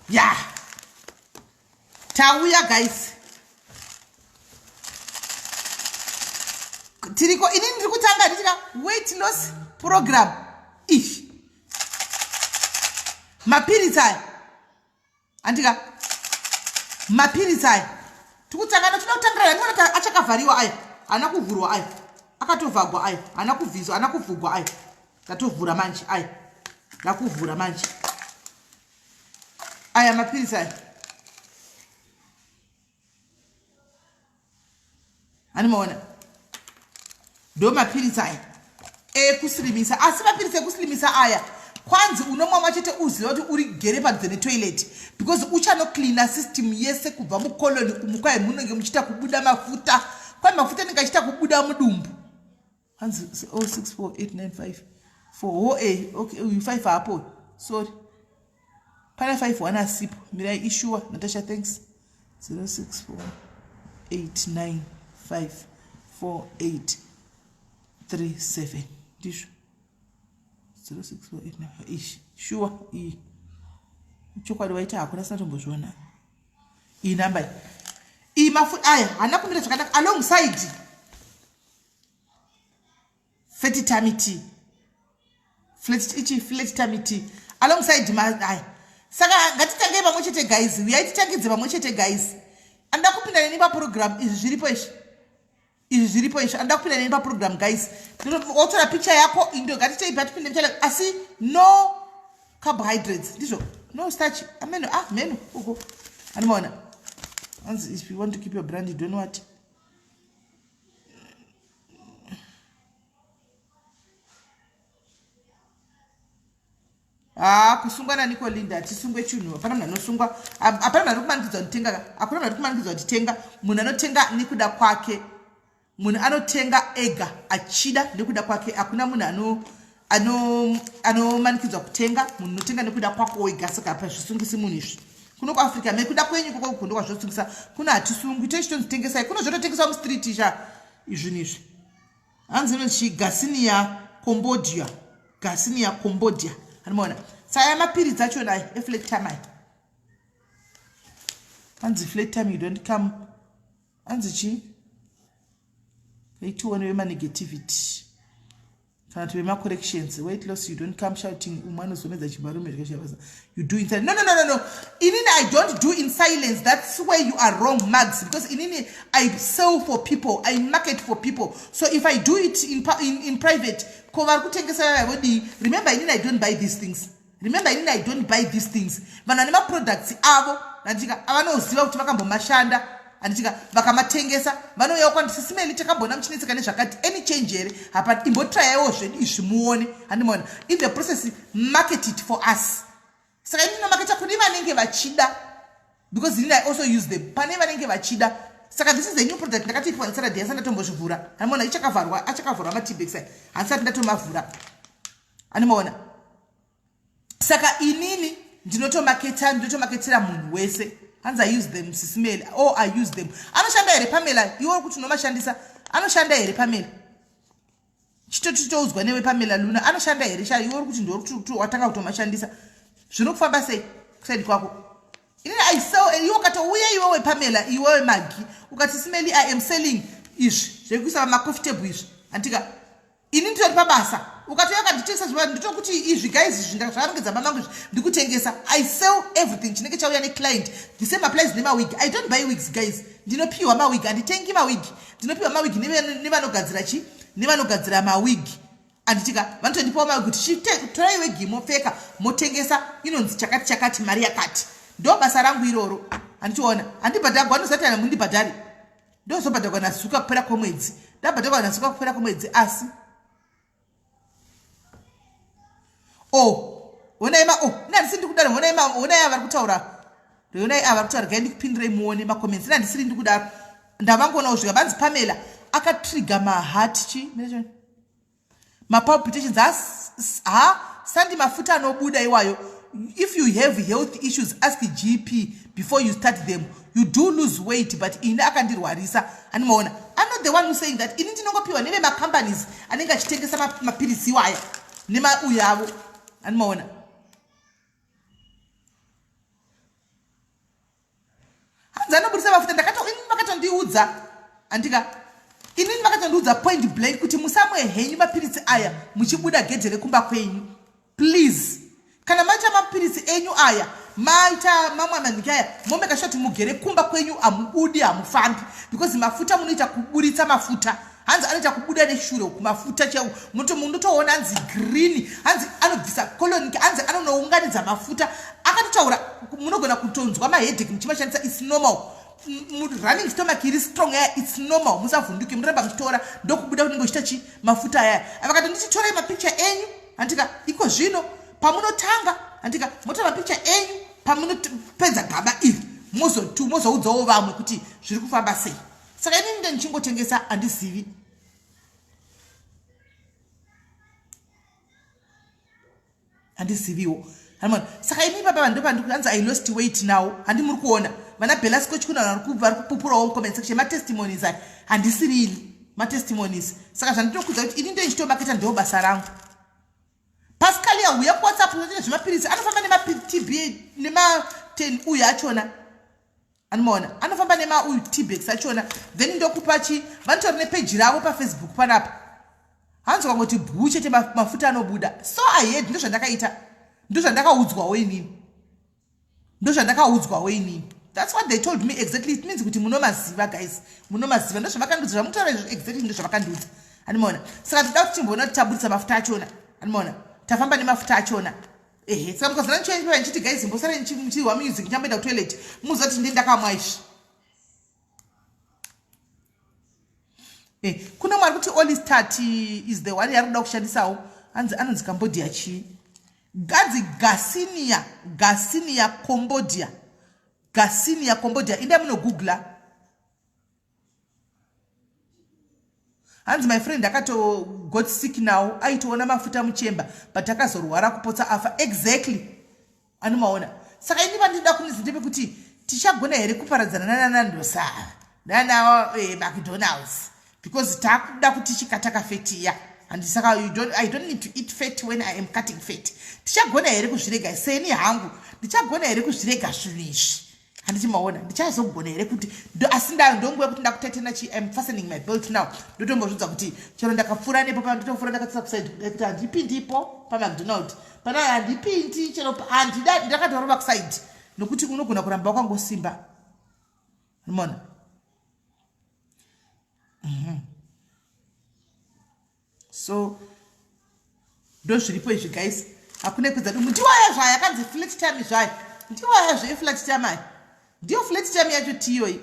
ya tauya guys tiriko ini ndiri kutanga nditika weight loss program ishi mapiritsi aya andika mapiritsi aya tikutangana tinoda kutangira ndinoona kuti achakavhariwa aya haana kuvhurwa aya akatovhagwa aya haana kubviswa haana kuvhugwa aya ndatovhura manje aya ndakuvhura manje aya mapiritsi aya Hani maona ndo mapiritsi aya ekusilimisa asi mapiritsi ekusilimisa aya kwanzi unomwa chete uziva kuti uri gere padhuze netoilet because uchanocleana system yese kubva mucolony umu kwai munenge muchiita kubuda mafuta kwai mafuta anenge achiita kubuda mudumbu hanzi 064895 4 a okay uyu 5 hapo sorry pane 5 1 asipo mirai ishuwa natasha thanks 0648954837 ndizvo 0648 ish shuwa iyi chokwadi waita hakuna sina tombozviona iyi namba iyi mafuta aya haana kumira zvakanaka alongside Fat tummy tea. Flat ichi flat tummy tea. Alongside ma aya. Saka ngatitangei pamwe chete guys. Uyai titangidze pamwe chete guys. Anoda kupinda neni pa program izvi zviripo izvi. Izvi zviripo izvi. Anoda kupinda neni paprogram guys. Wotora picture yako indo ngatitei patipinde muchallenge asi no carbohydrates ndizvo no starch ameno ah meno uko anomaona hanzi if you want to keep your brand you don't what haa kusungwa naniko linda hatisungwe chinhu hapana munhu anosungwa hapana munhu ari kumanikidzwa kutenga ka hakuna munhu ari kumanikidzwa kutitenga munhu anotenga nekuda kwake munhu anotenga ega achida nekuda kwake hakuna munhu ano anomanikidzwa kutenga munhu unotenga nekuda kwako wega saka apa zvisungisi munhu izvi kuno kuafrica mekuda kwenyu koko kundo kwazvosungisa kuno hatisungwi tochitonzi tengesai kuno zvototengeswa mustreet sha izvinhu izvi hanzi inonzi gasinia combodia gasinia combodia anomaona saya mapiritsi achona aya eflat time aya hanzi flat time you don't come hanzi chii aitione vemanegativity kana kuti vemacorrections weight loss you don't come shouting umwe anozomedza chibarume zvakashabasa you do in silence no no no no no inini i don't do in silence that's where you are wrong mags because inini i sell for people i market for people so if i do it in, in, in private ko vari kutengesa vaya vodii remember inini i don't buy these things remember inini i don't buy these things vanhu vane maproducts avo anditika avanoziva kuti vakambomashanda anditika vakamatengesa vanouyawo kwandi sisimeli takamboona muchinetseka nezvakati any change here hapana imbotrayaiwo zvedu izvi muone handimaona in the process market it for us saka ini ndinomaketa kune vanenge vachida because inini i also use them pane vanenge vachida saka this is a new product ndakatoipiwa nesaturday handisati ndatombozvivhura handimaona ichakavharwa achakavhurwa matibex aya handisati ndatomavhura handimaona saka inini ndinotomaketa ndinotomaketera munhu wese hanzi i use them sisimeli oh i use them anoshanda here pamela iwe uri kuti unomashandisa anoshanda here pamela chitotitoudzwa newe pamela luna anoshanda here sha iwe uri kuti ndiwe watanga kutomashandisa zvinokufamba sei kusaidi kwako inini i sell iwe ukatouya iwewe pamela iwewe magi ukati simeli i am selling izvi zvekuisa pamacoffee table izvi andika ini nditori pabasa ukatouya ukanditengesa zviva nditokuti izvi guys izvi zvakarongedza mamangu izvi ndikutengesa i sell everything chinenge chauya neclient the same applies nemawig i don't buy wigs guys ndinopiwa mawig handitengi mawig ndinopiwa mawig nevanogadzira chi nevanogadzira mawig anditika vanotondipawo mawig kuti chitorai wegi mopfeka motengesa inonzi chakati chakati mari yakati ndo basa rangu iroro handichiona handibhadhagwa anozati ana mundibhadhari ndozobhadhagwa nazuka kupera kwemwedzi ndabhadhagwa nazuka kupera kwemwedzi asi o oh, honai ma o oh, ina handisiri ndikudaro honai ma honai ava vari kutaura honai ava vari kutaura gai ndikupindirei muone macomments ina handisiri ndikudaro ndavangonawo zvika vanzi pamela akatrigger maheart chi mapalpitations ha sandi mafuta anobuda iwayo if you have health issues ask gp before you start them you do lose weight but ini akandirwarisa animaona i'm not the one who saying that ini ndinongopiwa nevemacompanies anenge achitengesa mapiritsi iwaya nemauyo avo animaona hanzi anobudisa mafuta ndakato ini vakatondiudza andika inini vakatondiudza point blank kuti musamwe henyu mapiritsi aya muchibuda gedhe rekumba kwenyu please kana maita mapiritsi enyu aya maita mamwe manhiki aya momeka sure kuti mugere kumba kwenyu hamubudi hamufambi because mafuta munoita kuburitsa mafuta hanzi anoita kubuda neshure uku mafuta chaiwo munotoona hanzi green hanzi anobvisa colonic hanzi anonounganidza mafuta akatotaura munogona kutonzwa mahedheki muchimashandisa its normal running stomach iri strong yaya its normal musavhunduke munoramba muchitora ndokubuda kunenge uchiita chi mafuta ayaya avakati ndichitorai mapicture enyu handika iko zvino pamunotanga handika motora mapicture enyu pamunopedza gaba iri mozoudzawo vamwe kuti zviri kufamba sei saka inini nde ndichingotengesa handizivi handiziviwo saka ini baba vandopandianzi i lost weight now handi muri kuona vana belasco chikuna vari kupupurawo mucomment section matestimonies aya handisirili matestimonies saka zvandinokudza kuti ini ndoichitomaketa ndo basa rangu pascal auya kuwhatsapp zvemapiritsi anofamba nematb nema10 uyu achona Anomaona anofamba nema uyu tbex achona then ndokupa chi vanotori nepeji ravo pafacebook panapa hanzi ukangoti bhuu chete mafuta anobuda so ahead ndozvandakaita ndozvandakaudzwawo inini ndozvandakaudzwawo inini That's what they told me exactly. It means kuti munomaziva guys, munomaziva. Ndozvavakandiudza zvamutaura izvo exactly, ndozvavakandiudza. Animaona? Saka toda kuti timboona kuti taburitsa mafuta achona. Animaona? Tafamba nemafuta achona. Ehe, saka mukazona ndichienda ndichiti guys mbosara muchihwa music ndichamboenda kutoilet, muziva kuti ndini ndakamwa izvi. Eh, kune mwari kuti Olistat is the one yari kuda kushandisawo. Hanzi anonzi Cambodia chii? Ganzi Garcinia, Garcinia Cambodia. Garcinia Cambodia. Indai munogoogla. Hanzi my friend akato got sick now, aitoona mafuta muchemba but akazorwara kupotsa afa. Exactly. Anomaona. Saka ini vandinoda kunzi ndepekuti tichagona here kuparadzana nana Nando's ava nana eh, McDonald's, because takuda kuti tichikata kafat iya handi. Saka you don't, I don't need to eat fat when I am cutting fat. Tichagona here kuzvirega? Seni hangu ndichagona here kuzvirega zvinhu izvi? Handiti maona, ndichazogona here kuti asi ndonguva yekuti ndakutatena chi im fastening my belt now. Ndotombozvidza kuti chero ndakapfuura nepo pa ndotopfuura ndakatsisa kuside kudai kuti handipindipo paMcDonald pana, handipindi chero handida, ndakatorova kuside nokuti unogona kuramba wakangosimba. Mona. So ndozviripo izvi guys, hakuna kupedza dumbu. Ndiwaya zvayo yakanzi flat tummy zvayo, ndiwaya zveflat tummy ayo, ndiyo flat tummy yacho tiyoyi.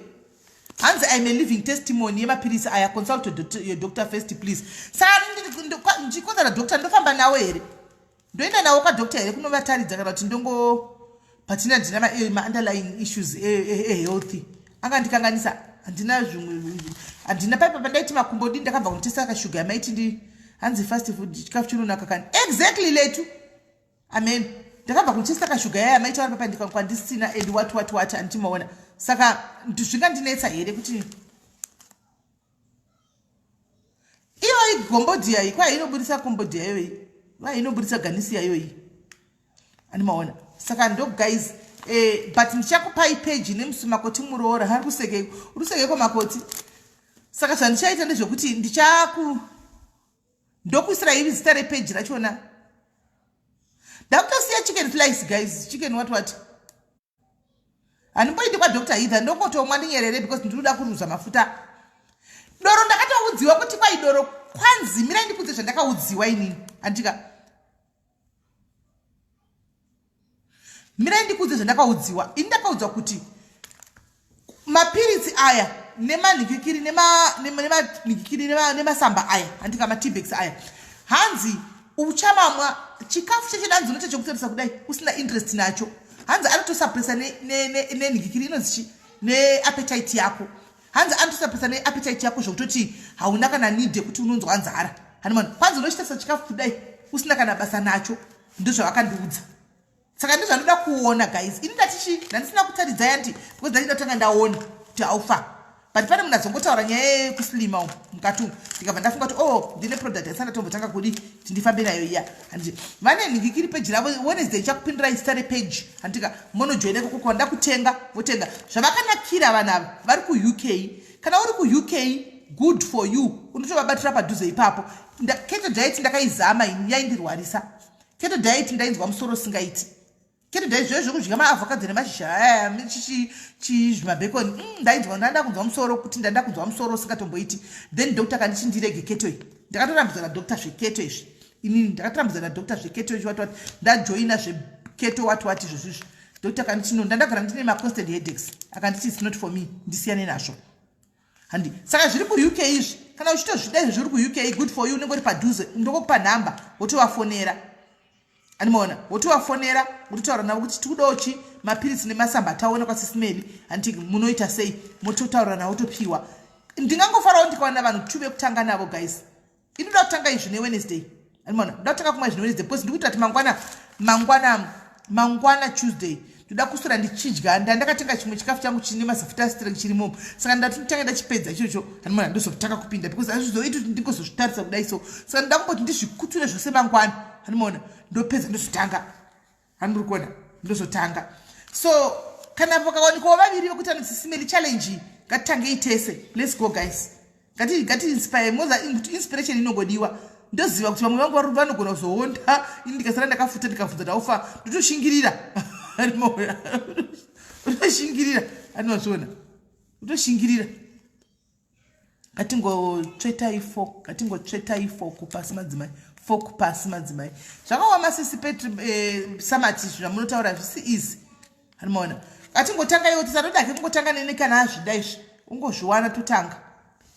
Hanzi I'm a living testimony yemapirisi aya. Consult your doctor first please. Saka ndichikonzera doctor, ndofamba nawo here? Ndoenda nawo kwadoctor here kunovataridza, kana kuti ndongo patina? Ndina maunderlying issues ehealth angandikanganisa. Handina zvimwe, handina paipa pandaiti makumbo di ndakabva kunotesta kashuga yamaiti ndi. Hanzi fast food chikafu chinonaka kani. Exactly, letu amen. Ndakabva kunotesta kashuga yaya maiti vari papa kwandisina and what what what, handichimaona. Saka zvingandinetsa here kuti iyo igombodhiya iyi kwai inobudisa kombodhiya iyoyi, vai inobudisa ganisi iyoyi? Andimaona. Saka ndo guys, but ndichakupai page nemusi Makoti muroora ari kusekeko, uri kusekeko Makoti. Saka zvandichaita ndezvekuti ndichaku ndokuisirai iri zita repage rachona. Ndakutosiya chicken slice guys, chicken what what. Handimboindi kwadoctor either, ndongotomwa ndinyerere because ndinoda kuruza mafuta. Doro ndakatoudziwa kuti kwai doro kwanzi, mirai ndikudze zvandakaudziwa inini. Handika, mirai ndikudze zvandakaudziwa ini. Ndakaudzwa kuti mapiritsi aya nemanhikikiri nemanhikikiri nemasamba aya, handika, mateabags aya, hanzi uchamamwa chikafu chechidanzi unoita chekutarisa kudai usina interest nacho. Hanzi anotosuppressa nenhikikiri inonzi chi neappetite yako. Hanzi anotosuppressa neappetite yako zvekutoti hauna kana need yekuti unonzwa nzara. Hanimana, kwanzi unochitarisa chikafu kudai usina kana basa nacho. Ndozvavakandiudza. Saka ndozvandoda kuona guys. Ini ndatichi ndandisina kutaridza yanti because ndachida kutanga ndaona kuti haufa, but pane munhu azongotaura nyaya yekuslima umu mukati umu, ndikabva ndafunga kuti oh, ndine product yasina ndatombotanga kudi kuti ndifambe nayo iya. Handiti vane nhingikiri page ravo? Wednesday ichakupindirai zita repage, handika? Monojoina ikoko, kwanda kutenga votenga. Zvavakanakira vanhu ava vari kuUK. Kana uri kuUK, good for you, unotovabatira padhuze ipapo. Keto diet ndakaizama ini, yaindirwarisa keto diet, ndainzwa musoro usingaiti. Keto diet zvoyo zvekudya maavocado nemashizha aya, zvimabacon, ndainzwa ndanda kunzwa musoro, kuti ndanda kunzwa musoro usingatomboiti. Then doctor kanditi ndirege keto iyi. Ndakatorambidzwa nadoctor zveketo izvi inini, ndakatorambidzwa nadoctor zveketo izvi. Wati wati ndajoina zveketo, wati wati izvozvizvi, doctor kanditi no, ndandagara ndine maconstant headaches. Akanditi it's not for me, ndisiyane nazvo. Handi, saka zviri kuUK izvi, kana uchitozvida izvo zviri kuUK, good for you, unenge uri padhuze. Ndokokupa nhamba wotovafonera. Andimaona, wotovafonera, wototaura navo kuti tikudawo chi mapiritsi nemasamba taona kwasisimeli, handiti? Munoita sei? Mototaura navo, wotopiwa. Ndingangofarawo ndikawana vanhu two vekutanga navo guys. Inoda kutanga izvi neWednesday. Andimaona, ndoda kutanga kumwa izvi neWednesday because ndikuita kuti mangwana Tuesday ndoda kuswera ndichidya. Ndandakatenga chimwe chikafu changu chine mazafuta streng chirimo, saka ndati nditanga ndachipedza ichocho. Handimaona, ndozotanga kupinda because hazvizoiti kuti ndingozozvitarisa kudai so. Saka ndoda kumboti ndizvikuture zvose mangwana. Handimaona, ndopedza ndozotanga. Handiri kuona, ndozotanga. So kana pakawanikwawo vaviri vekuti anosisimeli challenge, ngatitangei tese. Let's go guys, ngati ngati inspire moza kuti inspiration inongodiwa. Ndoziva kuti vamwe vangu vanogona kuzoonda ini ndikasara ndakafuta, ndikabvunza ndaufa, ndotoshingirira. Unoshingirira anozviona utoshingirira. Ngatingotsvetai fok, ngatingotsvetai foko pasi madzimai, fok pasi madzimai. Zvakaoma sisi Petri eh, Samati zvamunotaura zvisi easy. Anomaona. Ngatingotanga iwo tisatoda ke kungotanga nene kana azvida izvi. Ungozviwana totanga.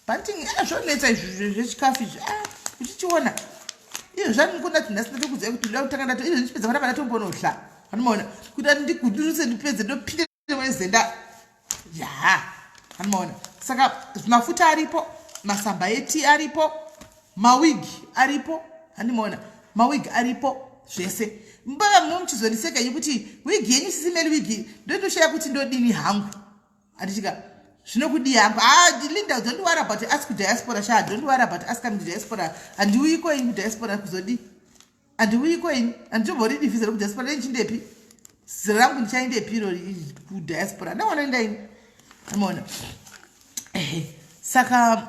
Panting eh, zvonetsa izvi zvechikafu izvi. Ah, uchichiona. Izvo zvandikunda kuti nhasi ndatokudzai kuti ndoda kutanga ndato izvo ndichipedza panapa ndatombonodla. Anomaona. Kuti ndiguduruse ndipedze ndopinda wezenda ya anomaona saka mafuta aripo masamba eti aripo mawig aripo handimaona mawig aripo zvese mbava muchizondiseka yenyu kuti wig yenyu sisi meli wig ndotoshaya kuti ndodini hangu handichika zvinokudii hangu ah, linda don't worry about us kudiaspora sha don't worry about us coming to diaspora handiuyiko ini kudiaspora kuzodii Handiuyiko ini, handitomboridi visa rekudiaspora ndichindepi? Zera rangu ndichaindepi iro kudiaspora? Ndawana ini. Amaona. Ehe. Saka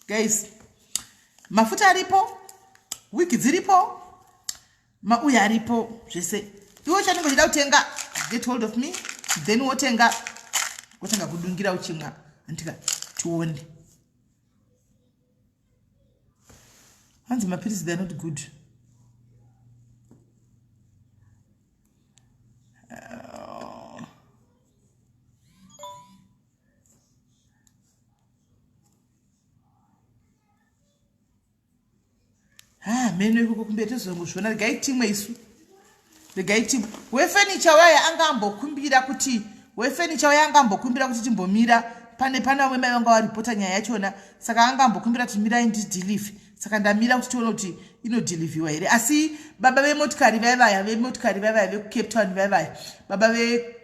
guys, mafuta aripo, wig dziripo, mauya aripo zvese. Iwe chanenge uchida kutenga, get hold of me, then wotenga wotenga kudungira uchimwa. Andika tione. Hanzi mapiritsi they are not good. Ah, meno ikoko kumberi tozongozviona regai timwe isu regai timwe wefenicha waya anga ambokumbira kuti wefenicha waya anga ambokumbira kuti timbomira pane pane vamwe mai vanga varipota nyaya yachona saka anga ambokumbira kuti mirai ndidhilivhe saka ndamira kuti tione kuti inodhilivhiwa here asi baba vemotikari vaivaya vemotikari vaivaya vekucape town vaivaya baba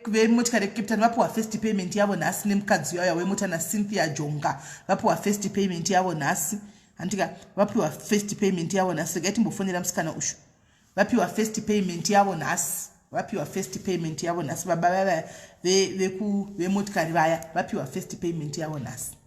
vemotikari vekucape town vapiwa first payment yavo nhasi nemukadzi uyauya wemota nacynthia jonga vapiwa first payment yavo nhasi Handika vapiwa first payment yavo nhasi regai timbofonera musikana ushu vapiwa first payment yavo nhasi vapiwa first payment yavo nhasi baba vaya vemotikari vaya vapiwa first payment yavo nhasi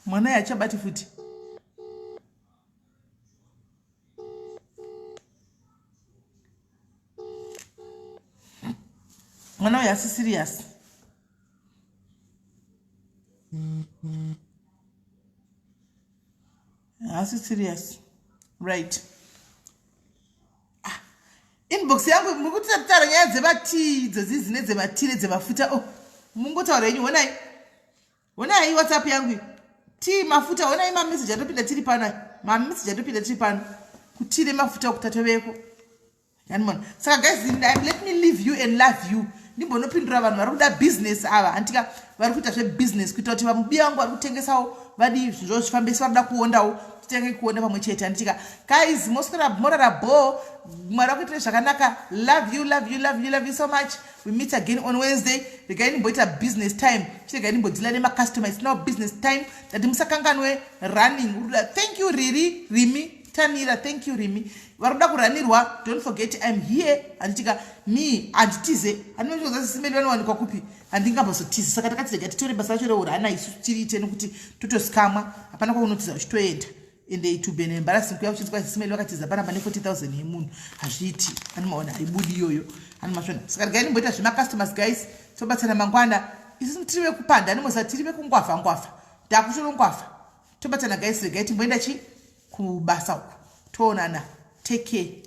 mwana yachabati futi mwana uyu asi serious haasi serious right ah, inbox yangu muri kutitaura nyaya dzevatii idzozi dzine dzematii nedzemafuta o oh, mungotaura henyu honai honai whatsapp yangu tii mafuta honai mameseji atopinda tiri pano mameseji atopinda tiri pano kutii nemafuta kutatoveko Yanimona. Saka guys, let me leave you and love you. Ndimbonopindura vanhu vari kuda business ava hantika vari kuita zvebusiness kuita kuti vamubiya vangu vari kutengesawo vadii zvinhu zvavo zvifambe vari kuda kuondawo titange kuonda pamwe chete handitika guys moswera morara bho mwari vakuitire zvakanaka love you love you love you love you so much we meet again on wednesday regai ndimboita business time chiregai ndimbodzila nemacustomer it's now business time that musakanganwe running thank you riri rimi Tamira thank you Rimi vari kuda kuranirwa don't forget im here handitika me handitize handinozoza sisimeli vanowanikwa kupi handingambozotize saka takati rega titore basa racho reurana isu tiriite nekuti totosikamwa hapana kwaunotiza uchitoenda ende it will be an embarrassing kuya uchinzwa sisimeli vakatiza panapa ne 40000 yemunhu hazviiti anomaona haibudi iyoyo anomashona saka regai ndimboita zvemacustomers guys tobatsana mangwana isusu tiri vekupanda animoziva tiri vekungwavha ngwavha ndakutorongwavha tobatana guys regai timboenda chi kubasa uku toonana take care.